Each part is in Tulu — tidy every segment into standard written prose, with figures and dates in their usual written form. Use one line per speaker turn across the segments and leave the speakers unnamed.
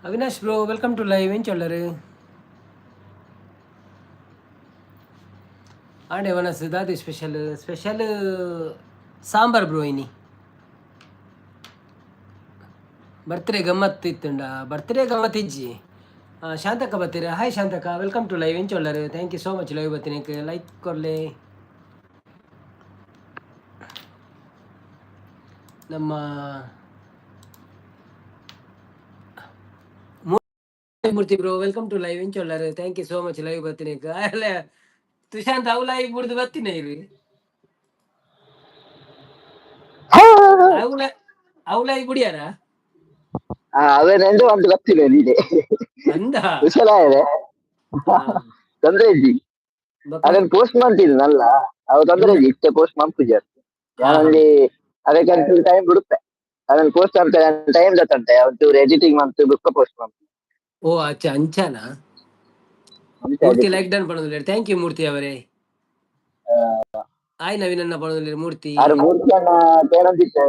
Avinash bro, welcome to live. ಎಂಚೊಲ್ಲರು? ಆಂಡೆ ವನಸ್ ದಾದೆ ಸ್ಪೆಷಲ್? Special sambar bro. ಇನಿ ಬರ್ತ್ಡೇ ಗಮ್ಮತ್ ಇತ್ತುಂಡ? ಬರ್ತ್ಡೇ ಗಮ್ಮತ್ ಇಜ್ಜಿ. ಶಾಂತಕ್ಕ ಬತ್ತೀರ. Hi Shantakka, welcome to live. ಎಂಚೊಲ್ಲರು? Thank you so much live ಬತ್ತೀನಿ. ಲೈಕ್ ಕೊರ್ಲೆ. ನಮ್ಮ Murthy bro, welcome to live. ಎಂಚೊಲ್ಲರು? Thank you so much live ಬತ್ತೀನಿ. ಅಲ್ಲ ತುಶಾಂತ್, ಅವು ಲೈವ್ ಬಿಡ್ದು ಬತ್ತೀನಿ ಇರು. ಅವು ಅವು ಲೈವ್ ಬಿಡಿಯಾರ?
ಅವೇ ನಂದು ಒಂದು ಗೊತ್ತಿಲ್ಲ ನೀನೆ.
ಅಂದ.
ಹುಷಾರಾಗಿದೆ, ತೊಂದ್ರೆ ಇದ್ದಿ. ಅದನ್ನ ಪೋಸ್ಟ್ ಮಾಡ್ತಿದ್ನಲ್ಲ ಅವ, ತೊಂದ್ರೆ ಇದ್ದಿ. ಇಷ್ಟೇ ಪೋಸ್ಟ್ ಮಾಡ್ತಿದ್ದೆ ಯಾನಲ್ಲಿ. ಅದಕ್ಕೆ ಟೈಮ್ ಬಿಡುತ್ತೆ. ಅದನ್ನ ಪೋಸ್ಟ್ ಮಾಡ್ತಾರೆ, ಟೈಮ್ ಗೊತ್ತಂತೆ. ಒಂಚೂರು ಎಡಿಟಿಂಗ್ ಮಾಡ್ತು, ಬುಕ್ ಪೋಸ್ಟ್ ಮಾಡ್ತು.
ಓ ಅಚ್ಚ, ಅಂಚನಾ? ಮೂರ್ತಿ ಲೈಕ್ ಡನ್ ಪಡೋದಿಲ್ಲ. Thank you ಮೂರ್ತಿ ಅವರೇ. ಆಯ್ ನವೀನನ್ನ ಪಡೋದಿಲ್ಲ ಮೂರ್ತಿ.
ಆರು ಮೂರ್ತಿ ಅಣ್ಣ ಕೇಳಂದಿತ್ತೆ,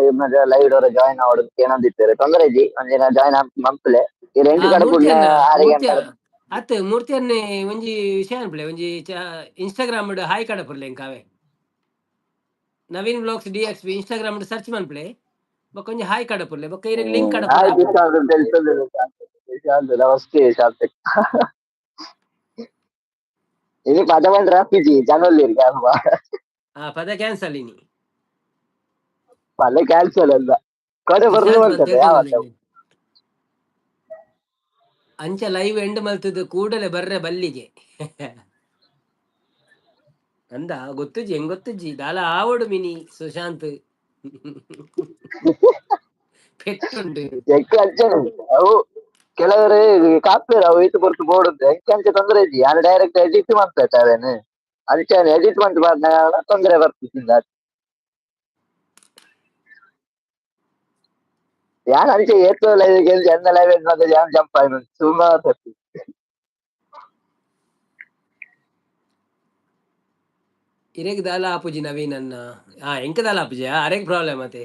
ಲೈವ್ ಡೋರ ಜಾಯಿನ್ ಆವಡು ಕೇಳಂದಿತ್ತಾರೆ. ತೊಂದರೆ ಇಜ್ಜಿ, ಒಂದಿನ ಜಾಯಿನ್ ಮಂಪ್ಲೆ. ಈ ರೆಂಟ್ ಕಡೆ
ಮೂರ್ತಿ ಅಣ್ಣ
ಆರಿಗೆ.
ಮೂರ್ತಿ ಅತ್ತೆ, ಮೂರ್ತಿ ಅನ್ನೆ ಒಂಜಿ ವಿಷಯ ಅನ್ಪಲೆ. ಒಂಜಿ ಇನ್ಸ್ಟಾಗ್ರಾಮ್ ಹಾಯ್ ಕಡಪುರ್ಲೆ ಎಂಕಾವೆ. Naveen blogs D X B Instagram search ಮನ್ಪ್ಲೆ. ಬೊಕ್ಕ ಒಂಜಿ ಹಾಯ್ ಕಡಪುರ್ಲೆ. ಬೊಕ್ಕ ಇರೆಗ್ ಲಿಂಕ್
ಹಾಯ್.
ಕಡಪುರ್ಲೆ.
ನಮಸ್ತೆ ಶಾಂತಕ್. ಇನಿ ಪದ ಬಂದ್ರೆ ಆಪಿಜಿ ಜನೊಲ್ಲಿರ್ಗೆ ಅಲ್ವಾ?
ಆ ಪದ ಕ್ಯಾನ್ಸಲ್ ಇನಿ.
ಪದ ಕ್ಯಾನ್ಸಲ್ ಅಲ್ಲ, ಕೊಡೆ ಬರ್ಲು ಬರ್ತದೆ ಯಾವ.
ಅಂಚ ಲೈವ್ ಎಂಡ್ ಮಲ್ತದ್ದು ಕೂಡಲೇ ಬರ್ರೆ ಬಲ್ಲಿಗೆ ಅಂದ. ಗೊತ್ತುಜಿ, ಹೆಂಗ್ ಗೊತ್ತುಜಿ. ದಾಲ ಆವಡು ಮಿನಿ ಸುಶಾಂತ್ ಪೆಟ್ಟುಂಡು.
ಎಕ್ಕೆ ಅಂಚನೆ. ಅವು ಕೆಲವರು ಕಾಪೇರು, ಅವು ಇತ್ತು ಪೊರ್ತು ಬೋಡುದು. ಎಂಕೆ ಅಂಚೆ ತೊಂದರೆ ಇಜ್ಜಿ. ಯಾರು ಡೈರೆಕ್ಟ್ ಎಡಿಟ್ ಮಾಡ್ತಾರೆ ಅವೇನು. ಅದಕ್ಕೆ ಎಡಿಟ್ ಮಂತ್ ಬಾರ್ನ ತೊಂದರೆ ಬರ್ತಿದ್ದ. ಯಾರು ಅಂಚೆ ಏತೋ ಲೈವ್ ಎನ್ನ ಲೈವ್ ಬಂದ ಯಾನ್ ಜಂಪ್ ಆಯ್ನು ಸುಮಾರು ಸರ್ತಿ.
ಇರೆಗ್ ದಾಲ ಆಪುಜಿ ನವೀನ್ ಅನ್ನ. ಆ ಎಂಕ ದಾಲ ಆಪುಜಿ, ಅರೆಗ್ ಪ್ರಾಬ್ಲಮ್ ಅತೆ.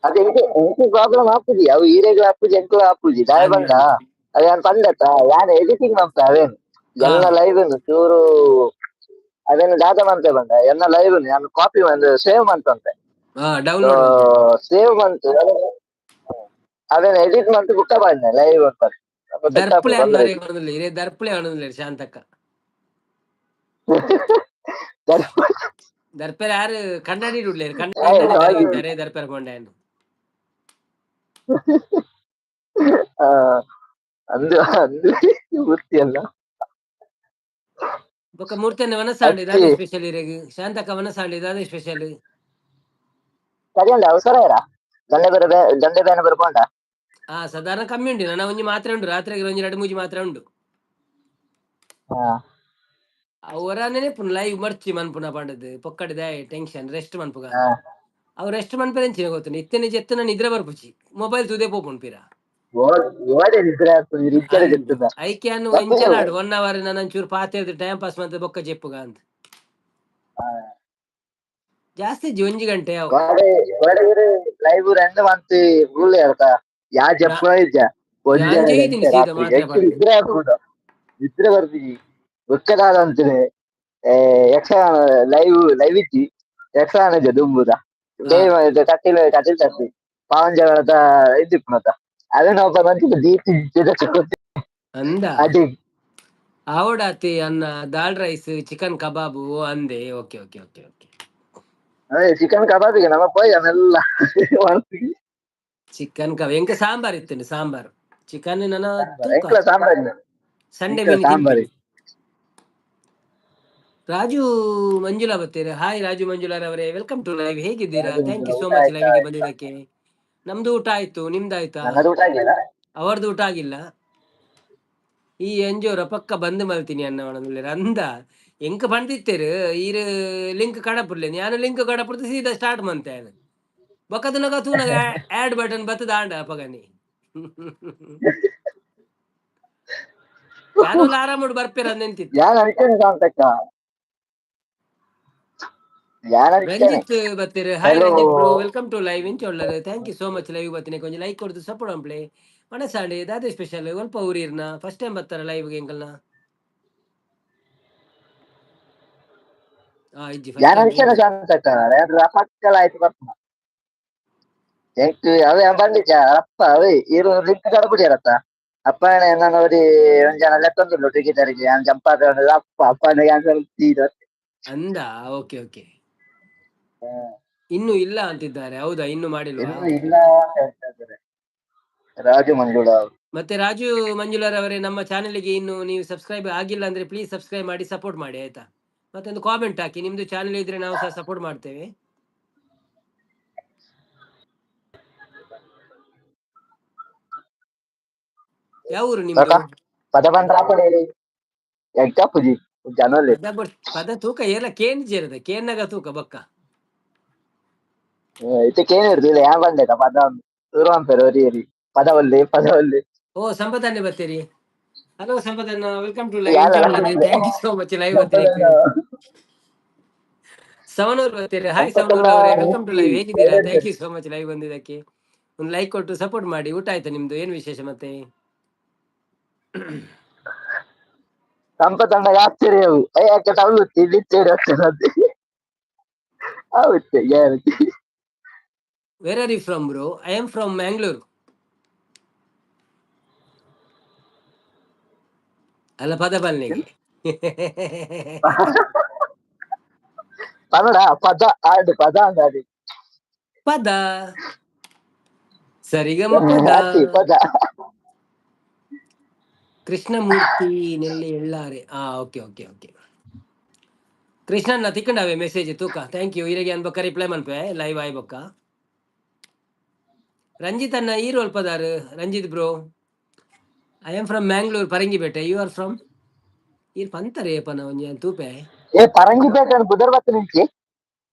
ಅದು ಎಂಕೆ ಎಂಕೆ ಪ್ರಾಬ್ಲಮ್ ಆಪುಜಿ. ಅವು ಈರೆಗ್ ಆಪುಜಿ, ಎಂಕುಲ ಆಪುಜಿ. ದಾಯ ಬಂದ ಅದು ಯಾನ್ ಪಂಡತ್ತ, ಯಾನ್ ಎಡಿಟಿಂಗ್ ಮಂತ ಅವೇನು ಎಲ್ಲ ಲೈವ್ ಚೂರು ಅದೇನು ದಾದ ಮಂತೆ ಬಂದ. ಎಲ್ಲ ಲೈವ್ ಯಾನ್ ಕಾಪಿ ಒಂದು ಸೇವ್ ಮಂತಂತೆ.
ಡೌನ್ಲೋಡ್.
ಸೇವ್ ಮಂತ್ ಅದೇನು ಎಡಿಟ್ ಮಂತ್ ಬುಕ್ಕ ಬಂದೆ ಲೈವ್ ಅಂತ.
ದರ್ಪಳೆ ಅನ್ನಾರೆ ಬರೋದಿಲ್ಲ. ಇರೇ ದರ್ಪಳೆ ಅನ್ನೋದಿಲ್ಲ ಶಾಂತಕ್ಕ. ದರ್ಪೆರೆ ಯಾರು ಕನ್ನಡಿ ಉಳ್ಳೇರು ಕನ್ನಡಿ ದರ್ಪೆರೆ ಕೊಂಡಾಯನು.
ಅಂದು ಅಂದು ವೃತ್ತಿ ಅಲ್ಲ.
ಬೊಕ್ಕ ಮೂರ್ತಿಯನ್ನ ವನಸಾಂಡ್ ದಾದ ಸ್ಪೆಷಲ್ ಇರೆಗ್? ಶಾಂತಕ್ಕ, ವನಸಾಂಡ್ ದಾದ ಸ್ಪೆಷಲ್?
ಸರಿ, ಅವಸರ ಇರ ದಂಡೆ ಬೇರೆ ದಂಡೆ ಬೇನೆ ಬರ್ಕೊಂಡ.
ಆ ಸಾಧಾರಣ ಕಮ್ಮಿ ಉಂಟು. ನನ್ನ ಒಂಜಿ ಮಾತ್ರೆ ಉಂಟು. ರಾತ್ರಿಗೆ ಒಂಜಿ ಎರಡು ಮೂಜಿ ಮಾತ್ರೆ ಉಂಟು. ಅವರನ್ನೇ ಪುನ ಲೈವ್ ಮರ್ಚಿ ಮನ್ಪುನ ಪಂಡದು ಪೊಕ್ಕಡಿದ ಟೆನ್ಷನ್. ರೆಸ್ಟ್ ಮನ್ಪುಗ. ಅವ್ ರೆಸ್ಟ್ ಮನ್ಪೆರೆ ಎಂಚಿನ ಗೊತ್ತುಂಡು? ಇತ್ತನೆ ಜೆತ್ತು ನಿದ್ರೆ ಬರ್ಪುಜಿ. ಮೊಬೈಲ್ ತೂದೆ ಪೋಪುಂಡು ಪಿರ. ಐಕೆ ಅನ್ನು ಎಂಚನಾಡು ಒನ್ ಅವರ್ ನನ್ನ ಒಂಚೂರು ಪಾತೆರ್ದು ಟೈಮ್ ಪಾಸ್ ಮಂತ್ ಬೊಕ್ಕ ಜೆಪ್ಪುಗ ಅಂತ. ಜಾಸ್ತಿ ಇಜ್ಜಿ, ಒಂಜಿ ಗಂಟೆ ಅವು.
ಲೈವ್ రెండు ಮಂತ್ ಫುಲ್ ಹೇಳ್ತಾ ಯಾ ಜಪ್ಪ ಇಜ್ಜ.
ಯಾನ್ ಜೈದಿನಿ ಸೀದಾ ಮಾತ್ರೆ ಪಂಡ್ದ್.
ನಿದ್ರೆ ಆಪುಂಡು, ನಿದ್ರೆ ಬರ್ತಿಜಿ. ಬೊಕ್ಕದಾದ ಅಂಚನೆ ಯಕ್ಷಗಾನ ಲೈವ್ ಲೈವ್ ಇಜ್ಜಿ, ಯಕ್ಷಗಾನ ಇಜ್ಜ ದುಂಬುದ. ಕಟ್ಟಿಲ್ ಕಟ್ಟಿಲ್ ತಪ್ಪಿ ಪಾವಂಜಗಳದ ಇದ್ದಿಪ್ಪುನತ ಅವೇನ ಒಬ್ಬ ಮಂಚಿದ ದೀತಿ.
ಅಂದ.
ಅಡಿ.
ಆವಡಾತಿ ಅನ್ನ ದಾಲ್ ರೈಸ್ ಚಿಕನ್ ಕಬಾಬು ಅಂದೆ. Okay okay okay okay.
ಅದೇ ಚಿಕನ್ ಕಬಾಬಿಗೆ ನಮ್ಮ ಪೋಯ್ ಅವೆಲ್ಲ.
ಚಿಕನ್ ಕಬಾಬ್ ಎಂಕ ಸಾಂಬಾರ್ ಇತ್ತು, ಸಾಂಬಾರ್ ಚಿಕನ್ ನನ್ನ.
ಎಂಕ್ಲ ಸಾಂಬಾರ್.
ಸಂಡೆ.
ಎಂಕ್ಲ ಸಾಂಬಾರ್.
ರಾಜು ಮಂಜುಳಾ ಬರ್ತೀರಾ. ಹಾಯ್ ರಾಜು ಮಂಜುಳಾ ಅವರೇ, welcome to live. ಹೇಗಿದ್ದೀರಾ?
ರಾಜು
thank you so
ಊಟ
ಮಚ್
ಆಯ್ತಾ?
ಲೈವ್ಗೆ ಬಂದಿದ್ದಕ್ಕೆ. ನಮ್ದು ಊಟ ಆಯ್ತು, ನಿಮ್ದು ಆಯ್ತಾ?
ನನ್ನದು ಊಟ ಆಗಿಲ್ಲ.
ಅವರದು ಊಟ ಆಗಿಲ್ಲ. ಈ ಎಂಜೋರ ಪಕ್ಕ ಬಂದ್ ಮಲ್ತೀನಿ ಅನ್ನ ಅಂದ. ಎಂಕ ಬಂದಿತ್ತೇರು ಈರ್ ಲಿಂಕ್ ಕಡಪುರ್ಲೆ. ನಾನು ಲಿಂಕ್ ಕಡಪುರ್ದು ಸೀದಾ ಸ್ಟಾರ್ಟ್ ಮಂತೆ. ಬೊಕ್ಕದನಗ ತೂನಗ ಆಡ್ ಬಟನ್ ಬತ್ತದ ಆಂಡ ಅಪಗನಿ. ನಾನು ಆರಾಮುಡು ಬರ್ಪೇರ ನೆಂತಿತ್ತು.
ಯಾನ್ ಅಂಚನೆ ಕಾಂತಕ್ಕ. ಯಾನ ಇತ್ತೇನೆ.
ರಂಜಿತ್ ಬತ್ತೆರ್. Hi
hello.
Ranjit bro, welcome to live. ಇಂಚೊಳ್ಳರ್, thank you so much. Live ಬತ್ತಿನ ಕೊಂಚ ಲೈಕ್ ಕೊಡ್ದು ಸಪೋರ್ಟ್ ಮನ್ಪುಲೆ. ಮನಸಾಂಡ್ ದಾದೆ ಸ್ಪೆಷಲ್? ಒಲ್ಪ ಊರಿರ್ನ? ಫಸ್ಟ್ ಟೈಮ್ ಬತ್ತಾರ ಲೈವ್ ಎಂಕಲ್ನ? ಆ ಇಜ್ಜಿ, ಫಸ್ಟ್
ಯಾನ
ಟೈಮ್.
ಇತ್ತೇನೆ ಶಾಂತಕ್ಕ, ರಫಕ್ಕಲ ಆಯ್ತು ಬರ್ಪುನ. ಎಂಕ್ ಅವೇ ಬಂದಿಜ್ಜ ಅಪ್ಪ, ಅವೇ ಇರು ಲಿಂಕ್ ಕಡಪುಡಿಯರತ್ತ ಅಪ್ಪ. ನಾನು ಒರಿ ಒಂಜನ ಲೆತ್ತೊಂದುಲ್ಲು ಟಿಕೆಟ್, ಯಾನ್ ಜಂಪ್ ಆದ್ ಅಪ್ಪ ಅಪ್ಪ ಕ್ಯಾನ್ಸಲ್.
ಅಂದ, ಓಕೆ ಓಕೆ. ಇನ್ನು ಇಲ್ಲ ಅಂತಿದ್ದಾರೆ, ಹೌದಾ? ಇನ್ನು ಮಾಡಿಲ್ವಾ?
ಇನ್ನು ಇಲ್ಲ ಅಂತ ಹೇಳ್ತಾ ಇದ್ದಾರೆ ರಾಜು ಮಂಜುಳ ಅವರು.
ಮತ್ತೆ ರಾಜು ಮಂಜುಳಾರ್ ಅವರೇ, ನಮ್ಮ ಚಾನೆಲ್ಗೆ ಇನ್ನು ನೀವು ಸಬ್ಸ್ಕ್ರೈಬ್ ಆಗಿಲ್ಲ ಅಂದ್ರೆ ಪ್ಲೀಸ್ ಸಬ್ಸ್ಕ್ರೈಬ್ ಮಾಡಿ, ಸಪೋರ್ಟ್ ಮಾಡಿ, ಆಯ್ತಾ? ಮತ್ತೊಂದು ಕಾಮೆಂಟ್ ಹಾಕಿ. ನಿಮ್ದು ಚಾನೆಲ್ ಇದ್ರೆ ನಾವು ಸಹ ಸಪೋರ್ಟ್ ಮಾಡ್ತೇವೆ. ಯಾವ ಊರು ನಿಮ್ದು?
ಪದ ಬಂದ್ರ ಆಪಡೆ ಎಂಕಪ್ಪುಜಿ ಜನೋಲಿ.
ಪದ ಪದ ತೂಕ ಎಲ್ಲ ಕೇನ್ ಜೇರದ ಕೇನ್ನಗ ತೂಕ ಬಕ್ಕ.
ಇತ್ತೆ ಏನ್ ಇರ್ದಿಲ್ಲ, ಯಾನ್ ಬಂದೇತ ಪದ ಶುರು ಅನ್ಪೇರು ಒರಿ ಒರಿ ಪದವಲ್ಲಿ ಪದವಲ್ಲಿ.
ಓ, ಸಂಪದನ್ನೇ ಬರ್ತೀರಿ. Hello Sampadanna, welcome to live.
ಯಾರಲ್ಲ?
Thank you so much live ಬರ್ತೀರಿ. ಸವನೂರ್ ಬರ್ತೀರಿ. ಹಾಯ್ ಸವನೂರ್ ಅವರೇ, welcome to live. ಹೇಗಿದ್ದೀರಾ? Thank you so much live ಬಂದಿದ್ದಕ್ಕೆ. ಒಂದು ಲೈಕ್ ಕೊಟ್ಟು ಸಪೋರ್ಟ್ ಮಾಡಿ. ಊಟ ಆಯ್ತಾ ನಿಮ್ದು? ಏನು ವಿಶೇಷ ಮತ್ತೆ?
ಸಂಪತಣ್ಣ ಆಶ್ಚರ್ಯ ಅವು ಯಾಕೆ ತಳ್ಳುತ್ತಿ ಇಲ್ಲಿ ಆಗ್ತದೆ ಆಗುತ್ತೆ guarantee.
Where are you from, bro? I am from Mangalore. ಅಲ್ಲ, ಪದ ಬಲ್ನಿಗೆ.
ಪದಡ ಪದ ಆಡು ಪದ ಅಂದಾಡಿ.
ಪದ ಸರಿಗಮ ಪದ.
ಅತ್ತಿ ಪದ.
ಕೃಷ್ಣಮೂರ್ತಿ ನೆಲ್ಲಿ ಎಳ್ಳಾರೆ. ಆ ಓಕೆ ಓಕೆ ಓಕೆ. ಕೃಷ್ಣನ್ನ ತಿಕ್ಕಂಡವೆ ಮೆಸೇಜ್ ತೂಕ. Thank you. ಇರಗೆ ಅನ್ಬಕ್ಕ ರಿಪ್ಲೈ ಮನ್ಪೆ ಲೈವ್ ಆಯ್ ಬೊಕ್ಕ. ರಂಜಿತ್ ಅನ್ನ ಈರು ಅಲ್ಪದಾರು. Ranjith bro, I am from Mangalore, Farangipete. You are from? ಈರ್ ಪಂತಾರೆ ಪನ ಒಂಜಿ ತೂಪೆ.
ಏ, ಪರಂಗಿಪೇಟೆ ಬುಧರ್ ಬತ್ತ ನಿಂಚಿ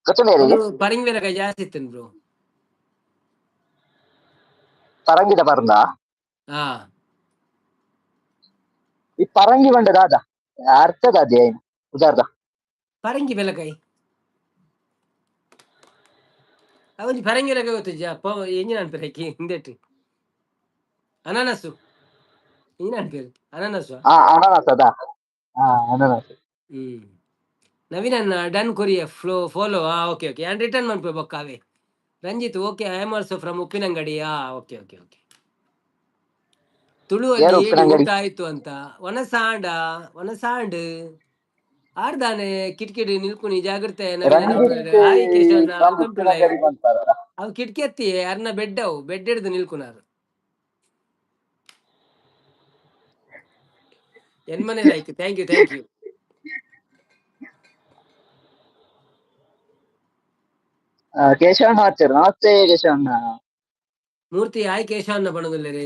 ಗೊತ್ತುಂಡೇರಿಗೆ?
ಪರಂಗಿ ಬೇರೆ ಜಾಸ್ತಿ ಇತ್ತನ್ ಬ್ರೋ.
ಪರಂಗಿದ ಪರಂದ.
ಹಾ.
ಈ ಪರಂಗಿ ಬಂಡ ದಾದ ಅರ್ಥ ದಾದಿ ಐನ್ ಉದಾರ್ದ?
ಪರಂಗಿ ಬೆಲಕಾಯಿ ಒಂಜಿ. ಪರಂಗಿ ಬೆಲಕಾಯಿ ಗೊತ್ತಿಜ್ಜಾ? ಎಂಜಿನ ಅನ್ಪೇರು ಹೆಕ್ಕಿ ಹಿಂದೆಟ್ ಅನಾನಸು ಎಂಜಿನ ಅನ್ಪೇರು? ಅನಾನಸು.
ಆ, ಅನಾನಸ್ ಅದ. ಹಾ, ಅನಾನಸ್.
ನವೀನ್ ಅಣ್ಣ ಡನ್ ಕೊರಿಯ ಫ್ಲೋ ಫಾಲೋ. ಆ ಓಕೆ ಓಕೆ, ಆ್ಯಂಡ್ ರಿಟರ್ನ್ ಮನ್ಪೆ ಬೊಕ್ಕಾವೆ. Ranjith, okay, I am also from Uppinangady. ಆ ಓಕೆ ಓಕೆ ಓಕೆ. ತುಳುವಲ್ಲಿ
ಯಾರು
ಹೇಳಿ.
ಉಪ್ಪಿನಂಗಡಿ?
ಊಟ ಆಯ್ತು ಅಂತ. ವನಸಾಂಡ ವನಸಾಂಡ್ ಆಡ್ದಾನೆ ಕಿಟಕಿ ನಿಲ್ಕುನಿ ಜಾಗ್ರತೆ.
Ranjith.
Hi Keshavanna, welcome to live.
Uppinangady ಬಂತಾರಲ್ಲ.
ಅವು ಕಿಟಕಿ ಎತ್ತಿ ಅರ್ನ ಬೆಡ್, ಅವು ಬೆಡ್ ಹಿಡಿದು ನಿಲ್ಕುನಾರು. ಎನ್ಮನೆ like. Thank you, thank you.
Keshavanna ಹಚ್ಚಾರ. ನಮಸ್ತೆ ಕೇಶವಣ್ಣ.
ಮೂರ್ತಿ ಹಾಯ್ ಕೇಶವಣ್ಣ ಬಣದುಲ್ಲೆ ರೀ.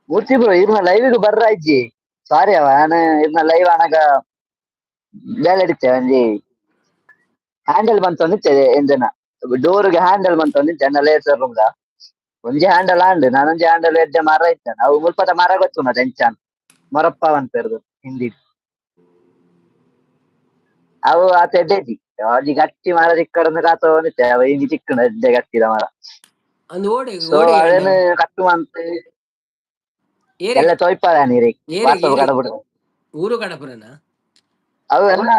ಮೂರ್ತಿ ಬ್ರೋ, ಇರ್ನ ಲೈವ್ ಬರ್ರ ಇಜ್ಜಿ. ಸಾರಿ, ಅವ ನಾನು ಇರ್ನ ಲೈವ್ ಅನಗ ಬೇಲೆ ಇಡಿತೆ. ಒಂಜಿ ಹ್ಯಾಂಡಲ್ ಬಂತೊಂದಿತ್ತೆ ಎಂದನ ಡೋರ್ಗೆ ಹ್ಯಾಂಡಲ್ ಬಂತೊಂದಿತ್ತೆ ಅನ್ನ ಲೇಸರ್ ರೂಮ್ the. ಒಂಜಿ ಹ್ಯಾಂಡಲ್ ಆಂಡ್ ನಾನೊಂಜಿ ಹ್ಯಾಂಡಲ್ ಎಡ್ಡೆ ಮರ ಇತ್ತಾನ. ಅವು ಮುಲ್ಪದ ಮರ ಗೊತ್ತುಂಡ? ಎಂಚಾನ್ ಮೊರಪ್ಪ ಪೇರ್ದು ಹಿಂದಿ. ಅವು ಆತ ಎಡ್ಡೆ ಇಜ್ಜಿ. ಒಂಜಿ ಗಟ್ಟಿ ಮರ ತಿಕ್ಕಡಂದು ಕಾತೊಂದಿತ್ತೆ. ಅವ ಇಂಜಿ ಚಿಕ್ಕಂಡ ಎಡ್ಡೆ ಗಟ್ಟಿದ ಮರ.
ಅಂದು ಓಡೆ.
ಸೊ
ಓಡೆ.
ಅವೇನು ಕಟ್ಟು ಮಂತ್
ಏರೆ?
ಎಲ್ಲ ತೊಯ್ಪಾದ ನೀರಿ.
ಏರೆ?
ವಾಟ್ಸಪ್
ಏರೆ?
ಕಡಬಿಡು.
ಊರು ಕಡಪುರನ?
ಅವು ಎಲ್ಲ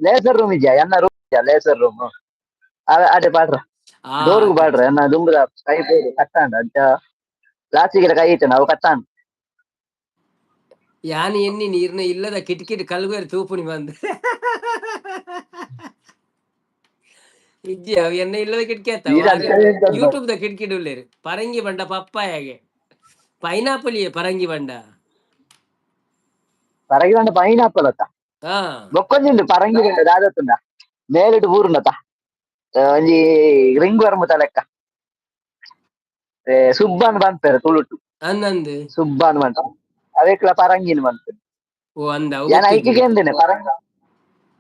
ಲೇಸರ್ ರೂಮ್ ಇದೆಯಾ? ಎನ್ನ ರೂಮ್ ಇದೆಯಾ ಲೇಸರ್ ರೂಮ್? ಅಡೆ ಪಾಡ್ರ.
ಆ.
ಡೋರ್ಗ್ ಪಾಡ್ರ. ಎನ್ನ ದುಂಬುದ ಕೈ ಕಟ್ಟಾಂಡ ಅಂಚ ಪ್ಲಾಸ್ಟಿಕ್ ಕೈ ಇತ್ತು ನಾವು ಕಟ್ಟಾಂಡ.
ಯಾನ್ ಎನ್ನಿ ನೀರ್ನ ಇಲ್ಲದ ಕಿಟಕಿಟ್ ಕಲ್ಗುವೆರ್ ತೂಪುನಿ ಬಂದ್ ಇಜ್ಜಿ. ಅವು ಎನ್ನ ಇಲ್ಲದ ಕಿಟಕಿ ಅತ್ತ.
ನೀರ್ ಅಂಚನೆ ಇದ್ದದ್ದು.
ಯೂಟ್ಯೂಬ್ ದ ಕಿಟಕಿ ಉಲ್ಲೇರು. ಪರಂಗಿ ಬಂಡ ಪಪ್ಪಾಯಾಗೆ ಪೈನಾಪಲ್ ಪರಂಗಿ ಬಂಡ.
ಪರಂಗಿ ಬಂಡ ಪೈನಾಪಲ್ ಅತ್ತ.
ಹಾ.
ಬೊಕ್ಕೊಂಜಿ ಪರಂಗಿ ಬಂಡ ದಾದತ್ತುಂಡ ಮೇಲಿಡು ಬೂರುಂಡತ ಒಂಜಿ ರಿಂಗ್ ವರ್ಮುತ ಲೆಕ್ಕ. ಸುಬ್ಬನ್ ಪನ್ಪೆರ್ ತುಳುಟು.
ಅಂದಂದು.
ಸುಬ್ಬನ್ ಪಂಟ ಅವೇಕ್ಲ ಪರಂಗಿನ ಪನ್ಪೆರ್.
ಓ ಅಂದ, ಅವು
ಯಾನ್
ಗೊತ್ತಿಜ್ಜಿ.
ಐಕ್ ಕೇಂದಿನಿ, ಪರಂಗಿ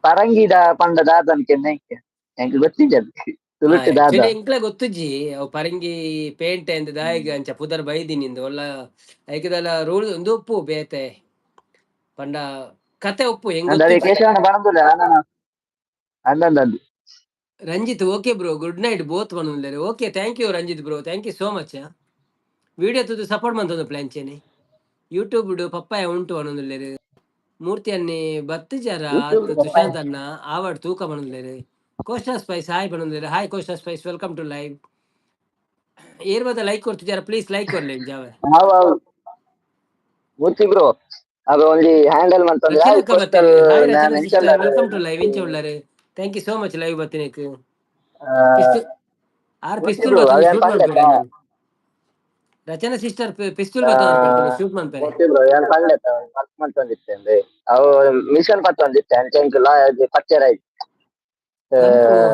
ಪರಂಗಿದ ಪಂಡ ದಾದನ್ ಕೆಂದೆ. ಎಂಕ್ ಗೊತ್ತಿಜ್ಜಿ ಅದು ತುಳುಟ್ಟು ದಾದ.
ಆಕ್ಚುಲಿ ಎಂಕ್ಲ ಗೊತ್ತುಜ್ಜಿ ಅವು ಪರಂಗಿ ಪೇಂಟೆ ಅಂದ್ ದಾಯಿಗ್ ಅಂಚ ಪುದರ್ ಬೈದಿನಿಂದ್. ಒಲ್ಲ ಐಕದಲ ರೂಲ್ ಉಂದು ಉಪ್ಪು ಬೇತೆ ಪಂಡ. ಕತೆ ಒಪ್ಪು ಹೆಂಗ್
ಅಂದ್ ಅದೇ
ಗೊತ್ತಿಜ್ಜಿ.
ಕೇಶವನ ಪಣಂದುಲ್ಲ ಅಣ್ಣನ ಅಂದಂದು.
Ranjith okay bro, good night both ಪನೊಂದುಲ್ಲೆರ್. Okay, thank you Ranjith bro, thank you so much. Video ತೂದು ಸಪೋರ್ಟ್ ಮಂತೊಂದು ಪ್ಲಾಂಚೆನೆ ಯೂಟ್ಯೂಬ್ ಡು ಪಪ್ಪಾಯ ಉಂಟು ಪನೊಂದುಲ್ಲೆರ್. ಮೂರ್ತಿ ಅನ್ನಿ ಬತ್ತಿಜಾರ?
YouTube papaya.
ಸುಶಾಂತ್ ಅಣ್ಣ ಆವಡ್ ತೂಕ ಪನೊಂದುಲ್ಲೆರ್. ಕೋಸ್ಟಾ ಸ್ಪೈಸ್ ಹಾಯ್ ಪನೊಂದುಲ್ಲೆರ್. Hi Costa Spice, welcome to live. ಏರ್ ಬದ ಲೈಕ್ ಕೊರ್ತಿಜಾರ, ಪ್ಲೀಸ್ ಲೈಕ್ ಕೊರ್ಲೆ ಜಾವೆ.
ಅವು ಅವು ಮೂರ್ತಿ ಬ್ರೋ, ಅವು ಒಂಜಿ ಹ್ಯಾಂಡಲ್ ಮಂತೊಂದು
ರಚನಕ್ಕ
ಕೋಸ್ಟಲ್
ಬತ್ತೆರ್. Hi Rachana
man.
Sister, welcome to live. ಇಂಚ ಉಳ್ಳಾರ್? Thank you so much live ಬತ್ತಿನೇಕ್. ಪಿಸ್ತು ಆರ್
ಮೂರ್ತಿ
ಪಿಸ್ತೂಲ್
ಬ್ರೋ
ಬತ್ತೊಂದು
ಅವೇನ್
ಶೂಟ್
ಪಂಡೆತ
ಮನ್ಪೆರೆ. ರಚನಾ ಸಿಸ್ಟರ್, ಪಿಸ್ತೂಲ್ ಬತ್ತೊಂದು ಶೂಟ್ ಮನ್ಪೆರೆ.
ಮೂರ್ತಿ ಬ್ರೋ, ಯಾನ್ ಪಂಡೆತ ವರ್ಕ್ ಮಂತೊಂದಿತ್ತೆ, ಅವು ಮಿಷನ್ ಪತ್ತೊಂದಿತ್ತೆ, ಅಂಚ ಎಂಕುಲ ಪಚ್ಚೆರ ಆಯ್ತು.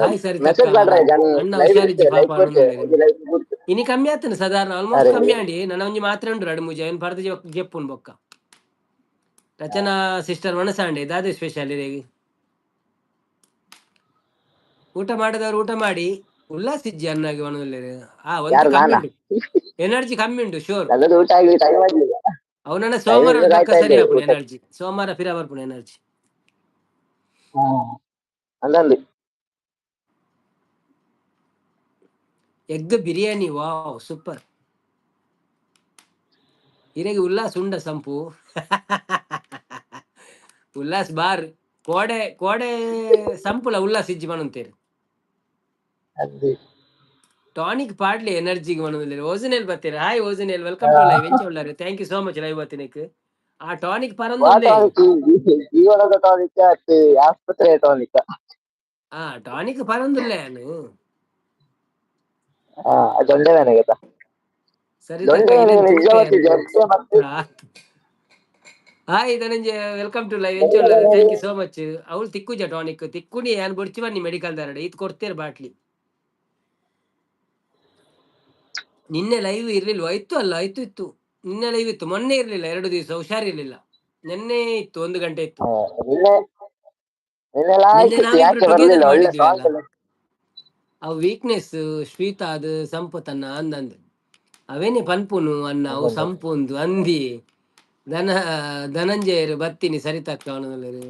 ಹಾಯ್ ಸರಿತಕ್ಕ.
ಮೆಸೇಜ್ ಪಾಡ್ರೆ ಜನ
ಅಣ್ಣ
ಲೈವ್
ಹುಷಾರಿಜ್ಜಿ
ಲೈಕ್
ಪಾಪ
ಕೊರ್ತೆ.
ಅನ್ನೊಂದುಲ್ಲೆರ್.
ಲೈಕ್ ಕೊರ್ತೆ.
ಇನಿ ಕಮ್ಮಿ ಆತನ ಸಾಧಾರಣ ಆಲ್ಮೋಸ್ಟ್.
ಅರೆ.
ಕಮ್ಮಿ ಆಂಡಿ, ನನ್ನ ಒಂಜಿ ಮಾತ್ರೆ ಉಂಡು ರಡು ಮೂಜಿ, ಐನ್ ಪರ್ದು ಜೆಪ್ಪುನ್ ಬೊಕ್ಕ. ರಚನಾ ಸಿಸ್ಟರ್, ವನಸಾಂಡೆ ದಾದೆ ಸ್ಪೆಷಲ್ ಇರೆಗ್? ಊಟ ಮಾಡದವ್ರು ಊಟ ಮಾಡಿ. ಉಲ್ಲಾಸ್ ಇಜ್ಜಿ ಅನ್ನಾಗಿ ಒಣದಲ್ಲೇರು. ಆ ಒಂದು
ಯಾರು
ಕಮ್ಮಿ
ನಾನಾ?
ಉಂಟು, ಎನರ್ಜಿ ಕಮ್ಮಿ ಉಂಟು ಶೋರ್.
ನನ್ನದು ಊಟ ಆಗಿ ಟೈಮ್ ಆಗ್ಲಿಲ್ಲ.
ಅವನನ್ನ ಸೋಮವಾರ
ಟೈಮ್
ಬೊಕ್ಕ ಸರಿ
ಆಯ್ತು
ಆಪುಂಡು.
ಊಟ.
ಎನರ್ಜಿ ಸೋಮವಾರ ಪಿರ ಬರ್ಪುಂಡು ಎನರ್ಜಿ.
ಅಂದಂದು.
ಎಗ್ ಬಿರಿಯಾನಿ, ವಾವ್ ಸೂಪರ್. ಇರೆಗೆ ಉಲ್ಲಾಸ್ ಉಂಡ ಸಂಪು ಉಲ್ಲಾಸ್ ಬಾರ್ ಕೋಡೆ ಕೋಡೆ ಸಂಪುಲ ಉಲ್ಲಾಸ್ ಇಜ್ಜಿ ಪನೊಂತೇರು.
ಅದು
ಟಾನಿಕ್ ಪಾಡ್ಲಿ ಎನರ್ಜಿಗೆ ಪನೊಂದುಲ್ಲೆರ್. ಓಜನೇಲ್ ಬತ್ತೆರ್. Hi Ojaneel, welcome to live. ಎಂಚ Ullal? Thank you so much live ಬತ್ತಿನೆಕ್. ಆ ಟಾನಿಕ್
ವಾ
ಪರೊಂದುಲ್ಲೆ.
ಟಾನಿಕ್? ಜೀವನದ ಟಾನಿಕ್ ಅತ್ತೆ, ಆಸ್ಪತ್ರೆ ಟಾನಿಕ್?
ಆ ಟಾನಿಕ್ ಪರೊಂದುಲ್ಲೆ ಯಾನು.
ಹಾ, ದೊಂಡೆ ನನಗೆ.
ಸರಿತಕ್ಕ
ದೊಂಡೆ
ಇರೆನ್ ತೂತೆ
ನಿಜವತ್ತು
ಯಾನ್.
ಜಡ್ಜೆ ಮತ್ತೆ.
Hi Dhananjaya, welcome to live. ಎಂಚ Ullal? Thank you so much. ಅವ್ಳು ತಿಕ್ಕುಜ ಟಾನಿಕ್ ತಿಕ್ಕುನಿ, ಯಾನ್ ಬೊಡ್ಚಿ ಬನ್ನಿ ಮೆಡಿಕಲ್ ದಾರಡ ಈತ್ ಕೊಡ್ತೇರು ಬಾಟ್ಲಿ. ನಿನ್ನೆ ಲೈವ್ ಇರ್ಲಿಲ್ವಾ? ಇತ್ತು ಅಲ್ಲ? ಇತ್ತು ಇತ್ತು, ನಿನ್ನೆ ಲೈವ್ ಇತ್ತು. ಮೊನ್ನೆ ಇರ್ಲಿಲ್ಲ, 2 ದಿವಸ ಹುಷಾರಿರ್ಲಿಲ್ಲ. ನಿನ್ನೆ ಇತ್ತು, 1 ಗಂಟೆ ಇತ್ತು.
ನಿನ್ನೆ ನಿನ್ನೆಲ್ಲ
ನಿನ್ನೆ
ಆಯ್ತು.
ನಾವಿಬ್ರು
ಯಾಕೆ
ಟುಗೆದರ್
ಬರ್ಲಿಲ್ಲ? ಒಳ್ಳೆ
ಮಾಡಿದ್ವಿ ಅಲ್ಲ.
ಸಾಂಗ್ ಎಲ್ಲ.
ಅವು ವೀಕ್ನೆಸ್ ಶ್ವೇತಾ ಅದು ಸಂಪತನ್ನ ಅಂದಂದು ಅವೇನೆ ಪನ್ಪುನು ಅನ್ನ ಅವು ಸಂಪುಂದು ಅಂದಿ. ಧನ ಧನಂಜಯರು ಬತ್ತೀನಿ ಸರಿತಕ್ಕ ಅವನಲ್ಲರು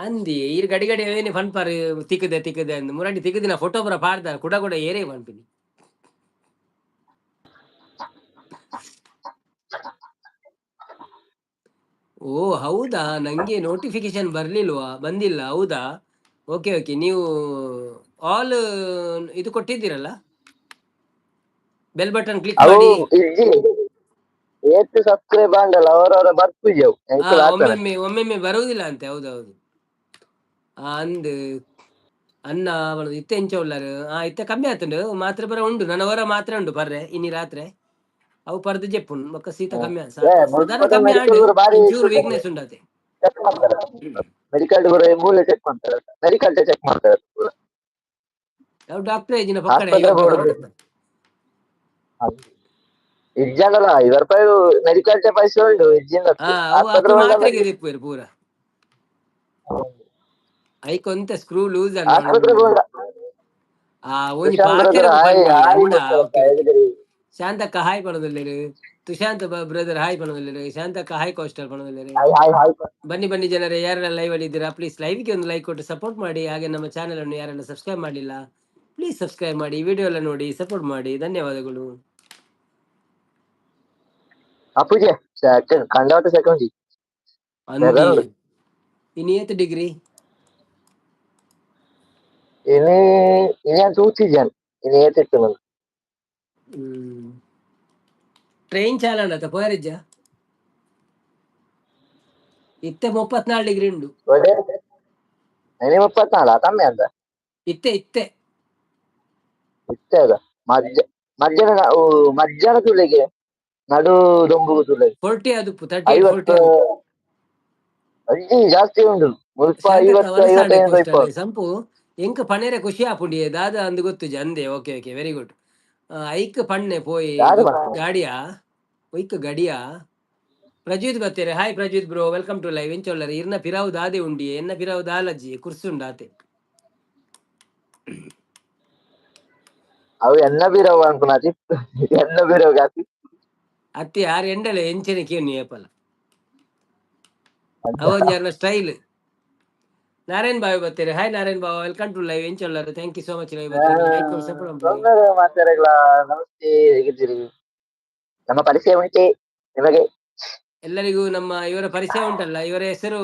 ಅಂದಿ. ಈರ್ ಗಡಿ ಗಡಿ ಅವೇನೆ ಪನ್ಪಾರು, ತಿಕ್ಕದೆ ತಿಕ್ಕದೆ ಅಂದ್. ಮುರಂಡಿ ತಿಕ್ಕದಿನ ಫೋಟೋ ಪೂರ ಪಾಡ್ದಾರ, ಕುಡ ಕುಡ ಏರೇ ಪನ್ಪಿನಿ. ಓ ಹೌದಾ? ನಂಗೆ ನೋಟಿಫಿಕೇಶನ್ ಬರ್ಲಿಲ್ವಾ? ಬಂದಿಲ್ಲ, ಹೌದಾ? ಓಕೆ ಓಕೆ, ನೀವು ಆಲ್ ಇದು ಕೊಟ್ಟಿದ್ದೀರಲ್ಲ, ಬೆಲ್ ಬಟನ್ ಕ್ಲಿಕ್
ಅವು
ಮಾಡಿ.
ಇಜ್ಜಿ, ಏತ್ ಸಬ್ಸ್ಕ್ರೈಬ್ ಆಂಡಲ ಅವರವರ ಬರ್ಪುಜವು. ಎಂಕುಲು ಆತನ.
ಒಮ್ಮೆಮ್ಮೆ ಒಮ್ಮೆಮ್ಮೆ ಬರುವುದಿಲ್ಲ ಅಂತೆ, ಹೌದೌದು. ಅಂದ್ ಅನ್ನ ಅವಳು ಇತ್ತೆ ಎಂಚ ಉಳ್ಳಾರು? ಆ ಇತ್ತೆ ಕಮ್ಮಿ ಆತುಂಡು, ಮಾತ್ರೆ ಪರ ಉಂಡು. ನನ್ನ ಹೊರ ಮಾತ್ರೆ ಉಂಡು ಪರ್ರೆ ಇನಿ ರಾತ್ರೆ. ಅವು ಪರ್ದು ಜೆಪ್ಪುಂಡು ಬೊಕ್ಕ ಶೀತ ಕಮ್ಮಿ
ಏ
ಸಾಧಾರಣ
ಮುಲ್ಪದ
ಕಮ್ಮಿ
ಮೆಡಿಕಲ್
ಆಂಡ್.
ಬಾರಿ
ಒಂಚೂರು ವೀಕ್ನೆಸ್ ಉಂಡತೆ.
ಚೆಕ್ ಮಾಡ್ತಾರೆ ಮೆಡಿಕಲ್ ಪೂರ, ಮೂಲೆ ಚೆಕ್ ಮಾಡ್ತಾರೆ, ಮೆಡಿಕಲ್ ಚೆಕ್ ಮಾಡ್ತಾರೆ ಪೂರ.
ಅವು ಡಾಕ್ಟರ್ ಏಜಿನ ಪಕ್ಕಡೆ
ಆಸ್ಪತ್ರೆ
50 ರೂಪಾಯಿ
ಬೋರ್ಡ್
ಕೊಡ್ತಾರೆ.
ಇಜ್ಜಂಡಲ 50 ರೂಪಾಯಿ ಮೆಡಿಕಲ್ ಪೈಸೆ ಉಂಡು ಇಜ್ಜಿಂದ.
ಅವು
ಆಸ್ಪತ್ರೆ
ಅಕ್ಲು
ಹೋದ.
ಮಾತ್ರೆಗೆ ದೆಪ್ಪುವೆರ್ ಪೂರ. ಐಕ್ ಒಂತೆ ಸ್ಕ್ರೂ ಲೂಸ್ ಅನ್ನ.
ಆಸ್ಪತ್ರೆ ಬೋರ್ಡ್.
ಆ ಒಂಜಿ
ಸುಶಾಂತ್ ಬ್ರದರ್
ಪಾತೆರಗ್
ಹಾಯ್
ಪನ್ನಿ
ಹಾಯ್.
ಅಂಡ. ಓಕೆ ಓಕೆ, ಶಾಂತಕ್ಕ ಹಾಯ್ ಪನೊಂದುಲ್ಲೆರ್. ತುಶಾಂತ್ ಬ್ರದರ್ ಹಾಯ್ ಪನೊಂದುಲ್ಲೆರ್. ಶಾಂತಕ್ಕ ಹಾಯ್, ಕೋಸ್ಟರ್ ಪನೊಂದುಲ್ಲೆರ್.
Hi hi hi.
ಬನ್ನಿ ಬನ್ನಿ ಜನರೇ, ಯಾರೆಲ್ಲ ಲೈವ್ ಅಲ್ಲಿ ಇದ್ದೀರಾ, ಪ್ಲೀಸ್ ಲೈವ್ಗೆ ಒಂದು ಲೈಕ್ ಕೊಟ್ಟು ಸಪೋರ್ಟ್ ಮಾಡಿ. ಹಾಗೆ ನಮ್ಮ ಚಾನೆಲ್ ಅನ್ನು ಯಾರೆಲ್ಲ ಸಬ್ಸ್ಕ್ರೈಬ್ ಮಾಡಲಿಲ್ಲ, ಪ್ಲೀಸ್ ಸಬ್ಸ್ಕ್ರೈಬ್ ಮಾಡಿ, ವಿಡಿಯೋ ಎಲ್ಲ ನೋಡಿ ಸಪೋರ್ಟ್ ಮಾಡಿ. ಧನ್ಯವಾದಗಳು.
ಅಪ್ಪುಜೆ ಸೆಕೆಂಡ್ ಕಂಡಾಟ ಸೆಕೆಂಡ್.
ಅಂದಿ. ಇನ್ನು ಏತ್ ಡಿಗ್ರಿ?
ಇನಿ ಇನಿ ತೂತಿಜಾನ್, ಇನಿ ಏತಿತ್ತು ನಂದು.
ಹ್ಮ್ ಟ್ರೈನ್ ಚಾಲನ ಪೋಯರಿಜ್ಜ? ಇತ್ತೆ 34 ಡಿಗ್ರಿ ಉಂಡು.
ಒಡೆ ಇನಿ 34 ಕಮ್ಮಿ ಅಂತ.
ಇತ್ತೆ ಇತ್ತೆ.
ಇತ್ತೆ ಅದ ಮಧ್ಯ ಮಧ್ಯಾಹ್ನ ಮಧ್ಯಾಹ್ನ ತುಳಿಗೆ ನಡು ದೊಂಬು ತುಳಿಗೆ.
40 ಅದು 38 40.
50 ಅಜ್ಜಿ, ಜಾಸ್ತಿ ಉಂಟು ಮುಲ್ಪ.
ಶಾಂತಕ್ಕ
50 55 ಇಪ್ಪ.
ಸಂಪು ಎಂಕ್ ಪಣೇರೆ ಖುಷಿ ಆಪುಂಡಿ ದಾದ ಅಂದ್ ಗೊತ್ತುಜಿ ಅಂದೆ. Okay okay, very good. ಐಕ್ ಪಣ್ಣೆ ಪೋಯಿ.
ಯಾರು ಪಣ್ಣೆ?
ಗಾಡಿಯಾ ಒಯ್ಕ್ ಗಡಿಯಾ. ಪ್ರಜ್ವಿತ್ ಬತ್ತೇರೆ. Hi Prajwith bro, welcome to live. ಎಂಚೊಲ್ಲರ್? ಇರ್ನ ಪಿರಾವು ದಾದೆ ಉಂಡಿ? ಎನ್ನ ಪಿರಾವು ದಾಲಜ್ಜಿ ಕುರ್ಸುಂಡಾತೆ.
ಅವು ಎನ್ನ ಬೀರವ್ ಅನ್ಪುನಾತಿ, ಎನ್ನ ಬೀರವ್ ಗಾತಿ.
ಅತ್ತಿ ಆರ್ ಎಂಡಲೆ ಎಂಚನೆ ಕೇನು ಏಪಲ. ಅವೊಂಜಾರ್ನ ಸ್ಟೈಲ್. ನಾರಾಯಣ್ ಬಾವಿ ಬರ್ತೀರಿ. ಹಾಯ್ ನಾರಾಯಣ್ ಬಾವ, welcome to live. ಎಂಚೊಲ್ಲರು? Thank you so much live ಬರ್ತೀರಿ. ಲೈಕ್ ಸಪೋರ್ಟ್ ಮಾಡ್ರಿ.
ತೊಂದರೆ ಮಾತಾಡಗಳ. ನಮಸ್ತೆ, ಹೇಗಿದ್ದೀರಿ? ನಮ್ಮ ಪರಿಚಯ ಉಂಟೆ ನಿಮಗೆ?
ಎಲ್ಲರಿಗೂ ನಮ್ಮ ಇವರ ಪರಿಚಯ ಉಂಟಲ್ಲ. ಇವರ ಹೆಸರು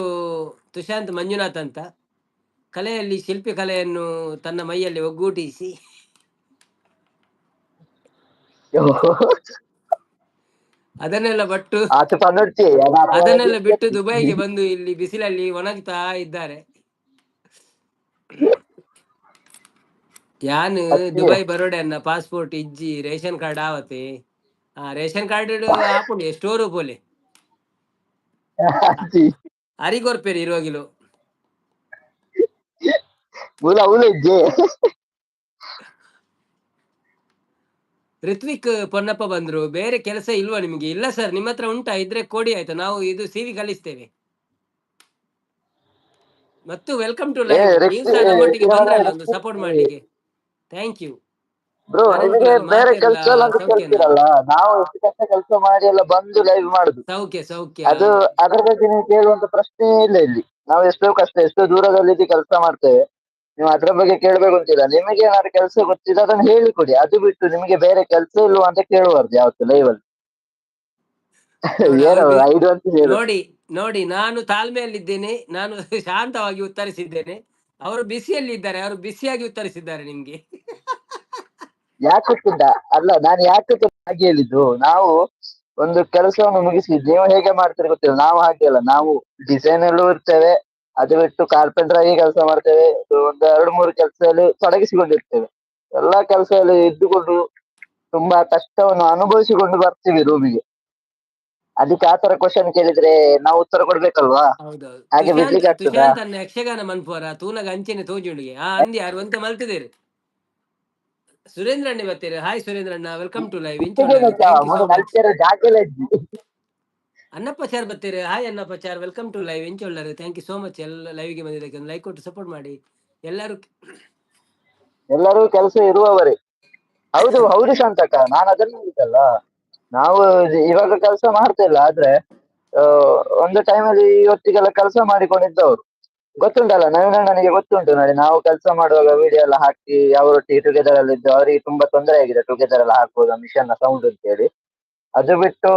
ತುಷಾಂತ್ ಮಂಜುನಾಥ್ ಅಂತ. ಕಲೆಯಲ್ಲಿ ಶಿಲ್ಪಿ ಕಲೆಯನ್ನು ತನ್ನ ಮೈಯಲ್ಲಿ ಒಗ್ಗೂಡಿಸಿ ಅದನ್ನೆಲ್ಲ ಬಟ್ಟು
ಆತ ಪನ್ನೊಡ್ಚಿ.
ಅದನ್ನೆಲ್ಲ ಬಿಟ್ಟು ದುಬೈಗೆ ಬಂದು ಇಲ್ಲಿ ಬಿಸಿಲಲ್ಲಿ ಒಣಗ್ತಾ ಇದ್ದಾರೆ. ಯಾನ್ ದುಬೈ ಬರೋಡೆ ಅನ್ನ ಪಾಸ್ಪೋರ್ಟ್ ಇಜ್ಜಿ, ರೇಷನ್ ಕಾರ್ಡ್ ಆವತೆ. ಆ ರೇಷನ್ ಕಾರ್ಡ್ ಆಪುಂಡು ಎಷ್ಟೋ ರೂಪೋಲೆ ಅರಿಗೊರ್ಪೇರಿ ಇರುವಾಗಿಲು.
ಮೂಲ ಅವಳು ಇಜ್ಜೆ.
ಋತ್ವಿಕ್ ಪೊನ್ನಪ್ಪ ಬಂದ್ರು. ಬೇರೆ ಕೆಲಸ ಇಲ್ವಾ ನಿಮಗೆ? ಇಲ್ಲ ಸರ್. ನಿಮ್ಮ ಹತ್ರ ಉಂಟಾ? ಇದ್ರೆ ಕೊಡಿ ಆಯ್ತಾ, ನಾವು ಇದು ಸಿವಿ ಕಲಿಸ್ತೇವೆ. ಮತ್ತು welcome to live. ನೀವು ಸಹ ನಮ್ಮೊಟ್ಟಿಗೆ ಬಂದ್ರಲ್ಲ ಒಂದು ಸಪೋರ್ಟ್ ಮಾಡ್ಲಿಕ್ಕೆ, thank you.
Bro, ನಿಮಗೆ ಬೇರೆ ಕೆಲಸ ಎಲ್ಲ ಅಂತ ಕೇಳ್ತೀರಲ್ಲ, ನಾವು ಎಷ್ಟು ಕಷ್ಟ ಕೆಲಸ ಮಾಡಿ ಎಲ್ಲ ಬಂದು ಲೈವ್ ಮಾಡುದು.
ಸೌಖ್ಯ ಸೌಖ್ಯ.
ಅದು ಅದ್ರ ಬಗ್ಗೆ ನೀವು ಕೇಳುವಂತ ಪ್ರಶ್ನೆ ಇಲ್ಲ ಇಲ್ಲಿ. ನಾವು ಎಷ್ಟೋ ಕಷ್ಟ, ಎಷ್ಟೋ ದೂರದಲ್ಲಿ ಕೆಲಸ ಮಾಡ್ತೇವೆ. ನೀವು ಅದ್ರ ಬಗ್ಗೆ ಕೇಳ್ಬೇಕು ಅಂತಿಲ್ಲ. ನಿಮಗೆ ಏನಾದ್ರು ಕೆಲಸ ಗೊತ್ತಿದೆ, ಅದನ್ನ ಹೇಳಿಕೊಡಿ. ಅದು ಬಿಟ್ಟು ನಿಮಗೆ ಬೇರೆ ಕೆಲಸ ಇಲ್ವಾ ಅಂತ ಕೇಳಬಾರ್ದು ಯಾವತ್ತು ಲೈವ್ ಅಲ್ಲಿ. ಏನೋ ಐದು ಅಂತ ಹೇಳು.
ನೋಡಿ ನೋಡಿ, ನಾನು ತಾಳ್ಮೆಯಲ್ಲಿದ್ದೇನೆ, ನಾನು ಶಾಂತವಾಗಿ ಉತ್ತರಿಸಿದ್ದೇನೆ. ಅವರು ಬಿಸಿಯಲ್ಲಿ ಇದ್ದಾರೆ, ಅವರು ಬಿಸಿಯಾಗಿ ಉತ್ತರಿಸಿದ್ದಾರೆ ನಿಮ್ಗೆ.
ಯಾಕೆ ಗೊತ್ತುಂಟಾ? ಅಲ್ಲ, ನಾನು ಯಾಕೆ ಹಾಗೆ ಹೇಳಿದ್ದು, ನಾವು ಒಂದು ಕೆಲಸವನ್ನು ಮುಗಿಸಿ, ನೀವು ಹೇಗೆ ಮಾಡ್ತೀರಿ ಗೊತ್ತಿಲ್ಲ, ನಾವು ಹಾಗೆ ಅಲ್ಲ. ನಾವು ಡಿಸೈನ್ ಅಲ್ಲೂ ಇರ್ತೇವೆ, ಅದು ಬಿಟ್ಟು ಕಾರ್ಪೆಂಟರ್ ಆಗಿ ಕೆಲಸ ಮಾಡ್ತೇವೆ. ಇದು ಒಂದು ಎರಡು ಮೂರು ಕೆಲಸದಲ್ಲಿ ತೊಡಗಿಸಿಕೊಂಡಿರ್ತೇವೆ. ಎಲ್ಲಾ ಕೆಲಸದಲ್ಲಿ ಇದ್ದುಕೊಂಡು ತುಂಬಾ ಕಷ್ಟವನ್ನು ಅನುಭವಿಸಿಕೊಂಡು ಬರ್ತೀವಿ ರೂಮಿಗೆ. ಅದಕ್ಕೆ ಆತರ ಕ್ವಶನ್ ಕೇಳಿದ್ರೆ ನಾವು ಉತ್ತರ ಕೊಡ್ಬೇಕಲ್ವಾ?
ಹೌದೌದು.
ಹಾಗೆ
ತುಷಾಂತ್
ಬಿಡ್ಲಿಕ್ಕೆ ಆಗ್ತದಾ?
ತುಷಾಂತ್ ಅನ್ನ ಯಕ್ಷಗಾನ ಮನ್ಪುವರ ತೂನಗ ಅಂಚೆನೆ ತೋಜುಂಡಿಗೆ ಆ ಅಂದಿ ಯಾರು ಅಂತ ಮಲ್ತಿದ್ದೀರಿ. ಸುರೇಂದ್ರ ಅಣ್ಣ ಬರ್ತೀರಿ. ಹಾಯ್ ಸುರೇಂದ್ರ ಅಣ್ಣ, welcome to live.
ಕಲ್ಚರ್ ಜಾಗೆಲ್ಲ ಇದ್ವಿ.
ಅನ್ನಪ್ಪ ಚಾರ್ ಬರ್ತೀರಿ. Hi Annappa Char, welcome to live. ಎಂಚೊಳ್ಳರು? Thank you so much. ಎಲ್ಲ ಲೈವ್ಗೆ ಬಂದಿದ್ದಕ್ಕೆ ಒಂದು ಲೈಕ್ ಕೊಟ್ಟು ಸಪೋರ್ಟ್ ಮಾಡಿ ಎಲ್ಲರೂ.
ಎಲ್ಲರೂ ಕೆಲಸ ಇರುವವರೇ. ಹೌದು ಹೌದು ಶಾಂತಕ್ಕ, ನಾನು ಅದನ್ನ ಹೇಳಿದ್ದಲ್ಲ. ನಾವು ಇವಾಗ ಕೆಲಸ ಮಾಡ್ತಾ ಇಲ್ಲ, ಆದ್ರೆ ಒಂದು ಟೈಮಲ್ಲಿ ಇವತ್ತಿಗೆಲ್ಲ ಕೆಲಸ ಮಾಡಿಕೊಂಡಿದ್ದವರು ಗೊತ್ತುಂಟಲ್ಲ. ನವೀನ ನನಗೆ ಗೊತ್ತುಂಟು ನೋಡಿ, ನಾವು ಕೆಲಸ ಮಾಡುವಾಗ ವಿಡಿಯೋ ಎಲ್ಲ ಹಾಕಿ ಅವರೊಟ್ಟಿಗೆ ಟುಗೆದರ್ ಅಲ್ಲಿ ಇದ್ದು ಅವರಿಗೆ ತುಂಬಾ ತೊಂದರೆ ಆಗಿದೆ ಟುಗೆದರ್ ಎಲ್ಲ ಹಾಕುವುದು ಮಿಷನ್ ನ ಸೌಂಡ್ ಅಂತ ಹೇಳಿ. ಅದು ಬಿಟ್ಟು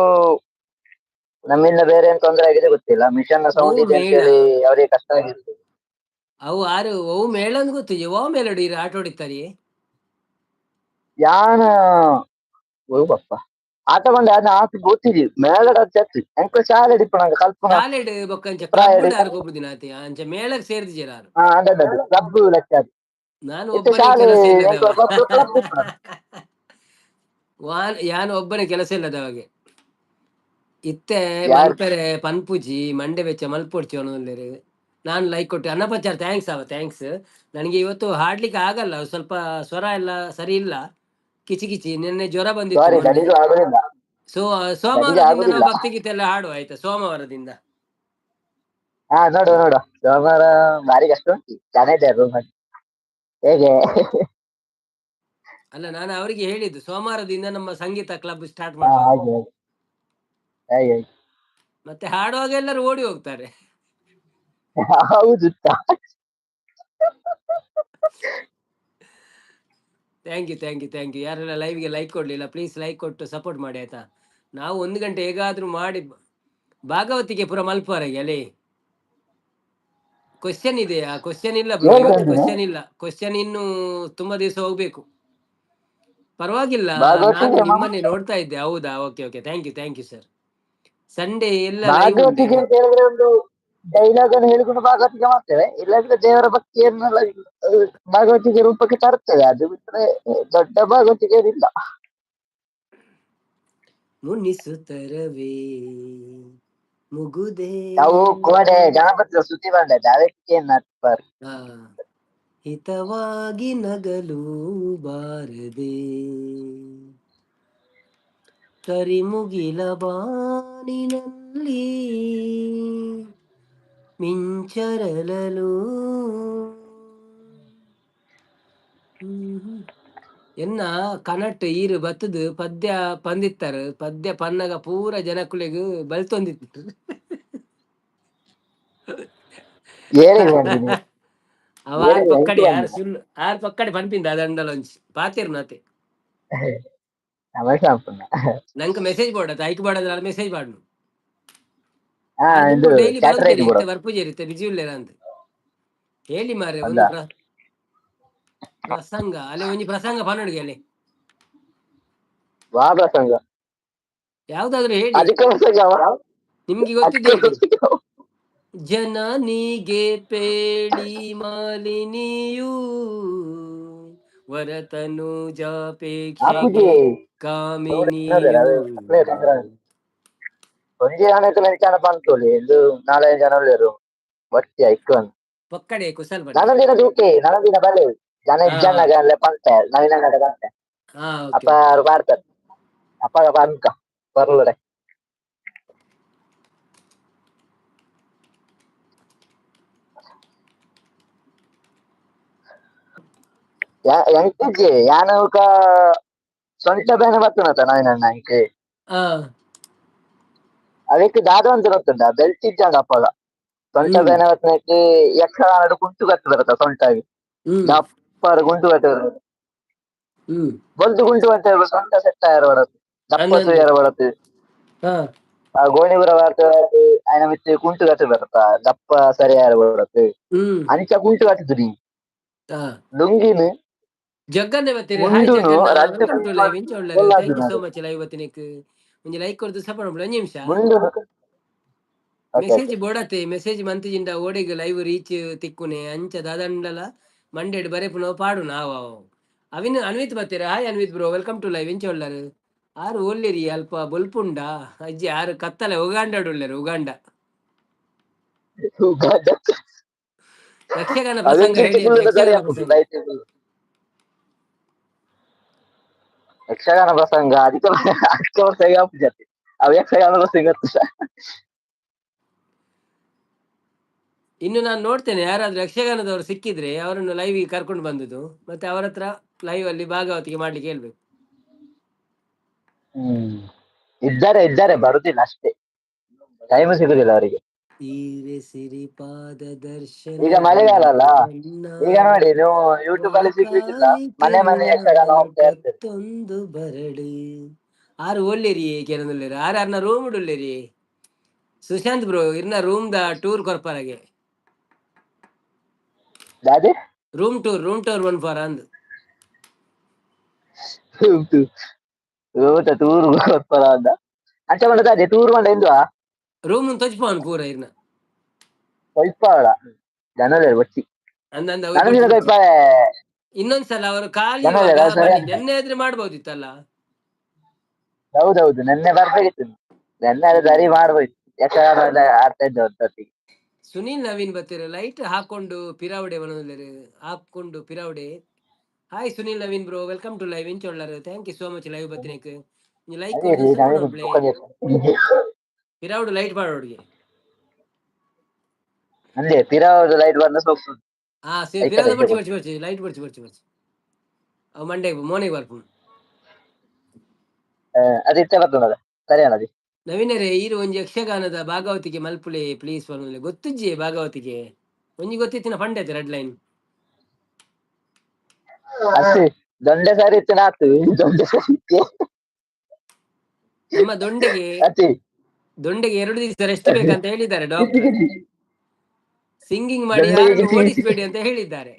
ನಮ್ಮಿಂದ ಬೇರೆ ಏನ್ ತೊಂದರೆ ಆಗಿದೆ ಗೊತ್ತಿಲ್ಲ. ಮಿಷನ್ ನ ಸೌಂಡ್
ಓ,
ಇದೆ ಅಂತ
ಮೇಳ.
ಹೇಳಿ ಅವರಿಗೆ ಕಷ್ಟ ಆಗಿದೆ.
ಅವು ಆರು ಅವು ಮೇಳ ಅಂದ್ ಗೊತ್ತು. ಅವು ಮೇಲಡಿ ಆಟ ಹೊಡಿತಾರೆ.
ಯಾನ ಓ ಬಪ್ಪ ಆಟ ಬಂದ ಅದನ್ನ ಆತ ಗೊತ್ತಿದೆ ಮೇಳಡ ಚತ್ತಿ ಎಂಕ ಶಾಲೆ ಇಪ್ಪುನಗ ಕಲ್ಪುನ.
ಶಾಲೆಡ್ ಬೊಕ್ಕ ಅಂಚ
ಪ್ರಾಯ
ಕ್ಲಬ್ ಆರು ಗೊಬ್ಬುದಿನ ಆತೆ ಅಂಚ ಮೇಳಕ್ ಸೇರ್ದಿಜೆರ್ ಆರು.
ಹಾ, ಅದ ಕ್ಲಬ್ ಲೆಕ್ಕ ಅದು.
ನಾನು
ಇತ್ತೆ
ಒಬ್ಬನೇ
ಶಾಲೆ
ಕೆಲಸ
ಎಂಕ
ಇಲ್ಲದವ.
ಕ್ಲಬ್ ಇಪ್ಪುನ.
ವಾನ್ ಯಾನ್ ಒಬ್ಬನೇ ಕೆಲಸ ಇಲ್ಲದವಾಗೆ ಇತ್ತೆ.
ಯಾರ್
ಮಲ್ಪೆರೆ ಪನ್ಪುಜಿ ಮಂಡೆ ಬೆಚ್ಚ ಮಲ್ಪೊಡ್ಚಿ ಅವನುಲ್ಲೆರ್. ನಾನು ಲೈಕ್ ಕೊಟ್ಟು ಅನ್ನಪಚಾರ್ thanks ಅವ thanks. ನನಗೆ ಇವತ್ತು ಹಾಡ್ಲಿಕ್ಕೆ ಆಗಲ್ಲ, ಸ್ವಲ್ಪ ಸ್ವರ ಎಲ್ಲ ಸರಿ ಇಲ್ಲ, ಕಿಚಿ ಕಿಚಿ. ನಿನ್ನೆ ಜ್ವರ ಬಂದಿತ್ತು
ಸಾರಿ
ಮೊನ್ನೆ.
ನನಗೂ ಆಗುದಿಲ್ಲ.
ಸೊ
ನನಗೆ
ಸೋಮವಾರದಿಂದ ನಾವು
ಆಗುದಿಲ್ಲ.
ಭಕ್ತಿಗೀತೆ ಎಲ್ಲ ಹಾಡುವ ಆಯ್ತಾ, ಸೋಮವಾರದಿಂದ.
ಹಾ, ನೋಡುವ ನೋಡುವ. ಸೋಮವಾರ ಬಾರಿ ಕಷ್ಟ ಉಂಟು, ಜನ ಇದ್ದಾರೆ ರೂಮ್ ಅಲ್ಲಿ, ಹೇಗೆ?
ಅಲ್ಲ, ನಾನು ಅವರಿಗೆ ಹೇಳಿದ್ದು ಸೋಮವಾರದಿಂದ ನಮ್ಮ ಸಂಗೀತ ಕ್ಲಬ್ ಸ್ಟಾರ್ಟ್
ಹಾ
ಮಾಡುವ.
ಹಾಗೆ ಹಾಗೆ ಹಾಗೆ ಹಾಗೆ.
ಮತ್ತೆ ಹಾಡುವಾಗ ಎಲ್ಲರೂ ಓಡಿ ಹೋಗ್ತಾರೆ.
ಹೌದು.
Thank you thank you thank you. ಯಾರೆಲ್ಲ ಲೈವ್ಗೆ ಲೈಕ್ ಕೊಡಲಿಲ್ಲ, ಪ್ಲೀಸ್ ಲೈಕ್ ಕೊಟ್ಟು ಸಪೋರ್ಟ್ ಮಾಡಿ ಆಯ್ತಾ. ನಾವು ಒಂದು ಗಂಟೆ ಹೇಗಾದ್ರೂ ಮಾಡಿ ಭಾಗವತಿಗೆ ಪೂರ ಮಲ್ಪುವರೆಗೆ ಅಲ್ಲಿ ಕ್ವಶನ್ ಇದೆಯಾ? ಕ್ವಶನ್ ಇಲ್ಲ ಬ್ರೋ ಇವತ್ತು.
ಹೇಳ್ತೇನೆ.
ಕ್ವಶನ್ ಇಲ್ಲ, ಕ್ವಶನ್ ಇನ್ನು ತುಂಬಾ ದಿವಸ ಹೋಗ್ಬೇಕು. ಪರವಾಗಿಲ್ಲ, ನಾನು
ಭಾಗವತಿಗೆ
ನಿಮ್ಮನ್ನೇ ನೋಡ್ತಾ ಇದ್ದೆ. ಹೌದಾ? Okay okay, thank you thank you sir. Sunday ಎಲ್ಲ ಲೈವ್ ಉಂಟು.
ಭಾಗವತಿಗೆ ಅಂತ ಹೇಳಿದ್ರೆ ಒಂದು ಡೈಲಾಗ್ ಅನ್ನು ಹೇಳಿಕೊಂಡು ಭಾಗವತಿಗೆ ಮಾಡ್ತೇವೆ. ಇಲ್ಲಾಂದ್ರೆ ದೇವರ ಭಕ್ತಿಯನ್ನೆಲ್ಲ ಭಾಗವತಿಗೆ ರೂಪಕ್ಕೆ ತರ್ತೇವೆ. ಅದು ಬಿಟ್ರೆ ದೊಡ್ಡ ಭಾಗವತಿಗೆ ಏನಿಲ್ಲ.
ಮುನಿಸುತ್ತರವೇ ಮುಗುದೇ.
ನಾವು ಕೋಡೆ ಗಣಪತಿ ಸ್ತುತಿ ಬಂದ ಅದಕ್ಕೆ ನಟ್ಪರ್.
ಆ, ಹಿತವಾಗಿ ನಗಲು ಬಾರದೆ ಕರಿಮುಗಿಲ ಬಾನಿನಲ್ಲಿ ಮಿಂಚರಲಲು. ಹ್ಮ್. ಎನ್ನ ಕನಟ್ ಈರು ಬತ್ತದು ಪದ್ಯ ಪಂದಿತ್ತಾರೆ. ಪದ್ಯ ಪನ್ನಗ ಪೂರ ಜನಕುಲೆಗ್ ಬಲ್ತೊಂದಿತ್ತು.
ಏರೆಗ್ ಪನ್ಪಿನಿ?
ಅವ ಆರ್
ಏರೆಗ್?
ಪಕ್ಕಡಿ
ಎಂಕ್
ಆರ್
ಪನ್ಪಿನ?
ಸುಳ್ಳು, ಆರ್ ಪಕ್ಕಡಿ ಪನ್ಪಿಂದ ಅದಂಡಲ ಒಂಜಿ ಪಾತೆರ್ನತೆ.
ತಮಾಷೆ ಅನ್ಪುನ.
ನಂಗೆ ಮೆಸೇಜ್ ಬೋಡ, ಐಕ್ ಬೋಡಾದ್ರೆ ಮೆಸೇಜ್ ಪಾಡ್ನು.
ಹಾ, ಇದು
ಡೈಲಿ
ಚಾಟ್
ಬರೋದಿರಿ
ರೈಟ್
ಇತ್ತೆ
ಬೋಡ.
ಬರ್ಪುಜೆರ್, ಇತ್ತೆ ಬಿಜಿ ಉಲ್ಲೇರ ಅಂತ ಹೇಳಿ ಮಾರೆ.
ಅಂದ
ಒಂದು ಪ್ರಸಂಗ ಅಲ್ಲೇ ಒಂಜಿ ಪ್ರಸಂಗ ಪನೊಡುಗೆ ಅಲ್ಲೇ.
ವಾ ಪ್ರಸಂಗ?
ಯಾವ್ದಾದ್ರು ಹೇಳಿ.
ಅಧಿಕ ಪ್ರಸಂಗ.
ನಿಮ್ಗೆ
ಅಧಿಕ
ಗೊತ್ತಿದೆ.
ಪ್ರಸಂಗ.
ಜನನಿಗೆ ಪೇಳಿ ಮಾಲಿನಿಯು
ಆಪುಜಿ.
ವರತನುಜಾಪೇಕ್ಷೆಗೆ ಕಾಮಿನಿಯು.
ಒಂಜಿ ಜನ ಇತ್ತುಂಡ ಪಂತೊಲಿ ಇಂದು ನಾಲೈದು ಜನ ಉಲ್ಲೆರ್ ಬಟ್ಟಿ ಐಕ್ ಬಂದ್.
ಪೊಕ್ಕಡೆ ಕುಸಲ್ ಪಂಡ.
ನನೊಂದಿನ ತೂಕೆ, ನನೊಂದಿನ ಬಲೆ ಜನ ಇಜ್ಜಣ್ಣಗ ಅಲ್ಲೇ ಪಂತೆ ನವೀನಣ್ಣಡ ಪಂತೆ.
ಹಾ.
ಅಪ್ಪ
ಓಕೆ.
ಅವ್ರು ಪಾಡ್ತಾರೆ ಅಪ್ಪಗ ಪನ್ಕ ಬರ್ಲಡೆ. ಎಂಕಿಜ್ಜಿ ಯಾನ್ ಕ ಸೊಂಟ ಬೇನೆ ಬತ್ತುನತ ನವೀನಣ್ಣ ಎಂಕ್. ಅವೆಕ್ ದಾದ ಅಂತ ಗೊತ್ತುಂಡ, ಬೆಲ್ಟ್ ಇಜ್ಜಂಡ ಅಪ್ಪಗ ಸೊಂಟ ಬೇನೆ ಬತ್ತನಕ್ಕೆ ಯಕ್ಷಗಾನಡ್ ಕುಂಟು ಕಟ್ಟು ಬರತ್ತ ಸೊಂಟಗ್. ದಪ್ಪರ್ ಕುಂಟು ಕಟ್ಟು, ಬೊಲ್ದು ಕುಂಟು ಕಟ್ಟ ಸೊಂಟ ಸೆಟ್ ಆಯರ ಬರತ್, ದಪ್ಪ
ಅಂದಂದು.
ತೂಯರ ಬರತ್. ಆ ಗೋಣಿಪುರ ಬಾರ್ತ ಆಯ್ನ ಮಿತ್ತ್ ಕುಂಟು ಕಟ್ಟು ಬರತ್ತ, ದಪ್ಪ ಸರಿ ಆಯರ ಬರತ್. ಅಂಚ ಕುಂಟು ಕಟ್ಟುದುನಿ ಲುಂಗಿನ
ಜಗ್ಗನ್ನೆ ಬತ್ತೀರಿ. ಹಾಯ್
ಮುಂಡುನು
ಜಗ್ಗಣ್ಣ,
ರಡ್ಡ್
welcome to live. ಇಂಚ ಉಳ್ಳೇರು? Thank you so
ಬೊಲ್ಲಾದಿನಾರ್.
ಮಚ್ ಲೈವ್ ಬತ್ತಿನೆಕ್. ಒಂಜಿ ಲೈಕ್ ಕೊರ್ದು ಸಪೋರ್ಟ್ ಮಲ್ಪುಲೆ. ಒಂಜಿ ನಿಮಿಷ.
ಮುಂಡುನು, ಓಕೆ.
ಮೆಸೇಜ್ ಬೋಡತ್ತೆ, ಮೆಸೇಜ್ ಮಂತಿಜಿಂಡ ಓಡೆಗ್ ಲೈವ್ ರೀಚ್ ತಿಕ್ಕುನೆ? ಅಂಚ ದಾದಂಡಲ ಮಂಡೆಡ್ ಬರೆಪುನವು ಪಾಡುನ. ಅವ್ ಅವ್ Avin Anvith ಬತ್ತೀರ. Hi Anvith bro, welcome to live. ಎಂಚ ಉಳ್ಳಾರು? ಆರು ಓಲ್ಲೇರಿ? ಅಲ್ಪ ಬೊಲ್ಪುಂಡ ಅಜ್ಜಿ? ಆರು ಕತ್ತಲೆ ಉಗಾಂಡಡ್ ಉಲ್ಲೆರ್, ಉಗಾಂಡ.
ಉಗಾಂಡ.
ಯಕ್ಷಗಾನ
ಅದೇ
ಪ್ರಸಂಗ ಹೇಳಿ ಅಂತ.
ಕುಳ್ಳುದ ಸರಿ
ಯಕ್ಷಗಾನ
ಆಪುಂಡು
ಪ್ರಸಂಗ.
ಲೈಟ್. ಯಕ್ಷಗಾನ ಪ್ರಸಂಗ ಅಧಿಕ ಅಧಿಕ ಪ್ರಸಂಗ ಆಪುಜಿ ಅವು ಯಕ್ಷಗಾನ ಪ್ರಸಂಗ.
ಇನ್ನು ನಾನು ನೋಡ್ತೇನೆ, ಯಾರಾದ್ರೂ ಯಕ್ಷಗಾನದವರು ಸಿಕ್ಕಿದ್ರೆ ಅವರನ್ನು ಲೈವ್ ಕರ್ಕೊಂಡು ಬಂದುದು, ಮತ್ತೆ ಅವರ ಹತ್ರ ಲೈವ್ ಅಲ್ಲಿ ಭಾಗವತಿಗೆ ಮಾಡ್ಲಿಕ್ಕೆ ಹೇಳ್ಬೇಕು.
ಇದ್ದಾರೆ ಇದ್ದಾರೆ, ಬರುದಿಲ್ಲ ಅಷ್ಟೇ, ಟೈಮ್ ಸಿಗುದಿಲ್ಲ ಅವರಿಗೆ.
ಈರೆ ಸಿರಿಪಾದ ದರ್ಶನ
ಈಗ ಮಳೆಗಾಲ ಅಲ್ಲ, ಈಗ ನೋಡಿ ನೀವು ಯೂಟ್ಯೂಬ್ ಅಲ್ಲಿ ಸಿಗ್ಲಿಕ್ಕಿಲ್ಲ, ಮನೆ ಮನೆ ಯಕ್ಷಗಾನ ಹೋಗ್ತಾ ಇರ್ತದೆ.
ತೊಂದು ಬರಡು. ಆರು ಒಲ್ಲೇರಿ ಕೆಲವೊಂದುಲ್ಲೇರಿ ಆರು ಅರ್ನ ರೂಮ್ ಉಲ್ಲೇರಿ. ಸುಶಾಂತ್ ಬ್ರೋ, ಇರ್ನ room the tour ಕೊರ್ಪರಾಗೆ.
ದಾದೆ?
Room tour, room tour one for ಅಂದ್.
ಊಟ ಟೂರ್ ಕೊರ್ಪರ ಅಂದ ಅಂಚ ಪಂಡ ಅದೇ ಟೂರ್ ಪಂಡ ಇಂದುವಾ?
ರೂಮ್ ತೊಜ್ಪಾನ್ ಪೂರ ಇರ್ನ.
ಕೊಯ್ಪಾವಳ ಜನಲೇರು ಬಚ್ಚಿ.
ಅಂದ ಅಂದ.
ನನಗಿನ ಕೊಯ್ಪಾಳೆ.
ಇನ್ನೊಂದ್ಸಲ ಅವರು ಖಾಲಿ
ಜನಲೇರು
ಇರುವಾಗ
ಸರಿ.
ಬನ್ನಿ. ನೆನ್ನೆ ಆದ್ರೆ ಮಾಡ್ಬೋದಿತ್ತಲ್ಲ.
ಹೌದೌದು, ನೆನ್ನೆ ಬರ್ಬೇಕಿತ್ತು, ನೆನ್ನೆ ಅದು ಸರಿ ಮಾಡ್ಬೋದಿತ್ತು, ಯಕ್ಷಗಾನ ಎಲ್ಲ ಆಡ್ತಾ ಇದ್ದೆ ಒಟ್ಟಿಗೆ.
ಸುನೀಲ್ ನವೀನ್ ಬತ್ತೀರ. ಲೈಟ್ ಹಾಕೊಂಡು ಪಿರಾವಡೆ ಬನೊಂದುಲ್ಲೆರ್, ಹಾಕೊಂಡು ಪಿರಾವಡೆ. Hi Sunil Naveen bro, welcome to live. ಎಂಚ Ullal? Thank you so much live ಬತ್ತಿನೆಕ್. Like
ಅದೇ ರೀ ನವೀನ್
ಪಿರಾವುಡು ಲೈಟ್ ಪಾಡೋಡ್ಗೆ.
ಅಂದೆ ಪಿರಾವುದು ಲೈಟ್ ಬಂದ ಸೊಪ್ಪು.
ಹಾ,
ಐತದೆ.
ಪಿರಾವುದ ಬಡ್ಚಿ ಬಡ್ಚಿ ಬಡ್ಚಿ, ಲೈಟ್ ಬಡ್ಚಿ ಬಡ್ಚಿ ಬಡ್ಚಿ. ಅವು ಮಂಡೆ ಮೋನೆಗ್ ಬರ್ಪುಂಡು.
ಅದು ಇತ್ತೆ ಬರ್ತದ, ಸರಿ ಅಣ್ಣ.
ನವೀನರೇ, ಈರು ಒಂಜಿ ಯಕ್ಷಗಾನದ ಭಾಗವತಿಗೆ ಮಲ್ಪುಲೆ ಪ್ಲೀಸ್ ಪನೊಂದುಲ್ಲೆ. ಗೊತ್ತುಜ್ಜಿ ಭಾಗವತಿಗೆ? ಒಂಜಿ ಗೊತ್ತಿತ್ತಿನ ಪಂಡೆತೆ ರೆಡ್ ಲೈನ್.
ಅಷ್ಟೇ, ದೊಂಡೆ ಸಾರಿ ಇತ್ತು ನಾತು ದೊಂಡೆ ಸಾರಿ.
ನಮ್ಮ ದೊಂಡೆಗೆ
ಅತಿ
ದೊಂಡೆಗೆ 2 ದಿವಸ ರೆಸ್ಟ್ ಬೇಕಂತ ಹೇಳಿದ್ದಾರೆ ಡಾಕ್ಟರ್. ಸಿಂಗಿಂಗ್ ಮಾಡಿ
ದೊಂಡೆಗೆ
ಯಾರನ್ನು ಓಡಿಸಬೇಡಿ ಅಂತ ಹೇಳಿದ್ದಾರೆ.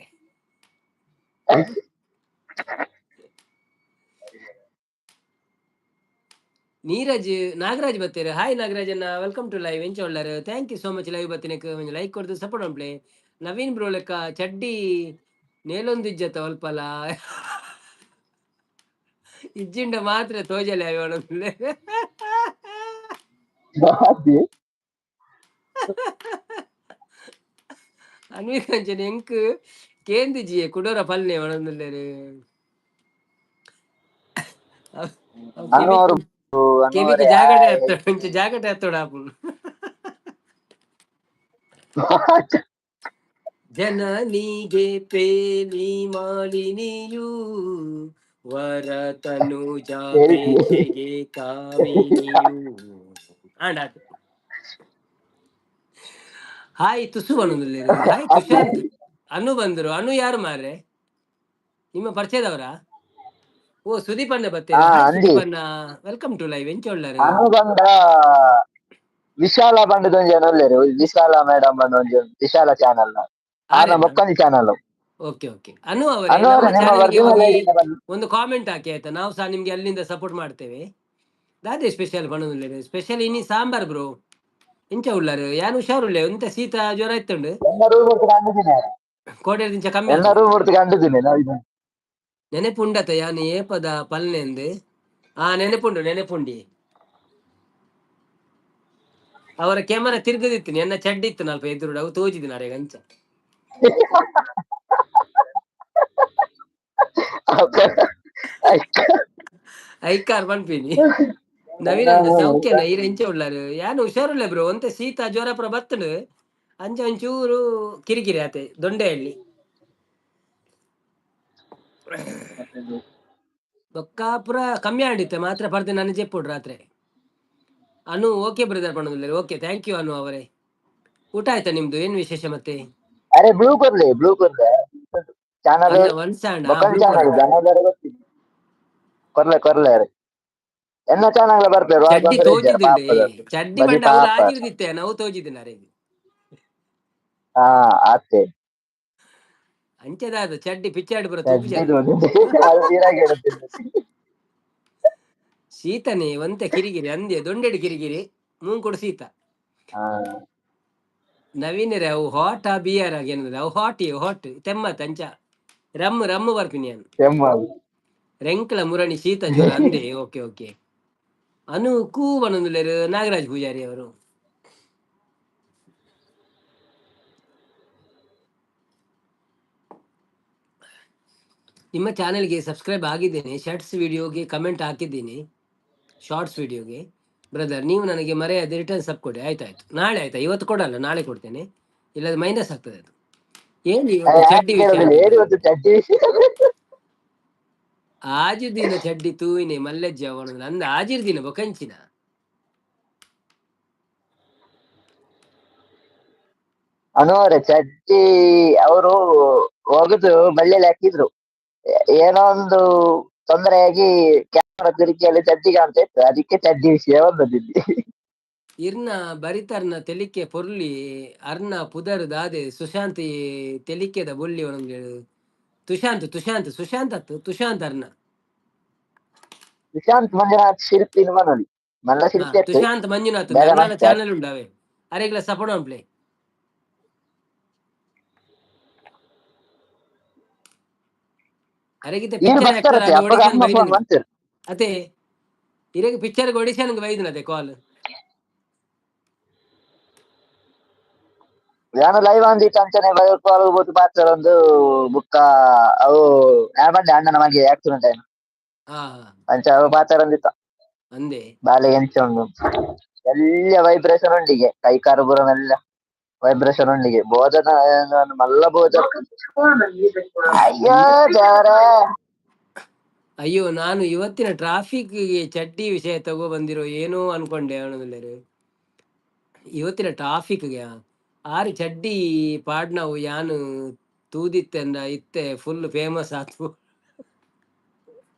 ನೀರಜ್ ನಾಗರಾಜ್ ಬತ್ತೀರ. ಹಾಯ್ ನಾಗರಾಜ್ ಅಣ್ಣ, welcome to live. ಎಂಚ Ullal? Thank you so much live ಬತ್ತಿನೆಕ್. ಒಂಜಿ ಲೈಕ್ ಕೊರ್ದು ಸಪೋರ್ಟ್ ಮಲ್ಪುಲೆ. ನವೀನ್ ಬ್ರೋ ಲೆಕ್ಕ ಚಡ್ಡಿ ನೇಲೊಂದಿಜ್ಜತ ಅಲ್ಪಲ ಇಜ್ಜಿಂಡ ಮಾತ್ರ ತೋಜಲೆ ಅವೆ.
ಬಾಬಿ.
ಅನ್ವಿಕ್ ಅಂಚನೆ ಎಂಕ್ ಕೇಂದಿಜಿಯೆ ಕುಡೋರ ಪಲ್ನೆ ಪನೊಂದುಲ್ಲೆರ್.
ಅನೋರು
ಕೆಬಿಕ್
ಅನೋರೆ.
ಜಾಗಟೆ ಎತ್ತೊಡು, ಇಂಚ ಜಾಗಟೆ ಎತ್ತೊಡು ಆಪುಂಡು. ಜನನಿಗೆ ಪೇಲಿ ಮಾಲಿನಿಯು ವರತನುಜಾಪೇಕ್ಷೆಗೆ ಕಾಮಿನಿಯು. ಆಂಡ ಆತು. Hi ತುಸು ಬನ್ನೊಂದುಲ್ಲೇರು. ಹಾಯ್ ತುಷಾಂತ್. ಅನು ಬಂದ್ರು. ಅನು ಯಾರು ಮಾರ್ರೆ? ನಿಮ್ಮ ಪರಿಚಯದವರಾ? ಓ, ಸುದೀಪ್ ಅಣ್ಣ ಬತ್ತೇರು.
ಹಾ
ಹಾಯ್
ಅಂದಿ.
ಸುದೀಪ್ ಅಣ್ಣ, welcome to live. ಎಂಚ ಉಳ್ಳಾರು?
ಅನು ಬಂದ ವಿಶಾಲ ಬಂಡದೊಂಜಿ ಜನ ಉಲ್ಲೇರು, ವಿಶಾಲ ಮೇಡಮ್ ಬಂದ ಒಂಜಿ ವಿಶಾಲ ಚಾನಲ್ ಆನ.
ಆರೇನಾ?
ಬೊಕ್ಕೊಂಜಿ channel.
Okay okay ಅನು ಅವರೇ,
ಅನು
ನಮ್ಮ
ಅವರೇ, ನಿಮ್ಮ
ಚಾನೆಲ್ಗೆ
ವರ್ಜಿನ್
ಹೋಗಿ
ಬಂದು
ಒಂದು ಕಾಮೆಂಟ್ ಹಾಕಿ, ಆಯ್ತಾ? ನಾವು ಸಹ ನಿಮ್ಗೆ ಅಲ್ಲಿಂದ ಸಪೋರ್ಟ್ ಮಾಡ್ತೇವೆ. ದಾದೆ ಸ್ಪೆಷಲ್ ಪಣೊಂದುಲ್ಲೇರು? ಸ್ಪೆಷಲ್ ಇನಿ ಸಾಂಬಾರ್. ಬ್ರೋ, ಇಂಚ ಉಳ್ಳಾರು? ಯಾನ್ ಹುಷಾರುಲ್ಲೆ. ಎಂತ ಶೀತ ಜ್ವರ ಇತ್ತುಂಡು.
ಎನ್ನ ರೂಮ್ ಕಂಡಿದ್ದೀನಿ.
ಕೋಡೆ ದಿಂಚ ಕಮ್ಮಿ
ಎನ್ನ
ಆತುಂಡು.
ರೂಮ್ ಕಂಡಿದ್ದೀನಿ ನಾವು.
ನೆನೆಪುಂಡತ ಯಾನ್ ಏಪದ ಪಲ್ನೆಂದು? ಆ, ನೆನೆಪುಂಡು, ನೆನೆಪುಂಡಿ. ಅವರ ಕ್ಯಾಮರಾ ತಿರ್ಗದಿತ್ತು, ಎನ್ನ ಚಡ್ಡಿ ಇತ್ತು ನಲ್ಪ ಎದುರು, ಅವು ತೋಜಿದಿನ ಅರೆಗ್ ಅಂಚ. ಐಕಾರ್ ಪನ್ಪಿನಿ. ನವೀನ್ ಅಣ್ಣ ಸೌಖ್ಯನ? ಈರ್ ಎಂಚ ಉಳ್ಳಾರು? ಯಾನ್ ಹುಷಾರುಲ್ಲೆ ಬ್ರೋ. ಒಂತೆ ಶೀತ ಜ್ವರ ಪೂರ ಬತ್ತುಂಡು, ಅಂಚ ಒಂಚೂರು ಕಿರಿಕಿರಿ ಆತೆ ದೊಂಡೆಯಲ್ಲಿ. ಬೊಕ್ಕ ಪೂರ ಕಮ್ಮಿ ಆಂಡಿತ್ತೆ, ಮಾತ್ರ ಪರ್ದೆ ನನ್ನ ಜೆಪ್ಪುಡು ರಾತ್ರಿ. ಅನು ಓಕೆ ಬ್ರದರ್ ಪಣೊಂದುಲ್ಲೆರ್. Okay, thank you ಅನು ಅವರೇ. ಊಟ ಆಯ್ತಾ ನಿಮ್ದು? ಏನ್ ವಿಶೇಷ ಮತ್ತೆ?
ಅರೆ, ಬ್ಲೂ ಕೊರ್ಲೆ, ಬ್ಲೂ ಕೊರ್ಲೆ ಚಾನಲ್.
ಅಣ್ಣ ಒನ್ಸಾಂಡ್ ಆ
ಬೊಕ್ಕೊಂಜಿ
ಬ್ಲೂ
ಚಾನಲ್
ಕೊರ್ಲೆ.
ಜನದರ ಗೊತ್ತಿದೆ. ಕೊರ್ಲೆ ಕೊರ್ಲೆ ಅರೆ, ಎನ್ನ ಚಾನಲ್ ಬರ್ಪೇರು. ಆ
ಚಡ್ಡಿ
ತೊಂದರೆ ಇಜ್ಜಾರ.
ತೋಜಿದುಂಡೆ.
ಪಾಪದ
ಚಡ್ಡಿ
ಬಜಿ
ಪಂಡ ಅವ್ಲು
ಪಾಪ.
ಆಜಿರ್ದಿತ್ತೆ, ನಾವು ತೋಜಿದಿನ ಅರೆಗ್.
ಹಾ, ಆತೆ.
ಅಂಚದಾದ ಚಡ್ಡಿ ಪಿಚ್ಚಾಡ್ ಪೂರ
ಚಡ್ಡಿ
ತೂಪುಜಾರ.
ಸೀರಾಗಿ.
ಶೀತನೇ ಒಂತೆ ಕಿರಿಕಿರಿ ಅಂದೆ, ದೊಂಡೆಡ್ ಕಿರಿಕಿರಿ, ಮೂಂಕುಡು ಶೀತ.
ಹಾ.
ನವೀನರೇ, ಅವು ಹಾಟ್ ಆ ಬಿಯರ್ ಆಗಿ? ಅವು ಹಾಟ್ ಹಾಟ್ ತೆಮ್ಮತ್ ಅಂಚ ರಮ್ ರಮ್ ಬರ್ಪಿನಿ ಯಾನ್.
ಕೆಮ್ಮು.
ರೆಂಕ್ಲ ಮುರಣಿ ಶೀತ ಜ್ವರ ಅಂದೆ. ಓಕೆ ಓಕೆ ಅನು ಕೂ ಪನೊಂದುಲ್ಲೆರ್ ನಾಗರಾಜ್ ಪೂಜಾರಿ ಅವರು. ನಿಮ್ಮ ಚಾನೆಲ್ಗೆ ಸಬ್ಸ್ಕ್ರೈಬ್ ಆಗಿದ್ದೇನೆ, ಶಾರ್ಟ್ಸ್ ವಿಡಿಯೋಗೆ ಕಮೆಂಟ್ ಹಾಕಿದ್ದೀನಿ, ಶಾರ್ಟ್ಸ್ ವಿಡಿಯೋಗೆ. ಬ್ರದರ್, ನೀವು ನನಗೆ ಮರೆಯದೆ ರಿಟರ್ನ್ ಸಬ್ ಕೊಡಿ. ಆಯ್ತಾಯ್ತು, ನಾಳೆ ಆಯ್ತಾ? ಇವತ್ತು ಕೊಡಲ್ಲ, ನಾಳೆ ಕೊಡ್ತೇನೆ. ಇಲ್ಲದ ಮೈನಸ್ ಆಗ್ತದೆ ಅದು. ಏನು ಇವತ್ತು ಚಡ್ಡಿ ವಿಷಯ?
ಕೇಳುದಿಲ್ಲ ಏನು ಇವತ್ತು ಚಡ್ಡಿ ವಿಷಯ?
ಆಜಿ ದಿನ ಚಡ್ಡಿ ತೂಯಿನೆ ಮಲ್ಲೆಜ್ಜ ಅವನು ನಂದು ಆಜಿರ್ ದಿನ ಬೊಕಂಚಿನ.
ಅನೋರೆ, ಚಡ್ಡಿ ಅವರು ಒಗೆದು ಬಳ್ಳಿಯಲ್ಲಿ ಹಾಕಿದ್ರು. ಏನೋ ಒಂದು ತೊಂದರೆಯಾಗಿ ಕ್ಯಾಮರಾ ತಿರುಗಿಯಲ್ಲಿ ಚಡ್ಡಿ ಕಾಣ್ತಾ ಇತ್ತು, ಅದಕ್ಕೆ ಚಡ್ಡಿ ವಿಷಯ ಬಂದದ್ದು.
ಇರ್ನ ಬರಿತರ್ನ ತೆಲಿಕೆ ಪೊರ್ಲಿ ಅರ್ನ ಪುದರ್ ದಾದೆ? ಸುಶಾಂತ್ ತೆಲಿಕೆದ ಬೊಲ್ಲಿ ಒಂದೊಂದು. ತುಶಾಂತ್, ತುಶಾಂತ್, ಸುಶಾಂತ್ ಅತ್ತು, ತುಶಾಂತ್ ಅರ್ನ.
ಸುಶಾಂತ್ ಮಂಜುನಾಥ್ ಶಿಲ್ಪಿ ಮನೋಲಿ ಮಲ್ಲ ಶಿಲ್ಪಿ ಅತ್ತು.
ತುಶಾಂತ್ ಮಂಜುನಾಥ್.
ಬೇರೆ
ಅರ್ನಾಲ
ಮತ್ತೆ
ಚಾನೆಲ್ ಉಂಡಾವೆ, ಅರೆಗ್ಲ ಸಪೋರ್ಟ್ ಅನ್ಪ್ಲೆ. ಅರೆಗಿತ
ಈರು
ಪಿಕ್ಚರ್ ಆಕ್ಟರ್
ಬರ್ತಾರತ್ತೆ
ಆಗಿ
ಅಪ್ಪಗ
ಒಡಿಶನ್
ಅಮ್ಮ ಫೋನ್
ಬೈದಿನ.
ಬಂತು.
ಅತೆ, ಇರೆಗ್ ಪಿಕ್ಚರ್ ಒಡಿಶನ್ ಬೈದಿನ ಅದೇ ಕಾಲ್.
ಯಾನು ಲೈವ್ ಅಂದಿತ್ತು ಅಂಚನೆ ಕಾಲ್ ಬೋತು ಪಾತ್ರ ಒಂದು ಬುಕ್ಕ ಅವು ಯಾನ್ ಬಂದೆ ಅಣ್ಣನ ಮಗೆ ಆಕ್ಸಿಡೆಂಟ್ ಆಯ್ನ.
ಹಾ.
ಅಂಚ ಅವು ಪಾತ್ರ ಅಂದಿತ್ತ.
ಅಂದೆ.
ಬಾಲೆ ಎಂಚ ಉಂಡು? ಎಲ್ಲ ವೈಬ್ರೇಷನ್ ಉಂಡಿಗೆ, ಕೈ ಕಾರು ಪೂರ ಮೆಲ್ಲ ವೈಬ್ರೇಷನ್ ಉಂಡಿಗೆ. ಭೋಜನ ಮಲ್ಲ ಭೋಜನ, ಅಯ್ಯೋ ದೇವರೇ.
ಅಯ್ಯೋ, ನಾನು ಇವತ್ತಿನ ಟ್ರಾಫಿಕ್ ಚಡ್ಡಿ ವಿಷಯ ತಗೋ ಬಂದಿರೋ ಏನೋ ಅನ್ಕೊಂಡೆ ಅವನದಲ್ಲೇರು. ಇವತ್ತಿನ ಟ್ರಾಫಿಕ್ಗೆ ಆರು ಚಡ್ಡಿ ಪಾಡ್ನವು ಯಾನು ತೂದಿತ್ತೆಂದ ಇತ್ತೆ ಫುಲ್ ಫೇಮಸ್ ಆತು.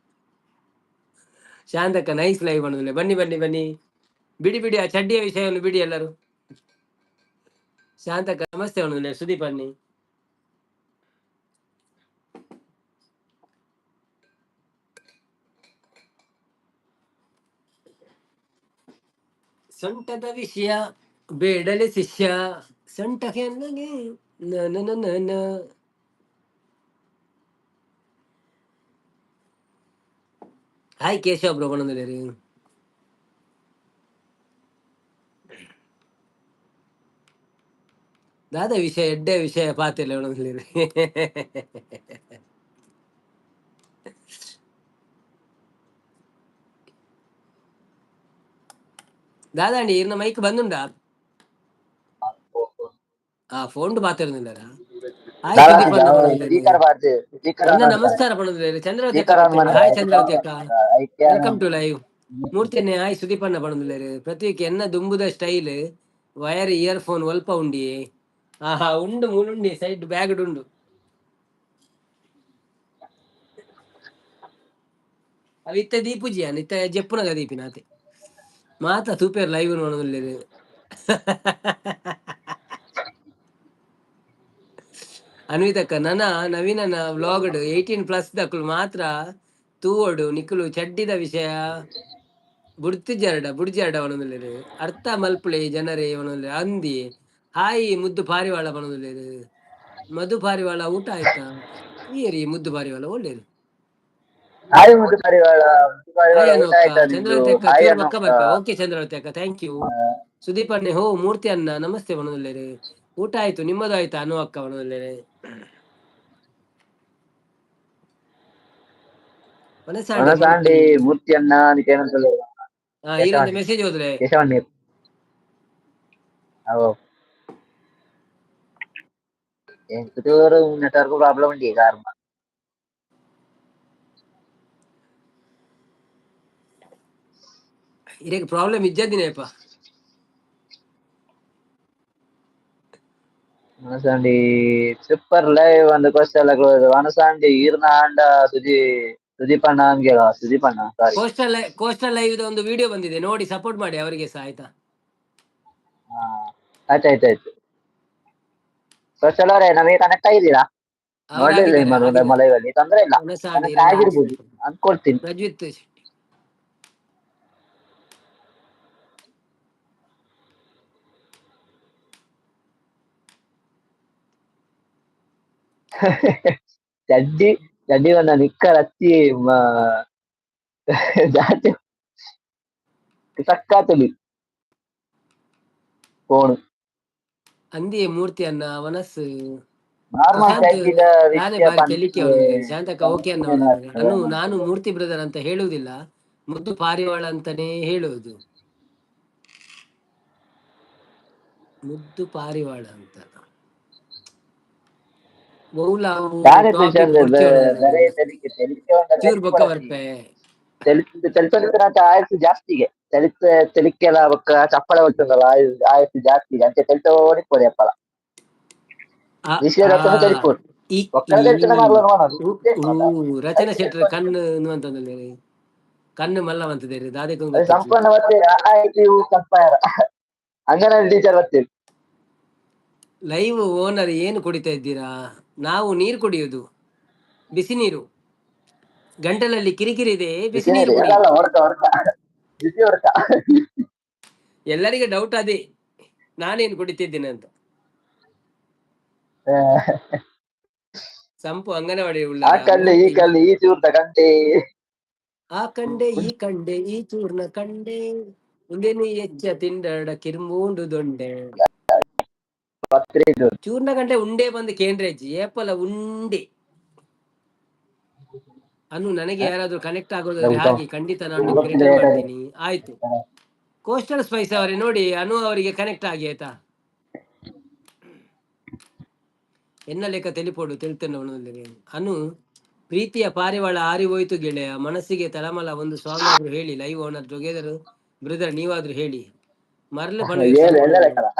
ಶಾಂತಕ್ಕ ನೈಸ್ ಲೈವ್ ಅನ್ನೋದಿಲ್ಲ. ಬನ್ನಿ ಬನ್ನಿ ಬನ್ನಿ. ಬಿಡಿ ಬಿಡಿ, ಆ ಚಡ್ಡಿಯ ವಿಷಯವನ್ನು ಬಿಡಿ ಎಲ್ಲರೂ. ಶಾಂತಕ್ಕ ನಮಸ್ತೆ ಅನ್ನೋದಿಲ್ಲ. ಸುದೀಪ್ ಅನ್ನಿ. ಸೊಂಟದ ವಿಷಯ ಬೇಡಲೆ ಶಿಷ್ಯ, ಸೊಂಟಕ್ಕೆ ನನಗೆ ನ ನ ನ ನ ನ. ಹಾಯ್ ಕೇಶವ ಬ್ರೋ ಬಣ್ಣದಲ್ಲಿ. ದಾದ ವಿಷಯ? ಎಡ್ಡೆ ವಿಷಯ ಪಾತಿಲ್ಲ ಒಣದಲ್ಲಿ. ದಾದಾಂಡಿ, ಇರ್ನ ಮೈಕ್ ಬಂದುಂಡಾ? ಆ ಫೋನ್ ಮಾತಾಡ್ತಿದ್ದಾರಾ? ಹಾಯ್ ಸುದೀಪ್ ಅಣ್ಣ ಬಣ್ಣದಲ್ಲಿ.
ಸ್ಪೀಕರ್ ಬಾರ್ದು, ಸ್ಪೀಕರ್.
ಅಣ್ಣ ನಮಸ್ಕಾರ ಬಣ್ಣದಲ್ಲಿ. ಚಂದ್ರಾವತಿ ಅಕ್ಕ
ಸ್ಪೀಕರ್ ಆನ್.
ಬರ್ತಾರೆ. ಹಾಯ್ ಚಂದ್ರಾವತಿ ಅಕ್ಕ, welcome to live. ಮೂರ್ತಿಯನ್ನೇ hi Sudeep ಅಣ್ಣ ಬಣ್ಣದಲ್ಲಿ. ಪ್ರತೀಕ್, ಎನ್ನ ದುಂಬುದ style wire year phone ಒಲ್ಪ ಉಂಡಿ. ಆಹಾ, ಉಂಡು, ಮೂಲುಂಡಿ ಸೈಡ್ ಬ್ಯಾಗ್ ಉಂಡು. ಅವು ಇತ್ತೆ ದೀಪುಜಿ, ಇತ್ತೆ ಜೆಪ್ಪುನಗ ದೀಪಿನ ಆತೆ. ಮಾತ ತೂಪೇರ್ ಲೈವ್ ನೋಡೋದಿಲ್ಲ. ಅನ್ವಿತಕ್ಕ, ನನ ನವೀನನ ವ್ಲಾಗ್ 18+ ದಕುಲು ಮಾತ್ರ ತೂವೊಡು. ನಿಕುಲು ಚಡ್ಡಿದ ವಿಷಯ ಬುಡ್ತಿಜಾರಡ ಬುಡ್ಜಾರಡ ಪನೊಂದುಲ್ಲೆರ್. ಅರ್ಥ ಮಲ್ಪುಲೆ ಜನರೇ ಪನೊಂದುಲ್ಲೆರ್. ಅಂದಿ ಹಾಯ್ ಮುದ್ದು ಪಾರಿವಾಳ ಪನೊಂದುಲ್ಲೆರ್. ಮಧು ಪಾರಿವಾಳ, ಊಟ ಆಯ್ತಾ? ಏರಿ ಮುದ್ದು ಪಾರಿವಾಳ ಒಳ್ಳೇರು.
ಹಾಯ್ ಮುದ್ದು ಪಾರಿವಾಳ, ಮುದ್ದು ಪಾರಿವಾಳ.
ಹಾಯ್.
ಊಟ
ಅನೋಕ್ಕ.
ಆಯ್ತಾ ನಿಂದು?
ಚಂದ್ರವತಿ ಅಕ್ಕ.
ಹಾಯ್
ಚೂರು ಬೊಕ್ಕ
ಅನೋಕ್ಕ.
ಬರ್ಪೆ. ಓಕೆ ಚಂದ್ರವತಿ ಅಕ್ಕ, thank you. Sudeep ಅಣ್ಣೆ ಹೋ, ಮೂರ್ತಿ ಅಣ್ಣ ನಮಸ್ತೆ ಪನೊಂದುಲ್ಲೆರ್. ಊಟ ಆಯ್ತು, ನಿಮ್ಮದು ಆಯ್ತಾ ಅನು ಅಕ್ಕ ಪನೊಂದುಲ್ಲೆರ್. ಮನಸಾಂಡಿ.
ಮನಸಾಂಡಿ ಮೂರ್ತಿ ಅಣ್ಣ ಅದಕ್ಕೇನಂತಲ್ಲ.
ಹಾ, ಈರೊಂದು ಮೆಸೇಜ್ ಹೋದ್ರೆ.
ಕೇಶವಣ್ಣ ಅವು ಎಂಕುದೂರು ನೆಟ್ವರ್ಕ್ ಪ್ರಾಬ್ಲಮ್ ಉಂಡು ಕಾರ್ಮ.
ಇರೆಗ್ ಪ್ರಾಬ್ಲಮ್ ಇಜ್ಜದಿನೇಪ.
ಮನಸಾಂಡಿ ಸೂಪರ್ ಲೈವ್ ಒಂದು ಕ್ವಶನ್. ಮನಸಾಂಡಿ ಈರ್ನ ಆಂಡ ಸುಜಿ ಸುದೀಪ್ ಅಣ್ಣ ಅಂಗೇಳ, ಸುದೀಪ್ ಅಣ್ಣ, ಸಾರಿ.
ಕೋಸ್ಟಲ್ ಕೋಸ್ಟಲ್ ಲೈವ್ ಒಂದು ವಿಡಿಯೋ ಬಂದಿದೆ ನೋಡಿ, ಸಪೋರ್ಟ್ ಮಾಡಿ ಅವರಿಗೆ ಸಹ, ಆಯ್ತಾ?
ಆಯ್ತು ಆಯ್ತು ಆಯ್ತು. ಸೋಷಲ್ ಅವರೇ, ನಮಗೆ ಕನೆಕ್ಟ್ ಆಗಿದ್ದೀರಾ?
ಅವ್ರು
ನೋಡ್ಲಿಲ್ಲ.
ಆಗಿದ್ದಾರೆ,
ನಿಮ್ಮ
ಆಗಿದ್ದಾರೆ.
ನಮ್ಮ ಲೈವ್ ಅಲ್ಲಿ ತೊಂದ್ರೆ ಇಲ್ಲ.
ಮನಸಾಂಡಿ.
ಕನೆಕ್ಟ್ ಆಗಿರ್ಬೋದು ಅನ್ಕೊಳ್ತೀನಿ.
ಪ್ರಜ್ವಿತ್ ಶೆಟ್ಟಿ.
ಚಡ್ಡಿ ಚಡ್ಡಿ ಒಂದ ನಿಕ್ಕರ್ ಹಚ್ಚಿ ಜಾತಿ ಸಕ್ಕಾತುಲಿ ಫೋನ್.
ಅಂದಿಯೇ ಮೂರ್ತಿ ಅನ್ನ ಮನಸ್ಸು.
ನಾರ್ಮಲ್
ಪ್ರಶಾಂತ್
ಚಡ್ಡಿದ
ನಾನೇ
ವಿಷಯ.
ಬಾರಿ ತೆಲಿಕೆ ಅವನು. ಶಾಂತಕ್ಕ ಓಕೆ ಅನ್ನ. ಅನು, ನಾನು ಮೂರ್ತಿ ಬ್ರದರ್ ಅಂತ ಹೇಳುವುದಿಲ್ಲ, ಮುದ್ದು ಪಾರಿವಾಳ ಅಂತಾನೆ ಹೇಳುವುದು. ಮುದ್ದು ಪಾರಿವಾಳ ಅಂತ.
ದಾನೆ ಪ್ರಶಾಂತ್ ಬರೇ ತೆಲಿಕೆ ತೆಲಿಕೆ.
ಚೂರು ಬೊಕ್ಕ ಬರ್ಪೆ.
ತೆಲಿತ ಆಯಸ್ಸು ಜಾಸ್ತಿಗೆ ತೆಲಿತ ತೆಲಿಕೆಲ ಬೊಕ್ಕ ಚಪ್ಪಳೆ ಒಟ್ಟುಂಡಲ್ಲ, ಆಯಸ್ಸು ಆಯಸ್ಸು ಜಾಸ್ತಿಗೆ ಅಂಚೆ ತೆಲಿತ ಓಡಿಪೋದೆ ಅಪ್ಪಲ. ವಿಷಯದ ತೆಲಿಪೋಡು ಒಕ್ಕಲ ತೆಲಿತನ ಮಾರ್ಲ ಮಾಡೋದು.
ರಚನಾ ಶೆಟ್ಟರ್ ಕಣ್ಣು ಅಂತಂದ್ರೆ ಕಣ್ಣು ಮಲ್ಲ ಅಂತದೇರಿ ದಾದೆಗೂ.
ಅದು ಸಂಪೂರ್ಣ ಮತ್ತೆ ಆಯ್ತು ಕಲ್ಪಾಯರ ಅಂಗನವಾಡಿ ಟೀಚರ್ ಬರ್ತೀರಿ.
ಲೈವ್ ಓನರ್, ಏನು ಕುಡಿತಾ ಇದ್ದೀರಾ? ನಾವು ನೀರು ಕುಡಿಯುವುದು, ಬಿಸಿ ನೀರು. ಗಂಟಲಲ್ಲಿ ಕಿರಿಕಿರಿ ಇದೆ, ಬಿಸಿ ನೀರು ಕುಡಿ.
ಅಲ್ಲ, ಹೊಡ್ಕ ಹೊಡ್ಕ, ಬಿಸಿ ಹೊಡ್ಕ.
ಎಲ್ಲರಿಗೆ ಡೌಟ್ ಅದೇ, ನಾನೇನು ಕುಡಿತಿದ್ದೇನೆ ಅಂತ. ಸಂಪು ಅಂಗನವಾಡಿ ಉಳ್ಳ.
ಆ ಕಲ್ಲು ಈ ಕಲ್ಲು ಈ ಚೂರ್ದ ಕಂಡೆ.
ಆ ಕಂಡೆ ಈ ಕಂಡೆ ಈ ಚೂರ್ನ ಕಂಡೆ, ಉಂದೇನು ಎಚ್ಚ ತಿಂಡಡ ಕಿರ್ಮೂಂಡು ದೊಂಡೆ.
ಪತ್ರಿ.
ಚೂರ್ನ ಕಂಡೆ ಉಂಡೆ ಬಂದು ಕೇಂದ್ರೇಜಿ ಏಪಲ ಉಂಡೆ. ಅನು, ನನಗೆ ಯಾರಾದ್ರೂ ಕನೆಕ್ಟ್ ಆಗೋದಾದ್ರೆ ಹಾಗೆ ಖಂಡಿತ ನಾನು ನಿಮ್ಗೆ ರಿಟರ್ನ್ ಮಾಡ್ತೀನಿ, ಆಯ್ತು. ಕೋಸ್ಟಲ್ ಸ್ಪೈಸ್ ಅವರೇ, ನೋಡಿ, ಅನು ಅವರಿಗೆ ಕನೆಕ್ಟ್ ಆಗಿ, ಆಯ್ತಾ? ಎನ್ನ ಲೆಕ್ಕ ತೆಲಿಪೋಡು ತೆಲ್ತೇನೆ. ಅನು, ಪ್ರೀತಿಯ ಪಾರಿವಾಳ ಆರಿ ಹೋಯ್ತು ಗೆಳೆಯ, ಮನಸ್ಸಿಗೆ ತಳಮಳ ಒಂದು ಸಾಂಗ್ ಆದ್ರೂ ಹೇಳಿ. ಲೈವ್ ಓನರ್ ಟುಗೆದರ್ ಬ್ರದರ್, ನೀವಾದ್ರೂ ಹೇಳಿ ಮರಳು.
ಏನು ಎಲ್ಲ ಲೆಕ್ಕಲ್ಲ.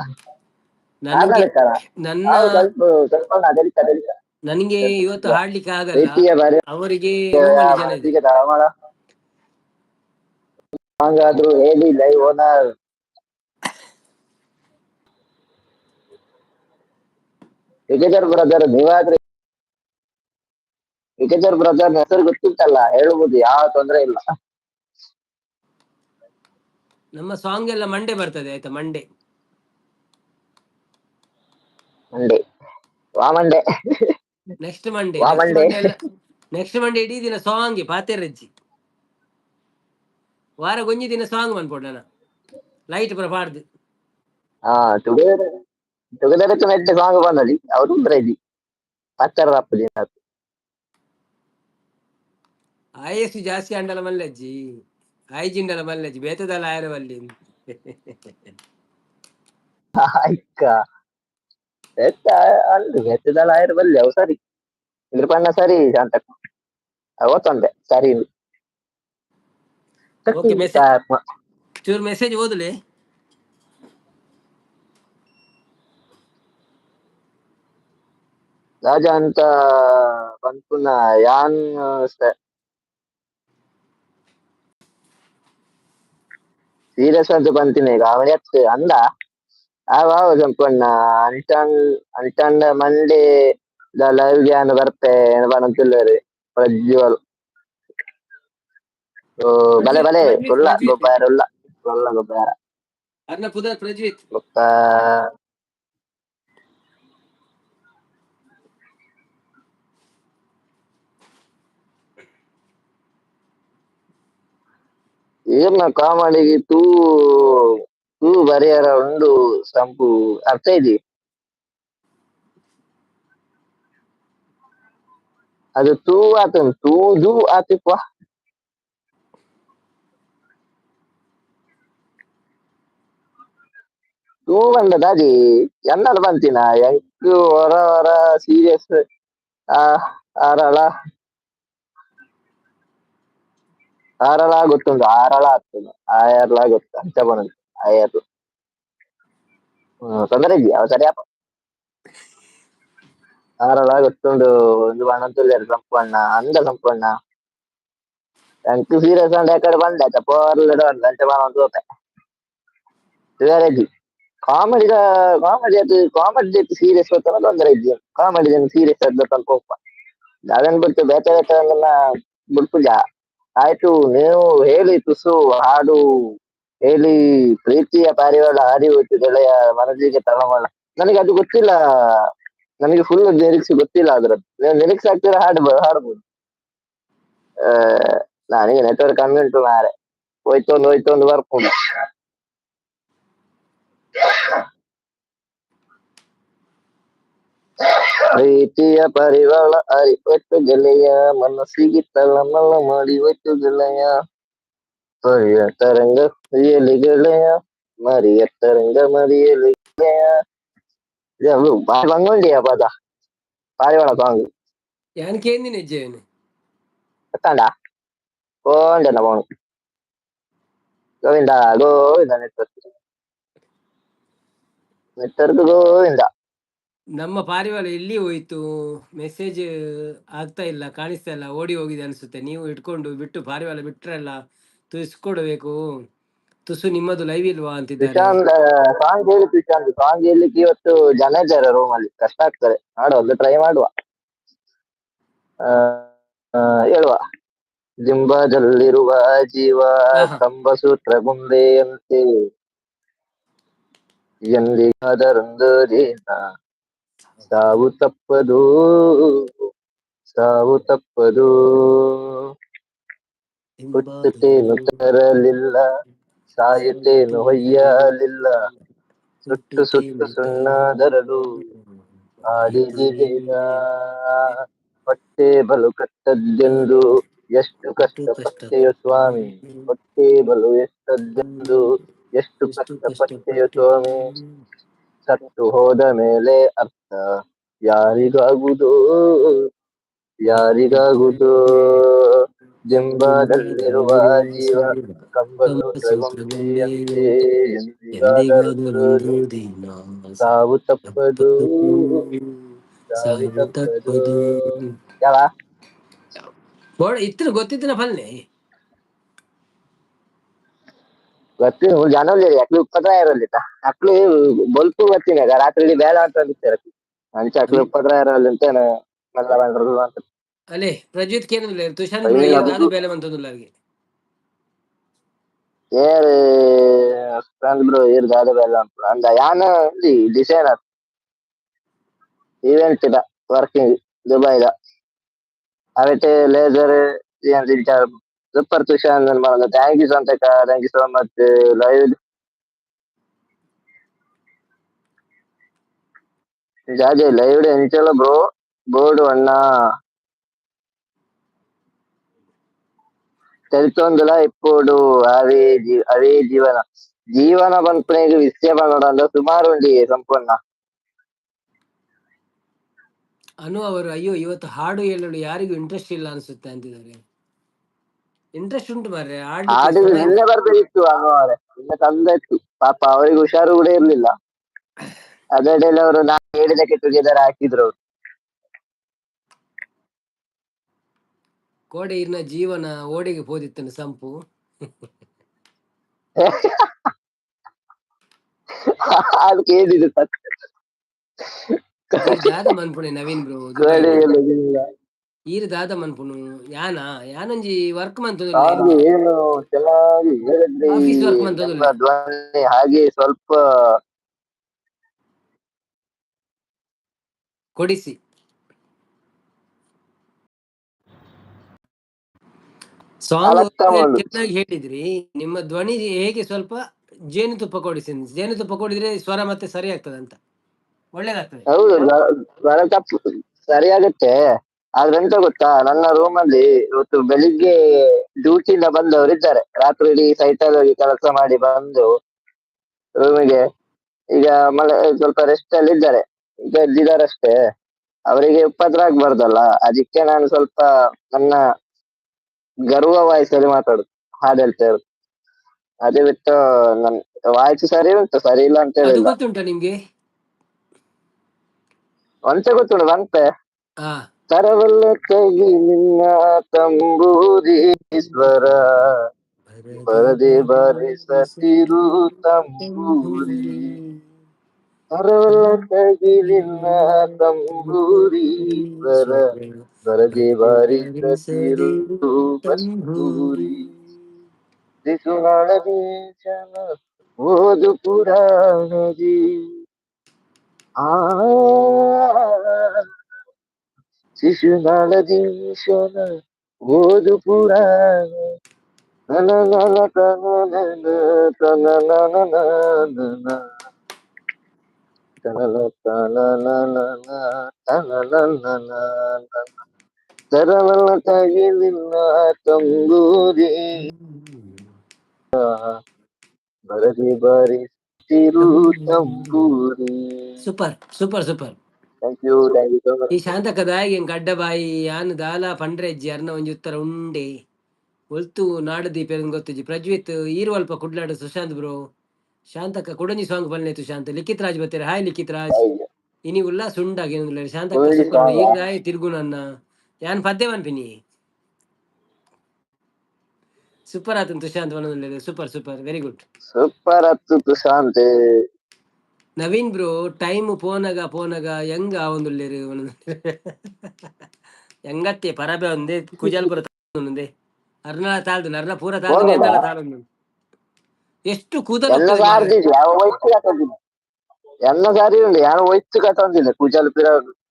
ನನಗೆ
ಲೆಕ್ಕಲ್ಲ.
ನನ್ನ
ನಾವು ಸ್ವಲ್ಪ ಸ್ವಲ್ಪ ತೆಲಿತ ತೆಲಿತ.
ನನಗೆ ಇವತ್ತು ಹಾಡ್ಲಿಕ್ಕೆ ಆಗಲ್ಲ.
ಪ್ರೀತಿಯ ಬಾರಿ
ಅವರಿಗೆ ರೂಮಲ್ಲಿ ಜನ ಇದೆ.
ಮನಸ್ಸಿಗೆ ತಳಮಳ ಹಂಗಾದ್ರು ಹೇಳಿ ಲೈವ್ ಓನರ್. ಟುಗೆದರ್ ಬ್ರದರ್ ನೀವಾದ್ರೆ, ಟುಗೆದರ್ ಬ್ರದರ್ ಹೆಸರು ಗೊತ್ತಿತ್ತಲ್ಲ, ಹೇಳ್ಬೋದು, ಯಾವ ತೊಂದ್ರೆ ಇಲ್ಲ.
ನಮ್ಮ ಸಾಂಗ್ ಎಲ್ಲ ಮಂಡೇ ಬರ್ತದೆ, ಆಯ್ತಾ? ಮಂಡೇ.
ಮಂಡೇ ವಾ ಮಂಡೇ?
Next Monday.
ವಾ Monday?
ನೆಕ್ಸ್ಟ್ ಮಂಡೇ ಇಡೀ ದಿನ ಸಾಂಗ್ ಪಾತೆರಜ್ಜಿ. ವಾರ ಗೊಂಜಿ ದಿನ ಸಾಂಗ್ ಮನ್ಪೊಡಣ ಲೈಟ್ ಪೂರ ಪಾಡ್ದು.
ಹಾ, ಟುಗೆದರ್ ಟುಗೆದರ್ ಮೆತ್ತೆ ಸಾಂಗ್ ಬಂದದಿ ಅವು ತೊಂದ್ರೆ ಇದ್ದಿ ಪತ್ತರ ಅಪ್ಪು.
ಆಯಸ್ಸು ಜಾಸ್ತಿ ಅಂಡಲ ಮಲ್ಲಜ್ಜಿ, ಆಯ್ಜಿಂಡಲ ಮಲ್ಲಜ್ಜಿ, ಬೇತದಲ್ಲ ಆಯರವಲ್ಲಿ.
ಆಯ್ಕ ಬೆತ್ತ ಅಲ್ಲ, ಬೆತ್ತದಲ್ಲ ಆಯ್ರ ಬಲ್ಲಿ ಅವು ಸರಿ ಇದ್ರ ಪಣ್ಣ ಸರಿ ಶಾಂತಕ್ಕ, ಅವ ತೊಂದ್ರೆ ಸರಿ.
Okay, message. ಚೂರು ಮೆಸೇಜ್ ಓದಲೆ.
ರಾಜ ಅಂತ ಪನ್ಪುನ ಯಾನ್ ಸೀರಿಯಸ್ ಅಂತ ಪಂತಿನ ಕಾಮಿಡಿ ಅತ್ ಅಂದ. ಆವ್ ಆವ್ ಸಂಪಣ್ಣ ಅಂಟನ್ ಅಂಟಂಡ Monday the live ಯಾನ್ ಬರ್ಪೆ ಪನೊಂದುಲ್ಲೆರ್ ಪ್ರಜ್ವಲ್. ಓ ಬಲೆ
ಪ್ರಜ್ವಿತ್
ಬಲೆ
ಪ್ರಜ್ವಿತ್
ಕುಲ್ಲ
ಪ್ರಜ್ವಿತ್
ಗೊಬ್ಬಾರ ಉಲ್ಲ ಕುಲ್ಲ ಗೊಬ್ಬಾರ.
ಅರ್ನ ಪುದರ್ ಪ್ರಜ್ವಿತ್.
ಬೊಕ್ಕ ಈರ್ನ ಕಾಮಿಡಿಗೆ ತೂ ತೂ ಬರಿಯರ ಉಂಡು ಸಂಪು ಅರ್ಥ ಇದಿ. ಅದು ತೂ ಆತನ್ ತೂದು ಆತಿಪ್ಪ. ತೂ ಬಂದ ದಾದಿ ಎನ್ನಡ ಬಂತಿನ ಎಂಕ್ ಒರ ಒರ ಸೀರಿಯಸ್ ಆ ಆರಳ ಆರಳ ಗೊತ್ತುಂಟು ಆರಳ ಆಗ್ತದೆ ಆಯರ್ಲ ಗೊತ್ತು ಅಂಚ ಬನದು ಆಯರ್ಲ. ತೊಂದರೆ ಇದ್ದಿ ಅವ ಸರಿಯಪ್ಪ ಆರಳ ಗೊತ್ತುಂಡು ಒಂದು ಬಣ್ಣಂತುಲ್ಲೆರ್ ಸಂಪಣ್ಣ ಅಂದ ಸಂಪಣ್ಣ. ಎಂಕ್ ಸೀರಿಯಸ್ ಅಂಡ ಎಕಡೆ ಬಂದೆ ಆತ ಪೋರ್ಲೆಡ್ ಬಂದ ಅಂಚ ಬನೊಂದು ತೋಪೆ ತೂಯರೆ ಕಾಮಿಡಿದ ಕಾಮಿಡಿ ಅದು ಕಾಮಿಡಿ ಸೀರಿಯಸ್ ಗೊತ್ತಲ್ಲ ತೊಂದರೆ ಇದ್ದಿ ಕಾಮಿಡಿ ಸೀರಿಯಸ್ ಆದ ಸ್ವಲ್ಪ ಒಪ್ಪ ಅದನ್ನ ಬಿಟ್ಟು ಬೇತೆ ಬೇತೆ ಬಿಡ್ಪುಜ ಆಯ್ತು. ನೀವು ಹೇಳಿ ತುಸು ಹಾಡು ಹೇಳಿ ಪ್ರೀತಿಯ ಪಾರಿವಾಳ ಹಾರಿ ಹೋಯ್ತು ಗೆಳೆಯ ಮನಸ್ಸಿಗೆ ತಳಮಳ. ನನಗೆ ಅದು ಗೊತ್ತಿಲ್ಲ, ನನಗೆ ಫುಲ್ ಲಿರಿಕ್ಸ್ ಗೊತ್ತಿಲ್ಲ ಅದ್ರದ್ದು. ನೀವು ಲಿರಿಕ್ಸ್ ಹಾಕ್ತೀರಾ ಹಾಡ್ಬೋದು. ಆ, ನನಗೆ ನೆಟ್ವರ್ಕ್ ಕಮ್ಮಿ ಉಂಟು ಮಾರೆ, ಹೋಯ್ತೊಂದು ಹೋಯ್ತೊಂದು ಬರ್ಪುಂಡು. ಪ್ರೀತಿಯ ಪರಿವಾಳ ಅರಿ ಹೋಯ್ತು ಗೆಳೆಯ ಮನಸ್ಸಿಗೆ ತಳಮಳ ಮಾಡಿ ಹೋಯ್ತು ಗೆಳೆಯ ಪರಿಯ ತರಂಗ ಎಲಿ ಗೆಳೆಯ ಮರಿಯ ತರಂಗ ಮರಿಯಲಿ ಗೆಳೆಯ. ಬಾರಿ ಬಂಗುಂಡಿಯ ಪದ ಪಾರಿವಾಳ ಸಾಂಗ್.
ಯಾನ್ ಕೇಂದಿನ ಹೆಜ್ಜೆಯನ್ನು.
ಗೊತ್ತಂಡ ಕೊಂಡೆನ ಬೋನು ಗೋವಿಂದ ಗೋವಿಂದ ನೆಟ್ವರ್ಕ್ ನೆಟ್ವರ್ಕ್ ಗೋವಿಂದ.
ನಮ್ಮ ಪಾರಿವಾಳ ಎಲ್ಲಿ ಹೋಯ್ತು? ಮೆಸೇಜ್ ಆಗ್ತಾ ಇಲ್ಲ, ಕಾಣಿಸ್ತಾ ಇಲ್ಲ, ಓಡಿ ಹೋಗಿದೆ ಅನ್ಸುತ್ತೆ. ನೀವು ಇಟ್ಕೊಂಡು ಬಿಟ್ಟು ಪಾರಿವಾಳ ಬಿಟ್ರಲ್ಲ, ತುಸ್ಕೊಡ್ಬೇಕು ತುಸು. ನಿಮ್ಮದು ಲೈವ್ ಇಲ್ವಾ ಅಂತಿದ್ದಾರೆ.
ಸುಶಾಂತ್ ಸಾಂಗ್ ಹೇಳಿ ಸುಶಾಂತ್ ಸಾಂಗ್ ಹೇಳಲಿಕ್ಕೆ ಇವತ್ತು ಜನ ಇದ್ದಾರೆ ರೂಮ್ ಅಲ್ಲಿ, ಕಷ್ಟ ಆಗ್ತದೆ. ಮಾಡುವ ಒಂದು ಟ್ರೈ ಮಾಡುವ. ಆ, ಆ, ಹೇಳುವ ಜಿಂಬದಲ್ಲಿರುವ ಜೀವ ಕಂಬಸೂತ್ರ ಗೊಂಬೆಯಂತೆ ಎಂದಿಗಾದರೊಂದು ದಿನ ಸಾವು ತಪ್ಪದು ಸಾವು ತಪ್ಪದು. ಹುಟ್ಟುತ್ತೇನು ತರಲಿಲ್ಲ ಸಾಯುತ್ತೇನು ಹೊಯ್ಯಲಿಲ್ಲ ಸುಟ್ಟು ಸುಟ್ಟು ಸುಣ್ಣದರಲು ಆಡಿದಿಲ್ಲ ಹೊಟ್ಟೆ ಬಲು ಕಟ್ಟದ್ದೆಂದು ಎಷ್ಟು ಕಷ್ಟಪಟ್ಟೆಯೋ ಸ್ವಾಮಿ ಹೊಟ್ಟೆ ಬಲು ಎಷ್ಟದ್ದೆಂದು ಎಷ್ಟು ಕಷ್ಟಪಟ್ಟೆಯೋ ಸ್ವಾಮಿ ಸತ್ತು ಹೋದ ಮೇಲೆ ಅರ್ಥ ಯಾರಿಗಾಗುವುದು ಯಾರಿಗಾಗುವುದು. ಜಿಂಬದಲ್ಲಿರುವ ಜೀವ ಕಂಬಸೂತ್ರ ಗೊಂಬೆಯಂತೆ ಎಂದಿಗಾದರೊಂದು
ದಿನ
ಸಾವು ತಪ್ಪದು ಸಾವು
ಸಾವು
ತಪ್ಪದು.
ತಪ್ಪದು.
ಯಾವ
ಬೋಡ ಇತ್ತು ಗೊತ್ತಿತ್ತಿನ ಫಲ್ನೆ.
ಗೊತ್ತಿಲ್ಲ ಜನ ಅಕ್ಲು ಉಪದ್ರ ಇರಲ್ಲಿತ್ತ ಅಕ್ಲು ಬೊಲ್ಪು ಬರ್ತೀನಿ ರಾತ್ರಿ ಬೇಡ ಅಂತ ಅಂದಿರ್ತಾರೆ ಅಂಚ ಅಕ್ಲು ಉಪದ್ರ ಇರಲ್ಲ ಅಂತ ಮಲ್ಲ ಬಂದ್ರು ಅಂತ.
ಅಲ್ಲೇ ಪ್ರಜ್ವಿತ್ ಕೇನಿಲ್ಲ ತುಷಾನ್
ಇಲ್ಲ,
ದಾದ ಬೇಲೆ ಬಂತಂದುಲ್ಲ ಅವ್ರಿಗೆ.
ಏರ್ ಬ್ರೋ ಏರ್ ದಾದ ಬೇಲ ಅಂದ ಯಾನ ಡಿಸೈನರ್ ಈವೆಂಟ್ ಇದ ವರ್ಕಿಂಗ್ ದುಬೈದ ಅವೆಟ್ laser super Tushan. Thank you ಸಂತಕ, thank you so much live ಜಾಜೆ live ಎಂಚಲ bro board ಅಣ್ಣ ತೆಲ್ತೊಂದುಲ ಇಪ್ಪೋಡು ಅವೇ ಜೀವ ಅವೇ ಜೀವನ ಜೀವನ ಪನ್ಪುನೆಗ್ ವಿಷ್ಯ ಪನೊಡು ಸುಮಾರು ಉಂಡಿ ಸಂಪೂರ್ಣ.
ಅನು ಅವರು ಅಯ್ಯೋ ಇವತ್ತು ಹಾಡು ಹೇಳಲು ಯಾರಿಗೂ ಇಂಟ್ರೆಸ್ಟ್ ಇಲ್ಲ ಅನ್ಸುತ್ತೆ ಅಂತಿದ್ದಾರೆ. ಇಂಟ್ರೆಸ್ಟ್ ಉಂಟು ಮಾರ್ರೆ ಹಾಡ್ಲಿಕ್ಕೆ
ಹಾಡು
ಸ್ವರ.
ನಿನ್ನೆ ಬರ್ಬೇಕಿತ್ತು ಅನು ಅವರೇ, ನಿನ್ನೆ ತಂದ ಇತ್ತು. ಪಾಪ ಅವರಿಗೆ ಹುಷಾರು ಕೂಡ ಇರ್ಲಿಲ್ಲ. ಅದೇ ಡೇಲಿ ಅವರು ನಾನು ಹೇಳಿದಕ್ಕೆ ಟುಗೆದರ್ ಹಾಕಿದ್ರು ಅವರು.
ಕೋಡೆ ಇರ್ನ ಜೀವನ ಓಡೆಗೆ ಪೋದಿತ್ತನು ಸಂಪು.
ಅದಕ್ಕೆ ಏನಿದೆ?
ಈರ್ ದಾದ ಮನ್ಪುಣೆ ನವೀನ್ ಬ್ರೋ?
ಕೋಡೆ.
ಈರ್ ದಾದ ಮನ್ಪುನು? ಯಾನ ಯಾನೊಂಜಿ ವರ್ಕ್ ಮಂತೊಂದುಲ್ಲೆ.
ಹಾಗೆ ಏನು ಚೆನ್ನಾಗಿ ಹೇಳಿದ್ರಿ.
ಆಫೀಸ್ ವರ್ಕ್
ನಿಮ್ಮ
ಮಂತೊಂದುಲ್ಲೆ.
ಧ್ವನಿ ಹಾಗೆ ಸ್ವಲ್ಪ
ಕೊಡಿಸಿ ಸಾಂಗ್.
ಅಲಕ್ಕ.
ಚೆನ್ನಾಗಿ ಹೇಳಿದ್ರಿ. ನಿಮ್ಮ ಧ್ವನಿ ಹೇಗೆ ಸ್ವಲ್ಪ ಜೇನುತುಪ್ಪ ಕೊಡಿಸಿ. ಜೇನುತುಪ್ಪ ಕೊಡಿದ್ರೆ ಸ್ವರ ಮತ್ತೆ ಸರಿ ಆಗ್ತದೆ ಅಂತ, ಒಳ್ಳೇದಾಗ್ತದೆ.
ಹೌದು, ಸ್ವರ ತಪ್ಪು ಸರಿ ಆಗುತ್ತೆ. ಆದ್ರೆ ಎಂತ ಗೊತ್ತಾ, ನನ್ನ ರೂಮ್ ಅಲ್ಲಿ ಇವತ್ತು ಬೆಳಿಗ್ಗೆ ಡ್ಯೂಟಿಯಿಂದ ಬಂದವರು ಇದ್ದಾರೆ. ರಾತ್ರಿ ಇಡೀ ಸೈಟ್ ಅಲ್ಲಿ ಹೋಗಿ ಕೆಲಸ ಮಾಡಿ ಬಂದು ರೂಮಿಗೆ ಈಗ ಮಳೆ ಸ್ವಲ್ಪ ರೆಸ್ಟ್ ಅಲ್ಲಿ ಇದ್ದಾರೆ. ಈಗ ಎದ್ದಿದ್ದಾರಷ್ಟೇ. ಅವರಿಗೆ ಉಪದ್ರ ಆಗ್ಬಾರ್ದಲ್ಲ, ಅದಕ್ಕೆ ನಾನು ಸ್ವಲ್ಪ ನನ್ನ ಗರ್ವ ವಾಯ್ಸ್ ಅಲ್ಲಿ ಮಾತಾಡುದು, ಹಾಡು ಹೇಳ್ತಾ ಇರುದು. ಅದೇ ಬಿಟ್ಟು ನನ್ ವಾಯ್ಸ್ ಸರಿ ಉಂಟು, ಸರಿ ಇಲ್ಲ ಅಂತ
ಅದು
ಹೇಳಿಲ್ಲ.
ಗೊತ್ತುಂಟಾ ನಿಮ್ಗೆ?
ಒಂಚೆ ಗೊತ್ತುಂಟು, ಬಂತೆ.
ಹಾ.
ತರವಲ್ಲ ಕೈ ನಿನ್ನ ತಂಬೂರೀಶ್ವರ, ಬರದೆ ಬಾರಿಸತಿರು ತಂಬೂರಿ. ತರವಲ್ಲ ಕೈ ನಿನ್ನ ತಂಬೂರೀಶ್ವರ, ಬರದೆ ಬಾರಿಸತಿರು ತಂಬೂರಿ. ಶಿಶುನಾಳದೀಶನ ಓದು ಪುರಾಣದಿ, ಆ ಶಿಶುನಾಳದೀಶನ ಓದು ಪುರಾಣ. ನನ ನನ ತನ ನನ ತನ ನನ ನನ ತನ ತನ ನನ ತನ ನನ ತರವಲ್ಲ ತಗಿಲಿಲ್ಲ ತಂಬೂರಿ, ಬರದೆ ಬಾರಿಸಿರು ತಂಬೂರಿ.
Super super super.
Thank you, thank you so much.
ಈ ಶಾಂತಕದಾಯಿ ಗಡ್ಡಬಾಯಿ ಯಾನ್ ದಾಲ ಪಂಡ್ರೆಜ್ಜಿ ಅರ್ನ ಒಂಜಿ ಉತ್ತರ ಉಂಡೆ ಒಲ್ತು ನಾಡದೀಪ ಗೊತ್ತಿಜ್ಜಿ. ಪ್ರಜ್ವಿತ್ ಈರುವಲ್ಪ ಕುಡ್ಲಾಡು. ಸುಶಾಂತ್ ಬ್ರೋ, ಶಾಂತಕ ಕುಡಂಜಿ ಸಾಂಗ್ ಪಲ್ನೇತು. ಶಾಂತ ಲಿಖಿತ್ ರಾಜ್ ಬತ್ತಾರೆ. ಹಾಯ್ ಲಿಖಿತ್ ರಾಜ್. ಇನಿ ಉಲ್ಲ ಸುಂಡಾಗಿ ಶಾಂತಕ.
ಕುಡಂಜಿ
ಸೂಪರ್.
Song ಆ?
ಈರ್ದಾಯಿ ತಿರುಗು ನನ್ನ ಯಾನ್ ಪದ್ಯ ಮನ್ಪಿನಿ. Super ಆತನ್ ತುಶಾಂತ್ ವನದಲ್ಲೇರು. Super super, very good.
Super ಅತ್ತು ತುಶಾಂತ್.
ನವೀನ್ ಬ್ರೋ, ಟೈಮ್ ಪೋನಗ ಪೋನಗ ಹೆಂಗ ಆವೊಂದುಲ್ಲೆರ್? ಹೆಂಗತ್ತೆ ಪರಬೆ ಒಂದೇ ಕುಜಲ್ಪುರ ಒಂದೇ ಅರ್ನಳ ತಾಳ್ದು ಅರ್ನ ಪೂರ ತಾಳ್ದು.
ಹೋಗಲ್ಲ.
ಎಂದಲ ತಾಳೊಂದು ಎಷ್ಟು ಕೂದಲು
ಎನ್ನ
ಹೋಗ್ತದೆ ಮಾರ್ರೆ.
ಸಾರ್ದಿ ಯಾವ ಒಯ್ತು ಕತ್ತೊಂದಿಲ್ಲ, ಎನ್ನ ಸಾರಿ ಉಂಡು ಯಾರು ಒಯ್ತು ಕತ್ತೊಂದಿಲ್ಲ. ಕುಜಲ್ ಪಿರ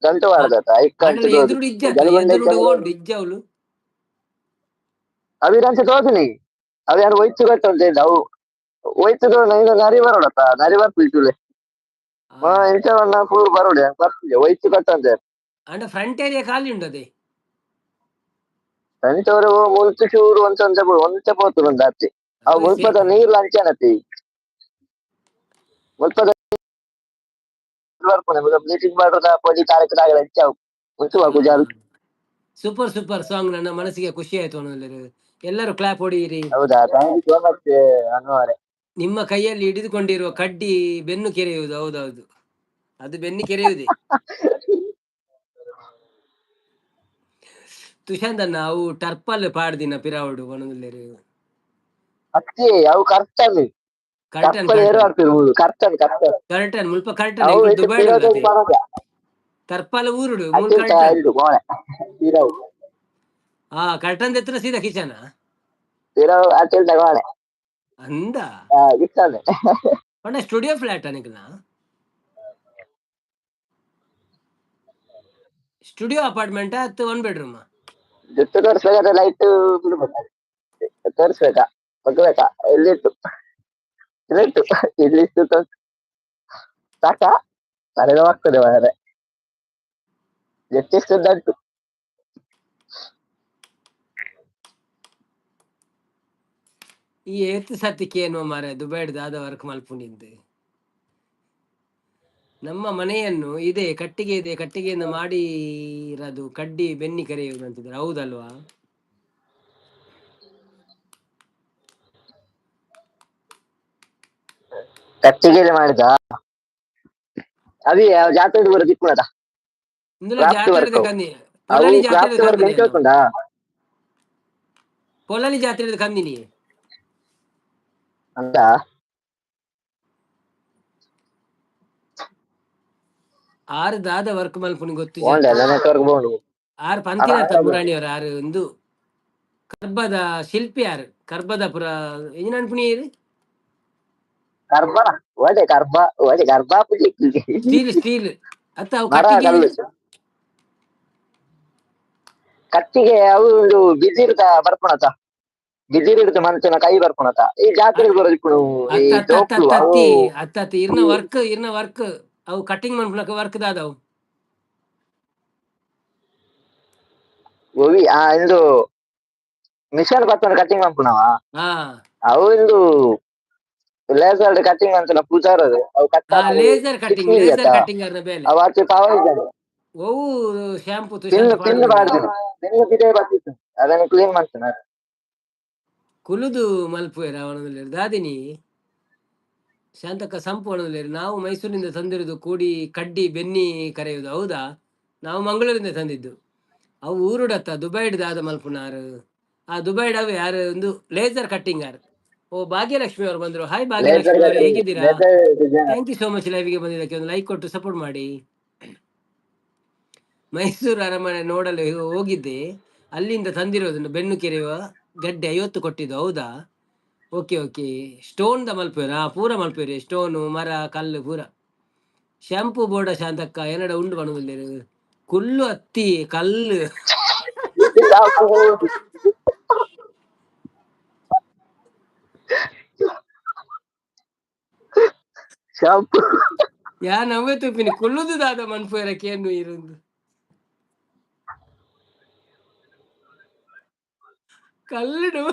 ಗಂಟು ವಾರ್ದತ್ತ ಐಕ್.
ಆಂಡಲ ಎದುರುಡು ಇಜ್ಜ, ಎದುರುಡು ಓಂಡು ಇಜ್ಜ ಅವಳು.
ಅವಿರಂಚ ತೋದಿನಿ ಅವು ಯಾರು ಒಯ್ತು ಕಟ್ಟೊಂದಿಲ್ಲ. ಅವು ಒಯ್ತು ನರಿ ಬರೋಡತ್ತ, ನರಿ ಬರ್ಪಿಟ್ಟುಲೆ ಇಂಚ ಫುಲ್ ಬರೋಡೆ ಬರ್ತಿದೆ ಒಯ್ತು ಕಟ್ಟಂತೆ.
ಅಂಡ ಫ್ರಂಟ್ ಏರಿಯಾ ಖಾಲಿ ಉಂಡು ಅದೇ.
ಫ್ರಂಟ್ ಅವರು ಮುಲ್ತು ಚೂರು ಒಂಚ ಒಂಚ ಒಂಚ ಪೋತುಂಡು ಅತ್ತಿ. ಅವು ಮುಲ್ಪದ ನೀರ್ಲ ಅಂಚನತಿ ಮುಲ್ಪದ ಬರ್ಪುನೆ ಬ್ಲೀಚಿಂಗ್ ಪೌಡರ್ ಪೊಡಿ ಕಾರ್ಯಕ್ರಮ ಅಂಚಾವು ಮುಂಚು ಕುಜಾಲ್.
ಸೂಪರ್ ಸೂಪರ್ ಸಾಂಗ್, ನನ್ನ ಮನಸ್ಸಿಗೆ ಖುಷಿ ಆಯ್ತು ಅನ್ನೋದು. ಎಲ್ಲರೂ ಕ್ಲಾಪ್ ಹೊಡೆಯಿರಿ.
ಹೌದಾ? Thank you so much ಅನುವರೆ.
ನಿಮ್ಮ ಕೈಯಲ್ಲಿ ಹಿಡಿದುಕೊಂಡಿರುವ ಕಡ್ಡಿ ಬೆನ್ನು ಕೆರೆಯುವುದು. ಹೌದೌದು, ಅದು ಬೆನ್ನು ಕೆರೆಯುವುದೇ. ತುಷಾಂತ್ ಅಣ್ಣ, ಅವು ಟರ್ಪಲ್ ಪಾಡ್ದಿನ ಪಿರಾವುಡು ಒಣದುಲ್ಲೇರು.
ಅತ್ತಿ, ಅವು ಕರ್ತನ್.
ಕರ್ಟನ್.
ಕರ್ತನ್ ಏರು ಆಡ್ತಿರ್ಬೋದು, ಕರ್ತನ್ ಕರ್ತನ್.
ಕರ್ಟನ್ ಮುಲ್ಪ ಕರ್ಟನ್.
ಅವು ಇತ್ತೆ
ದುಬೈ
ಪಿರೋದ ಪನಗ.
ಟರ್ಪಲ್ ಊರುಡು ಮೂಲ್.
ಅತ್ತಿಲ್ತ
ಕರ್ಟನ್.
ಇಲ್ಡು ಕೋಣೆ ಪಿರವು.
ಆ ಕರ್ಟನ್ ಎತ್ತರ ಸೀದಾ ಕಿಚನ.
ಪಿರವು ಅತ್ತಿಲ್ತ ಕೋಣೆ.
ಅಂದ.
ಇತ್ತಂದೆ.
ಪಂಡ ಸ್ಟುಡಿಯೋ ಫ್ಲಾಟ್ ಅನಿಕಲ್ನ ಸ್ಟುಡಿಯೋ ಅಪಾರ್ಟ್ಮೆಂಟ್ ಅತ್ತು ಒನ್ ಬೆಡ್ರೂಮ್?
ಜುಟ್ಟು ತೋರಿಸ್ಬೇಕಾದ್ರೆ ಲೈಟ್ ಬಿಡ್ಬೇಕಾ, ತೋರಿಸ್ಬೇಕಾ, ಬಗ್ಬೇಕಾ? ಎಲ್ಲಿಟ್ಟು ಇಲ್ಲಿಟ್ಟು ಇಲ್ಲಿಟ್ಟು ತೋರ್ಸು ಸಾಕಾ? ತಲೆನೋವು ಆಗ್ತದೆ ಮಾರ್ರೆ. ಜುಟ್ಟಿಷ್ಟು ಉದ್ದ.
ಈ ಏತ್ ಸತಿಕೆ ಏನೋ ಮಾರ್ರೆ, ದುಬೈಡ್ ದಾದ ವರ್ಕ್ ಮಲ್ಪುಂಡಿಂದು. ನಮ್ಮ ಮನೆಯನ್ನು ಇದೆ ಕಟ್ಟಿಗೆ ಇದೆ, ಕಟ್ಟಿಗೆಯಿಂದ ಮಾಡಿರದು ಕಡ್ಡಿ ಬೆನ್ನಿ ಕರೆಯುವುದು ಅಂತಿದ್ದಾರೆ. ಹೌದಲ್ವಾ?
ಕಟ್ಟಿಗೆಯಲ್ಲಿ ಮಾಡಿದ ಅದೇ ಜಾತ್ರೆ ಬರೋ ದಿಕ್ಕುನದ
ಇಂದುಲ
ಕ್ರಾಫ್ಟ್
ಜಾತ್ರೆದ
ವರ್ಕ್.
ಕಂದಿ
ಅವು
ಪುರಲಿ
ಕ್ರಾಫ್ಟ್
ಜಾತ್ರೆದ
ವರ್ಕ್
ಕಂದಿನಿ
ಎಂತ ಗೊತ್ತುಂಟಾ?
ಪೊಲಲಿ ಜಾತ್ರೆ ಕಂದಿನಿ.
ಅಂತ.
ಆರು ದಾದ ವರ್ಕ್ ಮಲ್ಪುನಿ ಗೊತ್ತು.
ಓಂಡ ನೆಟ್ವರ್ಕ್ ಬೋಂಡು.
ಆರು ಪಂತಿನತ್ತ ಪುರಾಣಿಯವರು ಆರು ಒಂದು ಕರ್ಬದ ಶಿಲ್ಪಿ ಆರು ಕರ್ಬದ ಪುರ ಎಂಜಿನ ಅನ್ಪುನಿ.
ಕರ್ಬ ಒಡೆ ಕರ್ಬ ಒಡೆ ಕರ್ಬ.
ಸ್ಟೀಲ್ ಸ್ಟೀಲ್ ಅತ್ತ ಅವು.
ಮರ.
ಕಟ್ಟಿಗೆ.
ಕಲ್ಲು, ಕಟ್ಟಿಗೆ. ಅವು ಒಂದು ಬಿದಿರ್ದ ಬರ್ಪುಣತ, ಬಿದಿರಿಡ್ದು ಮಂತಿನ ಕೈ ಬರ್ಪುಣತ. ಈ ಜಾತ್ರೆಗೆ ಬರೋದಿಪ್ಪುನು ಈ
ಅತ್ತ ಅತ್ತ ಅತ್ತ.
ಜೋಕ್ಲು ಅವು.
ಅತ್ತಿ ಅತ್ತ ಅತ್ತ, ಇರ್ನ ವರ್ಕ್, ಇರ್ನ ವರ್ಕ್ ಅವು ಕಟಿಂಗ್ ಮನ್ಪುನಕ ವರ್ಕ್ ದಾದವು.
ಒವಿ ಆ ಇಂದು ಮಿಷನ್ ಪತ್ತೊಂದು ಕಟಿಂಗ್ ಮನ್ಪುನವ?
ಹಾ.
ಅವು ಇಂದು ಲೇಸರ್ ಕಟಿಂಗ್ ಅಂತಲ್ಲ ಪೂಜಾರದು ಅವು ಕಟ್.
Laser cutting, laser cutting ಅರ್ನ ಬೇಲೆ.
ಅವು ಆಚೆ ಪಾವ ಇದ್ದಾನೆ.
ಒವು ಶಾಂಪೂ?
ಪಿನ್ ಪಿನ್ ಪಾಡ್ದಿನಿ, ಪಿನ್ ಪಿದೆ ಬತ್ತಿತ್ತು, ಅದನ್ನು ಕ್ಲೀನ್ ಮಾಡ್ತಾನೆ.
ಕುಲುದು ಮಲ್ಪುವೆರ್ ಅವನದಲ್ಲಿ ದಾದಿನಿ ಶಾಂತಕ್ಕ ಸಂಪು ಅವನದಲ್ಲಿ. ನಾವು ಮೈಸೂರಿನಿಂದ ತಂದಿರುವುದು ಕೂಡಿ ಕಡ್ಡಿ ಬೆನ್ನಿ ಕರೆಯುವುದು. ಹೌದಾ? ನಾವು ಮಂಗಳೂರಿಂದ ತಂದಿದ್ದು. ಅವು ಊರುಡತ್ತ ದುಬೈಡ್ ದಾದ ಮಲ್ಪುನಾರು. ಆ ದುಬೈಡ್ ಅವು ಯಾರು ಒಂದು ಲೇಸರ್ ಕಟ್ಟಿಂಗ್ ಆರ್. ಓ, ಭಾಗ್ಯಲಕ್ಷ್ಮಿ ಅವರು ಬಂದ್ರು. ಹಾಯ್ ಭಾಗ್ಯಲಕ್ಷ್ಮಿ ಅವರು, ಹೇಗಿದ್ದೀರಾ? Thank you so much ಲೈವ್ಗೆ ಬಂದಿದ್ದಕ್ಕೆ. ಒಂದು ಲೈಕ್ ಕೊಟ್ಟು ಸಪೋರ್ಟ್ ಮಾಡಿ. ಮೈಸೂರು ಅರಮನೆ ನೋಡಲು ಹೋಗಿದ್ದೆ, ಅಲ್ಲಿಂದ ತಂದಿರೋದನ್ನು ಬೆನ್ನು ಕೆರೆಯುವ ಗಡ್ಡೆ 50 ಕೊಟ್ಟಿದ್ದು. ಹೌದಾ? Okay okay. ಸ್ಟೋನ್ the ಮಲ್ಪೇರ, ಪೂರ ಮಲ್ಪೇರಿ, ಸ್ಟೋನು ಮರ ಕಲ್ಲು ಪೂರ. ಶಾಂಪೂ ಬೋರ್ಡ ಶಾಂತಕ್ಕ ಏನಡ ಉಂಡು ಬಣ್ಣದಲ್ಲಿ ಕುಲ್ಲು ಅತ್ತಿ ಕಲ್ಲು.
ಶಾಂಪು.
ಯಾ ನವ್ವೆ ತುಪ್ಪಿನಿ ಕುಲ್ಲುದು ದಾದ ಮನ್ಪುವೆರ ಕೇನು ಇರುಂದು ಕಲ್ಲುಡು.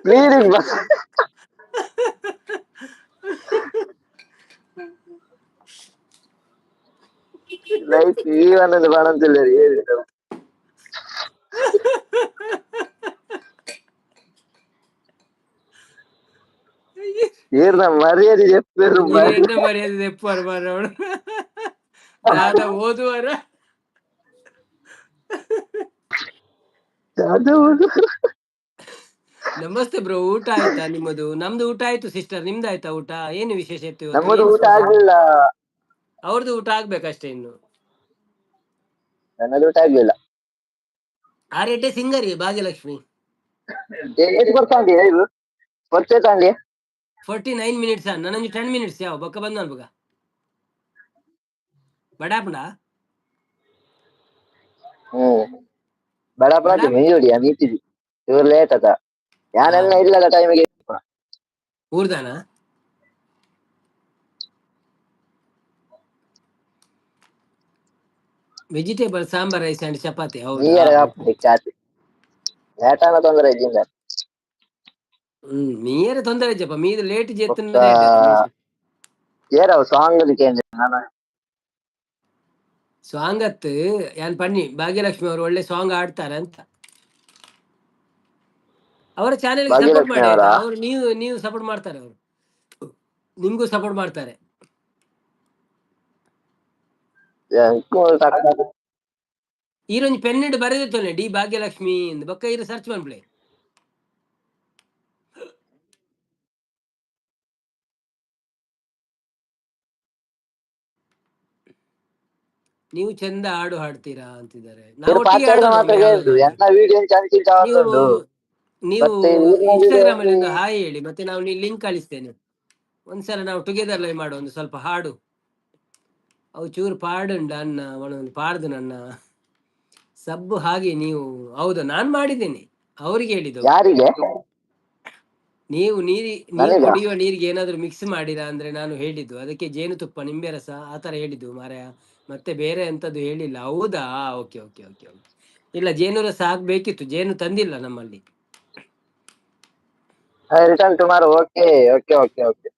ಕ್ಲೀನಿಂಗ್ ಬಸ್. ಲೈಫ್ ಈ ಒಂದೊಂದು ಬಾಣಂತಿಲ್ಲ. ಏರ್ನ ಮರ್ಯಾದೆ చెప్పారు.
ಎನ್ನ ಮರ್ಯಾದೆ ತೆಪ್ಪುವರು ಮಾರ್ರೆ ಅವಳು ದಾದ ಓದುವರ.
ಅದು.
ನಮಸ್ತೆ ಬ್ರೋ, ಊಟ ಆಯ್ತಾ ನಿಮ್ಮದು? ನಮ್ದು ಊಟ ಆಯ್ತು ಸಿಸ್ಟರ್, ನಿಮ್ದು ಆಯ್ತಾ ಊಟ? ಏನು ವಿಶೇಷ ಇತ್ತು ಇವತ್ತು?
ನಮ್ಮದು
ಏನು
ಊಟ
special?
ಆಗ್ಲಿಲ್ಲ.
ಅವ್ರದ್ದು ಊಟ ಆಗ್ಬೇಕಷ್ಟೇ ಇನ್ನು.
ನನ್ನದು ಊಟ ಆಗ್ಲಿಲ್ಲ.
ಆರೆಡ್ಡೆ ಸಿಂಗರ್ ಭಾಗ್ಯಲಕ್ಷ್ಮಿ.
ಏತ್ ಬರ್ತಾಂಡಿ ಇದು ಹೊಟ್ಟೆ ತಾಂಡಿ.
49 ಮಿನಿಟ್ಸ್, ನನಂಜಿ 10 ಮಿನಿಟ್ಸ್ ಯಾವ ಬೊಕ್ಕ ಬಂದ ಅನ್ಬಗ ಬಡಾಪುಂಡ.
ಬಡಪಣಿ ಮೀಯೋಡಿ ಮೀತಿದಿ ಇವ್ರು ಲೇಟ್ ಅದ ಯಾನೆಲ್ಲ ಇಲ್ಲದ ಟೈಮಿಗೆ.
ಊರ್ದಾನ? ವೆಜಿಟೇಬಲ್ ಸಾಂಬಾರ್ ರೈಸ್ ಅಂಡ್ ಚಪಾತಿ.
ನೀಯರ.
ಹೌದಾ?
ಚಾತಿ ಲೇಟ್ ಆನ ತೊಂದರೆ ಇದ್ದಿಂದ.
ನೀಯರ ತೊಂದರೆ ಜಪ್ಪ ಮೀದು ಲೇಟ್.
ಬೊಕ್ಕ ಏರವು ಸಾಂಗ್ ಕೇಂದ್ರ ನಾನು.
ಸಾಂಗ್ ಅತ್ತು ಯಾನ್ ಪನ್ನಿ ಭಾಗ್ಯಲಕ್ಷ್ಮಿ ಅವರು ಒಳ್ಳೆ ಸಾಂಗ್ ಆಡ್ತಾರೆ ಅಂತ. ಅವರ ಚಾನೆಲ್ ಸಪೋರ್ಟ್
ಭಾಗ್ಯಲಕ್ಷ್ಮಿ
ಮಾಡಿ.
ಅವರಾ?
ಅವರು ನೀವು ನೀವು ಸಪೋರ್ಟ್ ಮಾಡ್ತಾರೆ, ಅವರು ನಿಮ್ಗೂ ಸಪೋರ್ಟ್ ಮಾಡ್ತಾರೆ. ಈರೊಂಜಿ ಪೆನ್ನೆಡ್ ಬರೆದಿತ್ತೊಲ್ಲೆ ಡಿ ಭಾಗ್ಯಲಕ್ಷ್ಮಿ ಇಂದ್ ಬೊಕ್ಕ ಈರು ಸರ್ಚ್ ಮನ್ಪುಲೆ. ನೀವು ಚಂದ ಹಾಡು ಹಾಡ್ತೀರಾ ಅಂತಿದ್ದಾರೆ. ನಾವು
ಇವ್ರು
ಒಟ್ಟಿಗೆ
ಪಾತಾಡ್ದ
ಹಾಡೋಣ
ಮಾತ್ರ
ಒಮ್ಮೆ
ಕೇಳುದು.
ಯಾವಾಗಾದ್ರೂ.
ಎನ್ನ ವಿಡಿಯೋ ಚಂಚಿಂಚ
ನೀವು
ಉಂಟು.
ನೀವು
ಮತ್ತೆ ಇವ್ರನ್ನ
ಇನ್ಸ್ಟಾಗ್ರಾಮ್ ಅಲ್ಲಿ ಒಂದು
video
hi ಹೇಳಿ, ಮತ್ತೆ ನಾವು ಲಿಂಕ್ ಕಳಿಸ್ತೇನೆ. ಒಂದ್ಸಲ ನಾವು ಟುಗೆದರ್ ಲೈವ್ ಮಾಡುವ, ಒಂದು ಸ್ವಲ್ಪ ಹಾಡು. ಅವು ಚೂರು ಪಾಡುಂಡ ಅನ್ನ ಒಂದು ಪಾಡ್ದು ನನ್ನ ಸಬ್ಬು ಹಾಗೆ ನೀವು. ಹೌದು, ನಾನ್ ಮಾಡಿದ್ದೇನೆ, ಅವರಿಗೆ ಹೇಳಿದ್ದು.
ಯಾರಿಗೆ?
ನೀವು ನೀರಿ ನೀವು
ನನಗಾ?
ಕುಡಿಯುವ ನೀರಿಗೆ ಏನಾದ್ರು ಮಿಕ್ಸ್ ಮಾಡಿರಾ ಅಂದ್ರೆ ನಾನು ಹೇಳಿದ್ದು ಅದಕ್ಕೆ ಜೇನುತುಪ್ಪ, ನಿಂಬೆ ರಸ ಆತರ ಹೇಳಿದ್ದು ಮಾರಾಯ, ಮತ್ತೆ ಬೇರೆ ಎಂತದ್ದು ಹೇಳಿಲ್ಲ. ಹೌದಾ? Okay okay okay okay. ಇಲ್ಲ, ಜೇನು ರಸ ಹಾಕ್ಬೇಕಿತ್ತು, ಜೇನು ತಂದಿಲ್ಲ ನಮ್ಮಲ್ಲಿ.
Return tomorrow. Okay okay okay okay.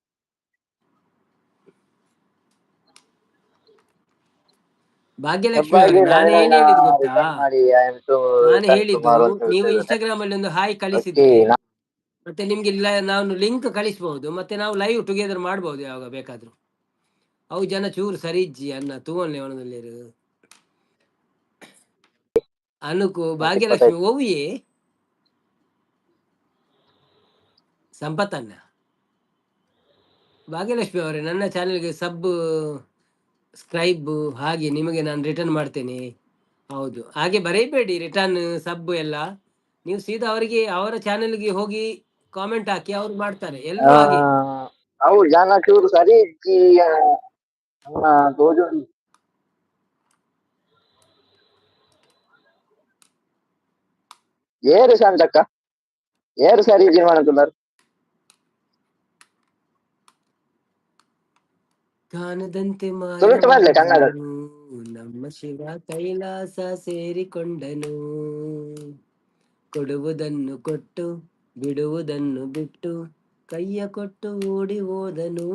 Bhagyalakshmi ಅವರೇ, ನಾನು ಏನ್ ಹೇಳಿದ್ದು ಗೊತ್ತಾ?
ಮಾಡಿ I am to
ನಾನು ಹೇಳಿದ್ದು ನೀವು ಇನ್ಸ್ಟಾಗ್ರಾಮ್ ಅಲ್ಲಿ ಒಂದು ಹಾಯ್ ಕಳಿಸಿದ್ರೆ ಮತ್ತೆ ನಿಮ್ಗೆ ನಾನು ಲಿಂಕ್ ಕಳಿಸಬಹುದು, ಮತ್ತೆ ನಾವು ಲೈವ್ ಟುಗೆದರ್ ಮಾಡಬಹುದು ಯಾವಾಗ ಬೇಕಾದ್ರೂ. ಅವು ಜನ ಚೂರು ಸರಿ ಇಜ್ಜಿ ಅನ್ನ ತೂವನ್ಲೆ ಅವನದಲ್ಲೇರು. ಅನುಕು ಭಾಗ್ಯಲಕ್ಷ್ಮಿ ಓವಿಯೇ ಸಂಪತ್ತನ್ನ. ಭಾಗ್ಯಲಕ್ಷ್ಮಿ ಅವರೇ, ನನ್ನ ಚಾನೆಲ್ಗೆ ಸಬ್ ಸ್ಕ್ರೈಬ್ ಹಾಗೆ ನಿಮಗೆ ನಾನು ರಿಟರ್ನ್ ಮಾಡ್ತೇನೆ. ಹೌದು, ಹಾಗೆ ಬರೀಬೇಡಿ ರಿಟರ್ನ್ ಸಬ್ ಎಲ್ಲ. ನೀವು ಸೀದಾ ಅವರಿಗೆ ಅವರ ಚಾನೆಲ್ಗೆ ಹೋಗಿ ಕಾಮೆಂಟ್ ಹಾಕಿ, ಅವ್ರು ಮಾಡ್ತಾರೆ ಎಲ್ಲರೂ ಹಾಗೆ.
ಅವು ಜನ ಚೂರು ಸರಿ ಇಜ್ಜಿ ಅನ್ನ ತೋಜುಂಡು. ಏರು ಶಾಂತಕ್ಕ, ಏರು ಸರಿ ಇಜ್ಜಿ ಮಾಡ್తున్నారు.
ಕಾಣದಂತೆ
ತುಳುಟು ಬರ್ಲೆ ಕನ್ನಡ.
ಮಾಯವಾದನು, ನಮ್ಮ ಶಿವ ಕೈಲಾಸ ಸೇರಿಕೊಂಡನು. ಕೊಡುವುದನ್ನು ಕೊಟ್ಟು ಬಿಡುವುದನ್ನು ಬಿಟ್ಟು ಕೈಯ ಕೊಟ್ಟು ಓಡಿ ಹೋದನು.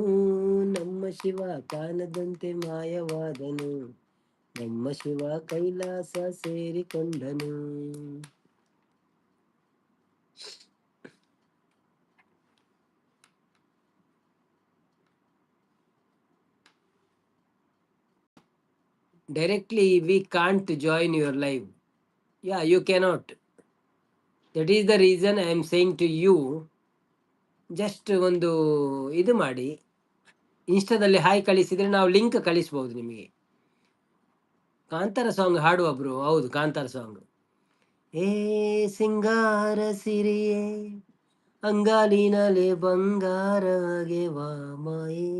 ನಮ್ಮ ಶಿವ ಕಾಣದಂತೆ ಮಾಯವಾದನು, ನಮ್ಮ Shiva Kailasa ಸೇರಿಕೊಂಡನು. Directly we can't join your live. Yeah, you cannot. That is the reason I am saying to you, just ಒಂದು ಇದು ಮಾಡಿ, ಇನ್ಸ್ಟಾದಲ್ಲಿ ಹಾಯ್ ಕಳಿಸಿದ್ರೆ ನಾವು ಲಿಂಕ್ ಕಳಿಸ್ಬೋದು ನಿಮಗೆ. ಕಾಂತಾರ ಸಾಂಗ್ ಹಾಡುವ ಬ್ರೋ? ಹೌದು, ಕಾಂತಾರ ಸಾಂಗ್. ಏ ಸಿಂಗಾರ ಸಿರಿಯೇ, ಅಂಗಾಲಿನಲೆ ಬಂಗಾರಗೆ ಮಾಯೆ,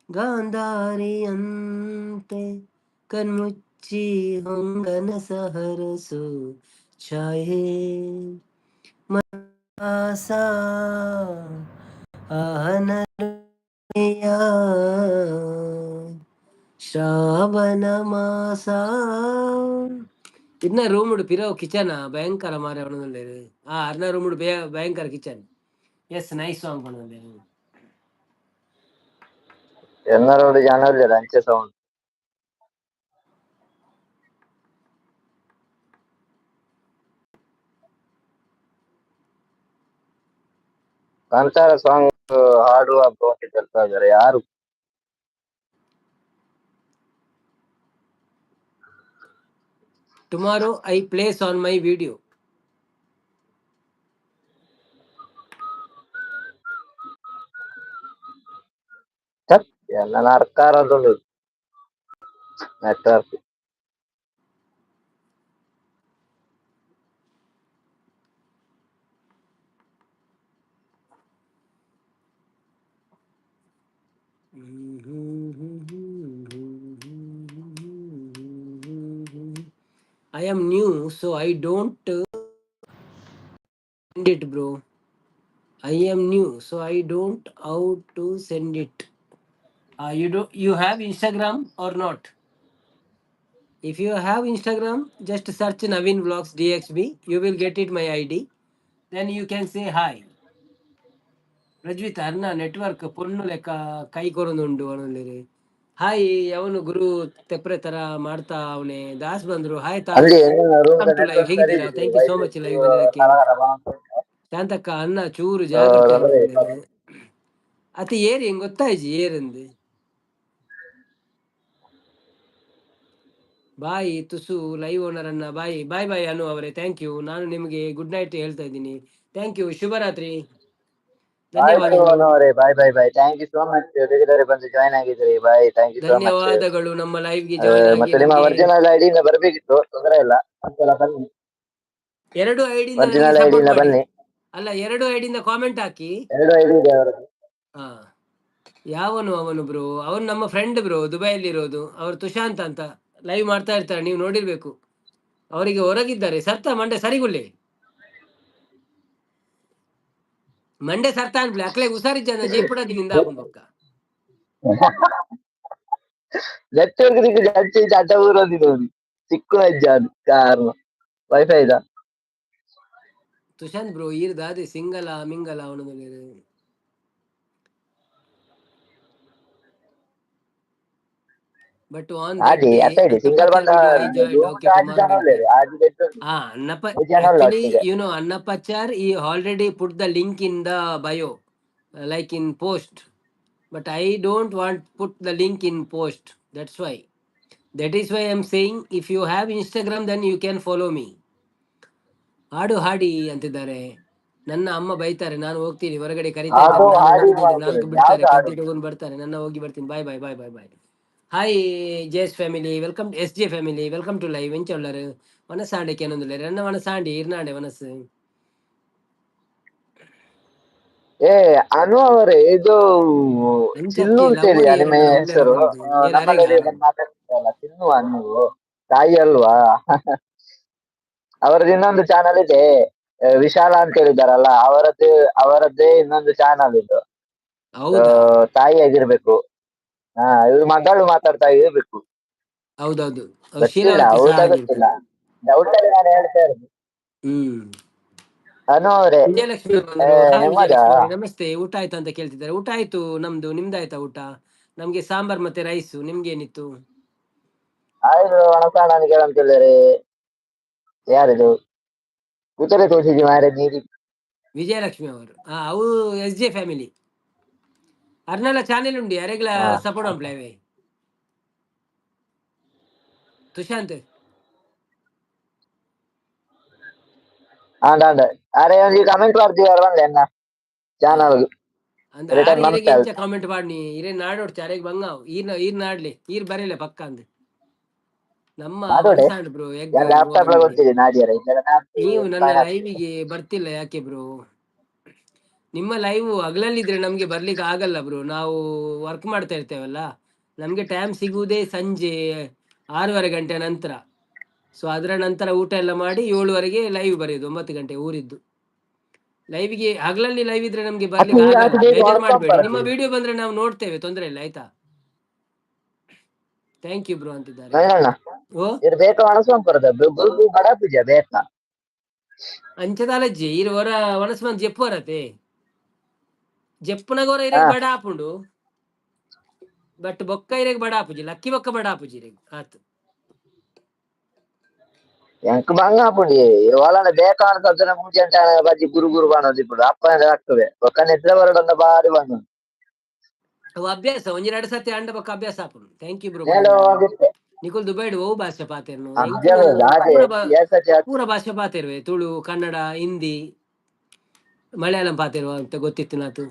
ಗಾಂಧಾರಿಯಂತೆ ಕಣ್ಮುಚ್ಚಿ ಹೊಂಗನಸ ಹರಸು ಛಾಯೆ ಮಾಸ ಆಹನಯ ಶ್ರಾವಣ ಮಾಸ. ಇನ್ನ ರೂಮುಡು ಪಿರವು ಕಿಚನ್ ಭಯಂಕರ ಮಾರೆ ಅವನದಲ್ಲೇರು. ಆ ಅರ್ನ ರೂಮುಡು ಭಯಂಕರ ಕಿಚನ್. ಎಸ್, ನೈಸ್ ಸಾಂಗ್ ಪಣದಲ್ಲೇರು.
ಎನ್ನರೋಡು ಜನ ಉಲ್ಲೆರ್ ಅಂಚೆ ಸೌಂಡ್. ಕಾಂತಾರ ಸಾಂಗ್ ಹಾಡುವ ಬ್ರೋ ಅಂತ ಕೇಳ್ತಾ ಇದ್ದಾರೆ ಯಾರು?
Tomorrow I place on my video.
ಎಲ್ಲ ನರ್ಕಾರ ಉಂಟು network.
I am new, so I don't send it, bro. I am new, so I don't how to send it. You do you have Instagram or not? If you have Instagram, just search Naveen Vlogs DXB. You will get it, my ID. Then you can say hi. Prajwith ಅರ್ನ network ಪೊಣ್ಣು ಲೆಕ್ಕ ಕೈ ಕೊರೊಂದುಂಡು ಅವನಲ್ಲಿ. ಹಾಯ್, ಅವನು ಗುರು ತೆಪ್ರೆ ತರ ಮಾಡ್ತಾ ಅವನೇ. ದಾಸ್ ಬಂದ್ರು, ಹಾಯ್ ತಾ.
ಅಲ್ಲಿ room
Welcome to live. ಹೇಗಿದ್ದೀರಾ? Thank you so much live ಬಂದಿದ್ದಕ್ಕೆ. ಶಾಂತಕ್ಕ, ಅನ್ನ ಚೂರು ಜಾಗ್ರತೆ. ಅತಿ ಏರಿ ಹೆಂಗ್ ಗೊತ್ತಾಯ್ಜಿ ಏರಂದು. ಬಾಯ್ ತುಸು ಲೈವ್ ಓನರ್ ಅನ್ನ, ಬಾಯ್ ಬಾಯ್ ಬಾಯ್ ಅನು ಅವರೇ, thank you. ನಾನು ನಿಮಗೆ ಗುಡ್ ನೈಟ್ ಹೇಳ್ತಾ ಇದ್ದೀನಿ. Thank you, ಶುಭರಾತ್ರಿ, ಧನ್ಯವಾದಗಳು.
Bye bye bye, thank you so much. ಬೇಕಿದ್ದಾರೆ ಬಂದು join ಆಗಿದ್ರಿ. Bye, thank you so much.
ಧನ್ಯವಾದಗಳು ನಮ್ಮ ಲೈವ್ ಗೆ ಜಾಯ್ನ್ ಆಗಿ.
ಮತ್ತೆ ನಿಮ್ಮ
ನಮ್ಗೆ
ಒರಿಜಿನಲ್ ಐಡಿ ಇಂದ ಬರ್ಬೇಕಿತ್ತು, ತೊಂದರೆ ಇಲ್ಲ, ಒಂದ್ಸಲ ಬನ್ನಿ.
ಎರಡು ಐಡಿ
ಒರಿಜಿನಲ್ ಐಡಿ
ಸಪೋರ್ಟ್
ಇಂದ
ಮಾಡಿ.
ಬನ್ನಿ.
ಅಲ್ಲ, ಎರಡು ಐಡಿಯಿಂದ ಕಾಮೆಂಟ್ ಹಾಕಿ.
ಎರಡು ಐಡಿ ಇದೆ ಅವರದ್ದು.
ಹಾ, ಯಾವನು ಅವನು ಬ್ರೋ? ಅವನು ನಮ್ಮ ಫ್ರೆಂಡ್ ಬ್ರೋ, ದುಬೈಯಲ್ಲಿ ಇರೋದು ಅವರು. ತುಶಾಂತ್ ಅಂತ ಲೈವ್ ಮಾಡ್ತಾ ಇರ್ತಾರೆ, ನೀವು ನೋಡಿರ್ಬೇಕು. ಅವರಿಗೆ ಹೊರಗಿದ್ದಾರೆ. ಸರ್ತ ಮಂಡೆ ಸರಿಗುಳ್ಳಿ ಮಂಡೆ ಸರ್ತ ಅನ್ಪ್ಲೆ ಅಕ್ಲೆ ಹುಷಾರಿಜ್ಜ ಜೇಪುಡದಿನಿಂದ ಬೊಕ್ಕ.
ನೆಟ್ವರ್ಕ್ ದಿಕ್ಕು ಅಂಚೆ ಇಂಚೆ ಅಡ್ಡ ಊರೊಂದಿದೆ, ಸಿಕ್ಕುನ ಇಜ್ಜ ಅದು ಕಾರಣ ವೈಫೈ ಇದ.
ತುಶಾಂತ್ ಬ್ರೋ, ಈರ್ ದಾದೆ ಸಿಂಗಲ ಮಿಂಗಲ ಅವನ? ಬಟ್ ಆನ್
ಆಜಿ ಅತ್ತ ಸಿಂಗಲ್ ಬಂದ.
ಓಕೆ.
ಆಜಿ ಬೆಟ್ಟು.
Ah, Annappa,
ಮೂರು ಜನ ಉಳ್ಳ
actually,
ಒಟ್ಟಿಗೆ.
Annapachar, he already put the link in the bio, like in post. But I don't want put the link in post. That's why, that is why I am saying, if you have Instagram, then you can follow me. ಹಾಡು ಹಾಡಿ ಅಂತಿದ್ದಾರೆ. ನನ್ನ ಅಮ್ಮ ಬೈತಾರೆ, ನಾನು ಹೋಗ್ತೀನಿ ಹೊರಗಡೆ, ಕರಿತಾ ಇದ್ದಾರೆ.
ಹಾಡು
ನಾನು
ಹಾಡಿ
ನೋಡಿದ್ರೆ ನಾಲ್ಕು
ಮಾಡ್ತಾರೆ.
ಬಿಡ್ತಾರೆ.
ಯಾವ್ದು ಹಾಡು?
ಕದ್ದಿ ತಗೊಂಡು ಬರ್ತಾರೆ ನನ್ನ. ಹೋಗಿ ಬರ್ತೀನಿ. Bye bye bye bye bye. Hi JS family, welcome. SJ family, welcome to live. ಎಂಚ ಉಳ್ಳರು? ವನಸಾಂಡೆ ಕೇನೊಂದುಲ್ಲೆರ್. ಎನ್ನ ವನಸಾಂಡಿ ಇರ್ನಾಂಡೆ ವನಸ್.
ಏ ಅನು ಅವರೇ, ಇದು
ಅಂಚಕ್ಕೆ
ಚಿನ್ನು ಅಂತ ಹೇಳಿ
ಲವರ್
ನಿಮ್ಮ
ಏರನ
ಹೆಸರು?
ಉಲ್ಲೆರ್ ಪಂದ್ ಏರ್
ನಮ್ಮಲ್ಲಿ
ಅರೆಗ
ಬಂದು ಮಾತಾಡ್ತಿದ್ರಲ್ಲ ಚಿನ್ನು ನೀವು ತಾಯಿ ಅಲ್ವಾ? ಅವರದ್ದು ಇನ್ನೊಂದು ಚಾನಲ್ ಇದೆ. ವಿಶಾಲ ಅಂತ ಹೇಳಿದಾರಲ್ಲ, ಅವರದ್ದು ಅವರದ್ದೇ ಇನ್ನೊಂದು ಚಾನಲ್ ಇದು.
ಹೌದಾ?
ತಾಯಿ ಆಗಿರ್ಬೇಕು. ಹಾ, ಇವ್ರು ಮಗಳು ಮಾತಾಡ್ತಾ ಇರ್ಬೇಕು.
ಹೌದೌದು, ಅವ್ರು
ಗೊತ್ತಿಲ್ಲ.
ಶೀಲಾವತಿ ಸಹ
ಹೌದಾ? ಗೊತ್ತಿಲ್ಲ.
ಆಗಿರ್ತಾರೆ.
ಡೌಟ್ ಅಲ್ಲಿ ನಾನು ಹೇಳ್ತಾ ಇರೋದು. ಅನು ಅವರೇ.
ವಿಜಯಲಕ್ಷ್ಮಿ ಅವರು ಬಂದ್ರು. ಹಾಯ್.
ನಿಮ್ಮದ
ವಿಜಯಲಕ್ಷ್ಮಿ ಅವರೇ, ನಮಸ್ತೆ. ಊಟ ಆಯ್ತಾ ಅಂತ ಕೇಳ್ತಿದ್ದಾರೆ. ಊಟ ಆಯ್ತು ನಮ್ದು. ನಿಮ್ದಾಯ್ತಾ ಊಟ? ನಮ್ಗೆ ಸಾಂಬಾರ್ ಮತ್ತೆ ರೈಸು. ನಿಮ್ಗೆ ಏನಿತ್ತು?
ಆಯ್ತು. ವಣಸಾಣ ಕೇಳಂತಿದ್ದಾರೆ. ಯಾರಿದು? ಉತ್ತರ ತೋರಿಸಿದ್ವಿ ಮಾರೆ ನೀರಿ.
ವಿಜಯಲಕ್ಷ್ಮಿ ಅವರು, ಹಾ, ಅವು ಎಸ್ ಜೆ ಫ್ಯಾಮಿಲಿ. ಅರ್ನಲ್ಲ ಚಾನೆಲ್ ಉಂಡಿ ಅರೆಗ್ಲ. ಸಪೋರ್ಟ್ ಅನ್ಪ್ಲೇವೆ ತುಶಾಂತ್.
ಆಂಡ್ ಆಂಡ್ ಅರೆ ಒಂಜಿ ಕಮೆಂಟ್ ಮಾಡ್ತೀವಿ ಬಂದೆ ಎನ್ನ ಚಾನಲ್.
ಅಂದ
ರಿಟರ್ನ್
ಆರೆ ಇರೆಗ್
ಮಂತ್.
ಎಂಚ ಕಾಮೆಂಟ್ ಪಾಡ್ನಿ? ಇರೆ ನಾಡೋಡ್ಚಿ, ಅರೆಗ್ ಬಂಗಾವ್. ಈರ್ನ ಈರ್ ನಾಡ್ಲಿ, ಈರ್ ಬರೆಲೆ ಪಕ್ಕ ಅಂದ್. ನಮ್ಮ
ನಾಡೋಡೆ.
ವನಸಾಂಡ್ ಬ್ರೋ ಎಗ್.
ಲ್ಯಾಪ್ಟಾಪ್ ಗೊತ್ತಿದೆ ನಾಡಿಯರ.
ನೀವು ನನ್ನ ಲೈವಿಗೆ ಬರ್ತಿಲ್ಲ ಯಾಕೆ ಬ್ರೋ? ನಿಮ್ಮ ಲೈವ್ ಹಗಲಲ್ಲಿದ್ರೆ ನಮ್ಗೆ ಬರ್ಲಿಕ್ಕೆ ಆಗಲ್ಲ ಬ್ರೋ. ನಾವು ವರ್ಕ್ ಮಾಡ್ತಾ ಇರ್ತೇವಲ್ಲ. ನಮ್ಗೆ ಟೈಮ್ ಸಿಗುವುದೇ ಸಂಜೆ 6:30 ಗಂಟೆ ನಂತರ. ಸೊ ಅದರ ನಂತರ ಊಟ ಎಲ್ಲ ಮಾಡಿ 7:30ಗೆ ಲೈವ್ ಬರೆಯೋದು. 9 ಗಂಟೆ ಊರಿದ್ದು ಲೈವ್ಗೆ. ಹಗಲಲ್ಲಿ ಲೈವ್ ಇದ್ರೆ ನಮ್ಗೆ ಬರ್ಲಿಕ್ಕೆ ಆಗಲ್ಲ, ಬೇಜಾರು ಮಾಡಬೇಡಿ. ನಿಮ್ಮ ವಿಡಿಯೋ ಬಂದ್ರೆ ನಾವು ನೋಡ್ತೇವೆ, ತೊಂದರೆ ಇಲ್ಲ, ಆಯ್ತಾ? Thank you bro ಅಂತಿದ್ದಾರೆ.
ನವೀನಣ್ಣ.
ಓ.
ಇರ್ ಬೇಕಾ ಅಣಸ್ಕೊಂಬರದ ಬುಲ್ಬು ಬಡ ಪೂಜೆ ಬೇಕಾ?
ಅಂಚದಾಲಜ್ಜಿ ಇರು ಹೊರ ಒಣಸ್ ಮಂದಿ ಜೆಪ್ಪು ವರತೆ ಜೆಪ್ಪುನಗೋರ ಇರೆಗ್ ಬಡ ಆಪುಂಡು. ಬಟ್ ಬೊಕ್ಕ ಇರೆಗ್ ಬಡ ಆಪುಜಿ, ಲಕ್ಕಿ ಬೊಕ್ಕ ಬಡ ಆಪುಜಿ ಇರೆಗ್ ಆತು.
ಎಂಕ್ ಬಂಗ ಆಪುಂಡಿ. ಒಲನ ಬೇಕಾ ಅನ್ಸಂತ ಮುಂಚೆ ಅಂತ ಬಜ್ಜಿ ಗುರು ಗುರು ಬಾಣೋದು ఇప్పుడు ಅಪ್ಪ ಆಗ್ತದೆ. ಒಕ್ಕ ನಿದ್ರೆ ಬರಡೊಂದು ಬಾರಿ ಬಂದು.
ಅವು ಅಭ್ಯಾಸ. ಒಂಜಿ ಎರಡು ಸತಿ ಅಂಡ ಬೊಕ್ಕ ಅಭ್ಯಾಸ ಆಪುಂಡು. Thank you bro.
ಮೇಲೆ ಹೋಗಿತ್ತೆ.
ನಿಕುಲ್ ದುಬೈಡ್ ಓ ಭಾಷೆ ಪಾತೆರ್ನು?
ಅಭ್ಯಾಸ.
ಪೂರ ಭಾಷೆ ಪಾತೆರ್ವೆ. ತುಳು, ಕನ್ನಡ, ಹಿಂದಿ, ಮಲಯಾಳಂ ಪಾತೆರ್ವ ಅಂತ ಗೊತ್ತಿತ್ತು ನಾತು.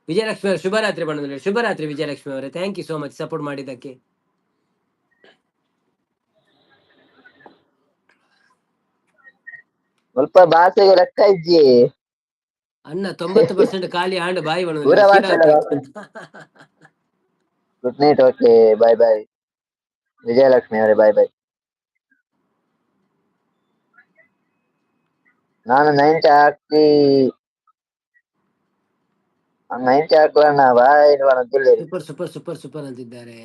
ವಿಜಯಲಕ್ಷ್ಮಿ ಅವರು ಶುಭರಾತ್ರಿ ಬಣ್ಣದಲ್ಲಿ. ಶುಭರಾತ್ರಿ ವಿಜಯಲಕ್ಷ್ಮಿ ಅವರೇ. Thank you so much support ಮಾಡಿದ್ದಕ್ಕೆ.
ಸ್ವಲ್ಪ ಭಾಷೆಗೆ ಲೆಕ್ಕ ಇಜ್ಜಿ.
ಅಣ್ಣ, 90% ಖಾಲಿ ಆಂಡ್ ಬಾಯಿ.
ಪೂರ ಭಾಷೆ. Good night, okay, bye bye Vijayalakshmi ಅವರೇ, ಬಾಯ್ ಬಾಯ್. ನಾನು ನೈನ್ಟಿ ಹಾಕಿ 90 ಹಾಕುವಣ್ಣ, bye.
Super super super super ಅಂತಿದ್ದಾರೆ.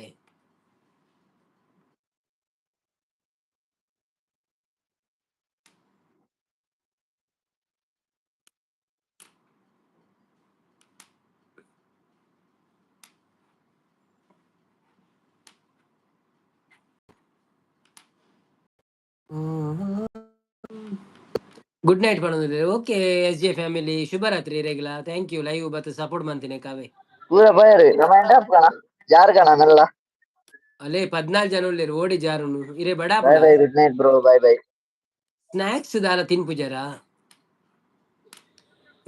ಗುಡ್ ನೈಟ್ ಪಣೊಂದುಲ್ಲೆರ್. ಓಕೆ ಎಸ್ ಜೆ ಫ್ಯಾಮಿಲಿ, ಶುಭರಾತ್ರಿ ರೆಗ್ಲ. Thank you live ಬತ್ತ ಸಪೋರ್ಟ್ ಮಂತಿನ ಕಾವೆ.
ಪೂರ ಪೋಯರು ನಮ್ಮ ಎಂಡ ಜಾರ್ಗಣ ಮೆಲ್ಲ.
ಅಲ್ಲೇ 14 ಜನ ಉಲ್ಲೆರ್. ಓಡಿ ಜಾರುನು ಇರೆ ಬಡ.
Bye bye, good night bro, bye bye.
Snacks ದಾಲ ತಿನ್ಪುಜರ?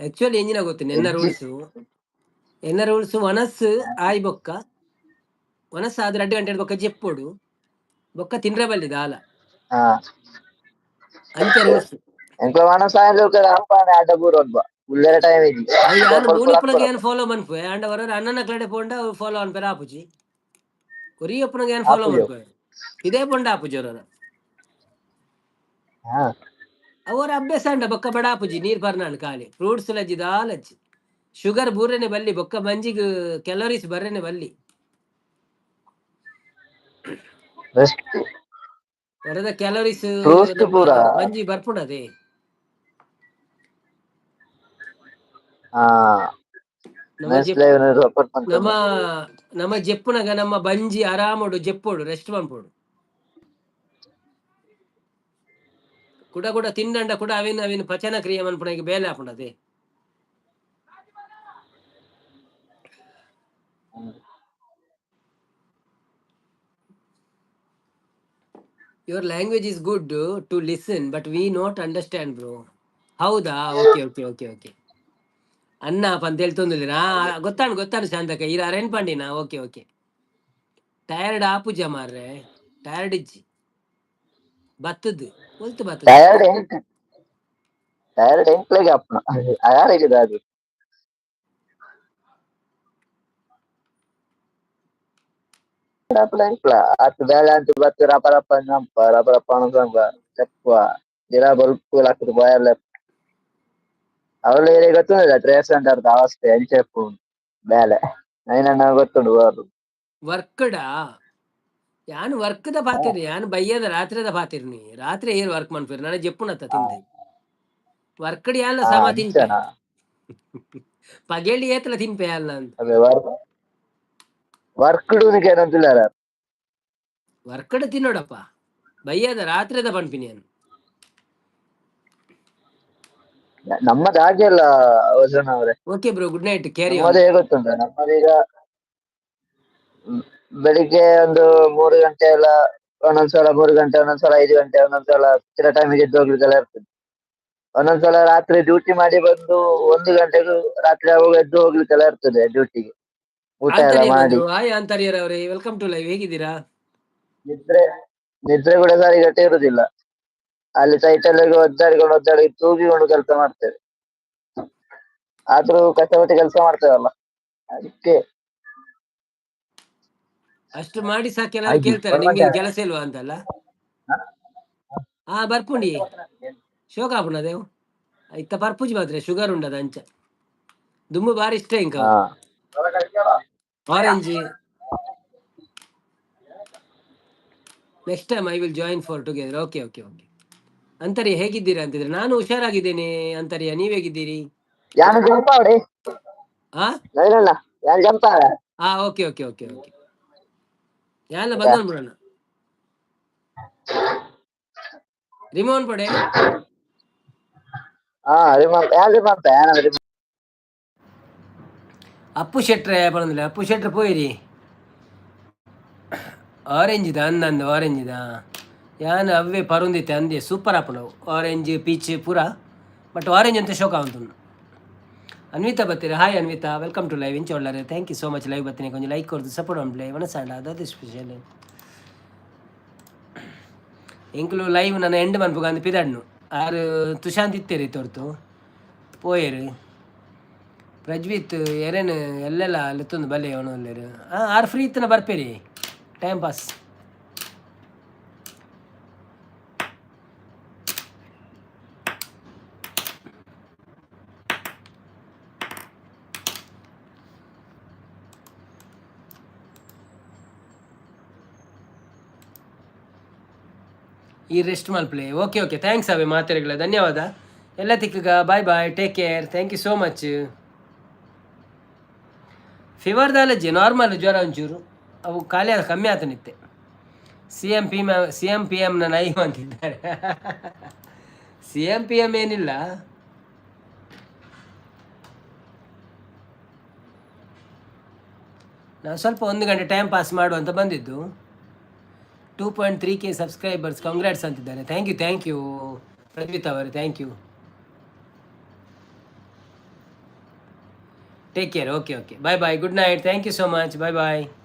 ಆಕ್ಚುಲಿ ಎಂಜಿನ ಗೊತ್ತು ಎನ್ನ ರೂಲ್ಸ್? ಎನ್ನ ರೂಲ್ಸ್, ವನಸ್ ಆಯ್ ಬೊಕ್ಕ, ವನಸ್ ಆದ್ರೆ 2 ಗಂಟೆ ಬೊಕ್ಕ ಜೆಪ್ಪೊಡು, ಬೊಕ್ಕ ತಿನ್ರೆ ಬಲ್ಲಿ ದಾಲ. ಅಂಚ ರೂಲ್ಸ್.
ಎಂಕ್ಲ ವನಸ್ ಆಯ್ಲು ಅಪ್ಪ ಆಟ ಪೂರ ಉಲ್ಲೆರ ಟೈಮ್ ಇಜ್ಜಿ.
ಅವು ಯಾನ್ ಮೂಲು ಏನ್ ಫಾಲೋ ಮನ್ಪುವೆ. ಅಂಡ ಹೊರ ಅಣ್ಣನ ಕಡೆ ಪೋಂಡ ಫಾಲೋ ಅನ್ಪೆರ ಆಪುಜಿ. ಒರಿ ಒಪ್ಪುನಗ ಏನ್ ಫಾಲೋ
ಆಪುಜಿ.
ಮನ್ಪುವೆ. ಇದೇ ಪೊಂಡ ಆಪುಜಿ ಅವರ. ಅವರ ಅಭ್ಯಾಸ ಅಂಡ ಬೊಕ್ಕ ಬಡ ಆಪುಜಿ. ನೀರ್ ಪರ್ನಾಂಡ್ ಖಾಲಿ ಫ್ರೂಟ್ಸ್ ಲಜ್ಜಿ ದಾಲಜ್ಜಿ. ಶುಗರ್ ಬೂರನೆ ಬಲ್ಲಿ, ಬೊಕ್ಕ ಬಂಜಿಗ್ ಕ್ಯಾಲೋರೀಸ್ ಬರ್ರೆನೆ ಬಲ್ಲಿ.
ಬೆಸ್ಟ್.
ಹೊರದ ಕ್ಯಾಲೋರೀಸ್
ಫ್ರೂಟ್ಸ್ ಪೂರ.
ಬಂಜಿ ಬರ್ಪುಂಡದೆ. ನಮ್ಮ
ನೆಕ್ಸ್ಟ್
ಜೆಪ್
ಲೈವ್ ಸಪೋರ್ಟ್.
ನಮ್ಮ ನಮ್ಮ ಜೆಪ್ಪುನಗ ನಮ್ಮ ಬಂಜಿ ಆರಾಮೋಡು ಜೆಪ್ಪೋಡು, ರೆಸ್ಟ್ ಮನ್ಪೋಡು. ಕುಡ ಕುಡ ತಿಂದಂಡ ಕುಡ ಅವಿನ ಅವಿನ ಪಚನ ಕ್ರಿಯೆ ಮನ್ಪುನ ಬೇಲೆ ಆಪುಂಡದೆ. Your language is good to listen, but we not understand, bro. ಹೌದಾ? Okay okay okay okay. ಅನ್ನ ಪಂತ ಹೇಳ್ತೊಂದಿಲ್ಲ. ಗೊತ್ತಾನು ಗೊತ್ತಾನು ಶಾಂತಕ ಇರ ಅರೇನ್ ಪಂಡಿನ. Okay okay. Tired ಆಪುಜ ಮಾರ್ರೆ, ಟಯರ್ಡ್ ಇಜ್ಜಿ, ಬತ್ತದ್ ಒಲ್ತು ಬತ್ತದ್.
ಟಯರ್ಡ್ ಎಂಕ್, ಟಯರ್ಡ್ ಎಂಕ್ಲೆಗೆ ಅಪ್ಪನ ಯಾರಿಗೆ ಅದು. ಎಂಕ್ಲ ಅತ್ ಬೇಳೆ ಅಂತ ಬತ್ತು ರಪ ರಪ ನಂಪ ರಪ ರಪ ಅನ್ಸಂಬ ಚಪ್ಪ ದಿನ ಬಲ್ಪು ಲಾಕುದು ಬಾಯಲ್ಲ. ಅವಳು ಏರಿಯಾ ಗೊತ್ತುಂದಿಲ್ಲ, ಟ್ರೇಸ್ ಅಂತ ಅವಸ್ಥೆ ಎಂಚೆಪ್ಪು ಬೇಲೆ ನೈನಣ್ಣ ಗೊತ್ತುಂಡು ಬಾರು.
ವರ್ಕ್ಡಾ? ಯಾನ್ ವರ್ಕ್ದ ಪಾತಿರಿ, ಯಾನ್ ಬಯ್ಯದ ರಾತ್ರಿದ ಪಾತಿರ್ನಿ. ರಾತ್ರಿ ಏರ್ ವರ್ಕ್ ಮನ್ಪೇರು ನನಗೆ ಜೆಪ್ಪುನತ್ತ ತಿಂದೆ ವರ್ಕ್ಡ್ ಯಾನ್ಲ ಸಮ ತಿನ್ಪೆ.
ಅಂಚನಾ?
ಪಗೆಳಿ ಏತಲ ತಿನ್ಪೆ ಅಲ್ಲ ಅಂತ.
ಅದೇ ವರ್ಕ್ ವರ್ಕ್ಡು ಏನಂತಿಲ್ಲ.
ವರ್ಕ್ಡ್ ತಿನ್ನೋಡಪ್ಪ, ಬಯ್ಯದ ರಾತ್ರಿದ ಪನ್ಪಿನಿ ಯಾನ್.
ನಮ್ಮದು ಹಾಗೆ ಅಲ್ಲ ವಸನ್ ಅವ್ರೆ.
Okay bro, good night, carry.
ನಮ್ಮದು ಹೇಗೆ ಗೊತ್ತುಂಟ, ನಮ್ಮದೀಗ ಬೆಳಿಗ್ಗೆ ಒಂದು 3 ಗಂಟೆ ಎಲ್ಲ, ಒಂದೊಂದ್ಸಲ 3 ಗಂಟೆ, ಒಂದೊಂದ್ಸಲ 5 ಗಂಟೆ, ಒಂದೊಂದ್ಸಲ ಚಿರ ಟೈಮಿಗೆ ಎದ್ದು ಹೋಗ್ಲಿಕ್ಕೆಲ್ಲ ಇರ್ತದೆ. ಒಂದೊಂದ್ಸಲ ರಾತ್ರಿ ಡ್ಯೂಟಿ ಮಾಡಿ ಬಂದು 1 ಗಂಟೆಗೂ ರಾತ್ರಿ ಆಗುವಾಗ ಎದ್ದು ಹೋಗ್ಲಿಕ್ಕೆಲ್ಲ ಇರ್ತದೆ ಡ್ಯೂಟಿಗೆ, ಊಟ ಎಲ್ಲ
ಆಂತರ್ಯ
ಮಾಡಿ.
ಬಂದ್ರು. ಹಾಯ್ ಆಂತರ್ಯರವರೇ, welcome to live. ಹೇಗಿದ್ದೀರಾ?
ನಿದ್ರೆ ನಿದ್ರೆ ಕೂಡ ಸರಿ ಗಟ್ಟಿ ಇರುದಿಲ್ಲ. ಅಲ್ಲಿ ಸೈಟ್ ಅಲ್ಲಿ ಒದ್ದಾಡಿಕೊಂಡು ಒದ್ದಾಡಿ ತೂಗಿಕೊಂಡು ಕೆಲಸ ಮಾಡ್ತೇವೆ. ಆದ್ರೂ ಕಷ್ಟಪಟ್ಟು ಕೆಲಸ ಮಾಡ್ತೇವಲ್ಲ, ಅದಕ್ಕೆ.
ಅಷ್ಟು ಮಾಡಿ ಸಾಕು, ಕೆಲವರು
ಆಯ್ತು,
ಕೇಳ್ತಾರೆ ನಿಮ್ಗೆ
ಬರ್ಮಂತೆ.
ಕೆಲಸ ಇಲ್ವಾ ಅಂತಲ್ಲ. ಹಾ, ಬರ್ಪುಂಡಿ ಶೋಕ ಆಪುಂಡು. ಇತ್ತ ಪರ್ಪುಜಿ ಮಾತ್ರ ಶುಗರ್ ಉಂಡದ ಅಂಚ ದುಂಬು ಬಾರಿ ಇಷ್ಟ ಇಂಕ. Orange. Next time I will join for together. Okay okay okay. ಅಂತರಿ, ಹೇಗಿದ್ದೀರಾ ಅಂತಿದ್ರೆ ನಾನು ಹುಷಾರಾಗಿದ್ದೇನೆ ಅಂತರಿಯ, ನೀವ್ ಹೇಗಿದ್ದೀರಿ?
ಯಾನು ಜಂಪ್ ಆವಡೆ.
ಹಾ.
ನವೀನಣ್ಣ, ಯಾನು ಜಂಪ್ ಆಡ.
ಹಾ, okay okay okay okay. ಯಾಲ್ಲ ಬಂದ ಬಿಡೋಣ ರಿಮೋನ್ ಪಡೆ.
ಹಾ, ರಿಮಂಪ್ ಯಾರು ರಿಮಂಪ ಯಾನ.
ಅಪ್ಪು ಶೆಟ್ರೆ ಪಡಂದಿಲ್ಲ. ಅಪ್ಪು ಶೆಟ್ರೆ ಪೋಯಿರಿ. ಆರೆಂಜ್ ಇದ ಅಂದಂದು ಆರೆಂಜ್ ಇದ ಯಾನ್ ಅವೇ ಪರುಂದಿತ್ತೆ ಅಂದೆ. ಸೂಪರ್ ಆಪುಂಡು ಆರೆಂಜ್, ಪೀಚ್ ಪೂರ, ಬಟ್ ಆರೆಂಜ್ ಅಂತ ಶೋಕ ಉಂಟು. Anvita ಬತ್ತೀರಿ. Hi Anvita, welcome to live. ಇಂಚ ಒಳ್ಳಾರೆ, thank you so much. Live ಬತ್ತೀನಿ, ಕೊಂಚ ಲೈಕ್ ಕೊರ್ದು ಸಪೋರ್ಟ್ ಮನ್ಪುಲೆ. ವನಸಾಂಡ ಅದು ಸ್ಪೆಷಲ್. ಎಂಕುಲು ಲೈವ್ ನನ್ನ ಎಂಡ್ ಮನ್ಪುಗ ಅಂದ್ ಪಿದಡ್ನು. ಆರು ತುಶಾಂತ್ ಇತ್ತೇರಿ ತೋರ್ತು ಪೋಯೆರು. ಪ್ರಜ್ವಿತ್ ಎರೆನ್ ಎಲ್ಲೆಲ್ಲ ಲೆತ್ತೊಂದು ಬಲ್ಲೆ ಅವನು. ಹಾಂ, ಆರು ಫ್ರೀ ಇತ್ತನ ಬರ್ಪೇರಿ, ಟೈಮ್ ಪಾಸ್. ಈ ರೆಸ್ಟ್ ಮಲ್ಪಲೆ. Okay okay, thanks ಅವೆ ಮಾತೆರೆಗಳ ಧನ್ಯವಾದ. ಎಲ್ಲ ತಿಕ್ಕಗ. Bye bye, take care, thank you so much. Fever ದಾಲಜ್ಜಿ, normal ಜ್ವರ ಒಂಚೂರು, ಅವು ಖಾಲಿ ಆದ ಕಮ್ಮಿ ಆತನಿತ್ತೆ. C M P C M P M ನನ್ನ I ಅಂತಿದ್ದಾರೆ. C M P M ಏನಿಲ್ಲ. ನಾವು ಸ್ವಲ್ಪ 1 ಗಂಟೆ ಟೈಮ್ ಪಾಸ್ ಮಾಡುವಂತ ಬಂದಿದ್ದು. 2.3K subscribers, congrats ಅಂತಿದ್ದಾರೆ. Thank you, thank you Prajwith ಅವರೇ, thank you. Take care. Okay okay, bye bye, good night, thank you so much, bye bye.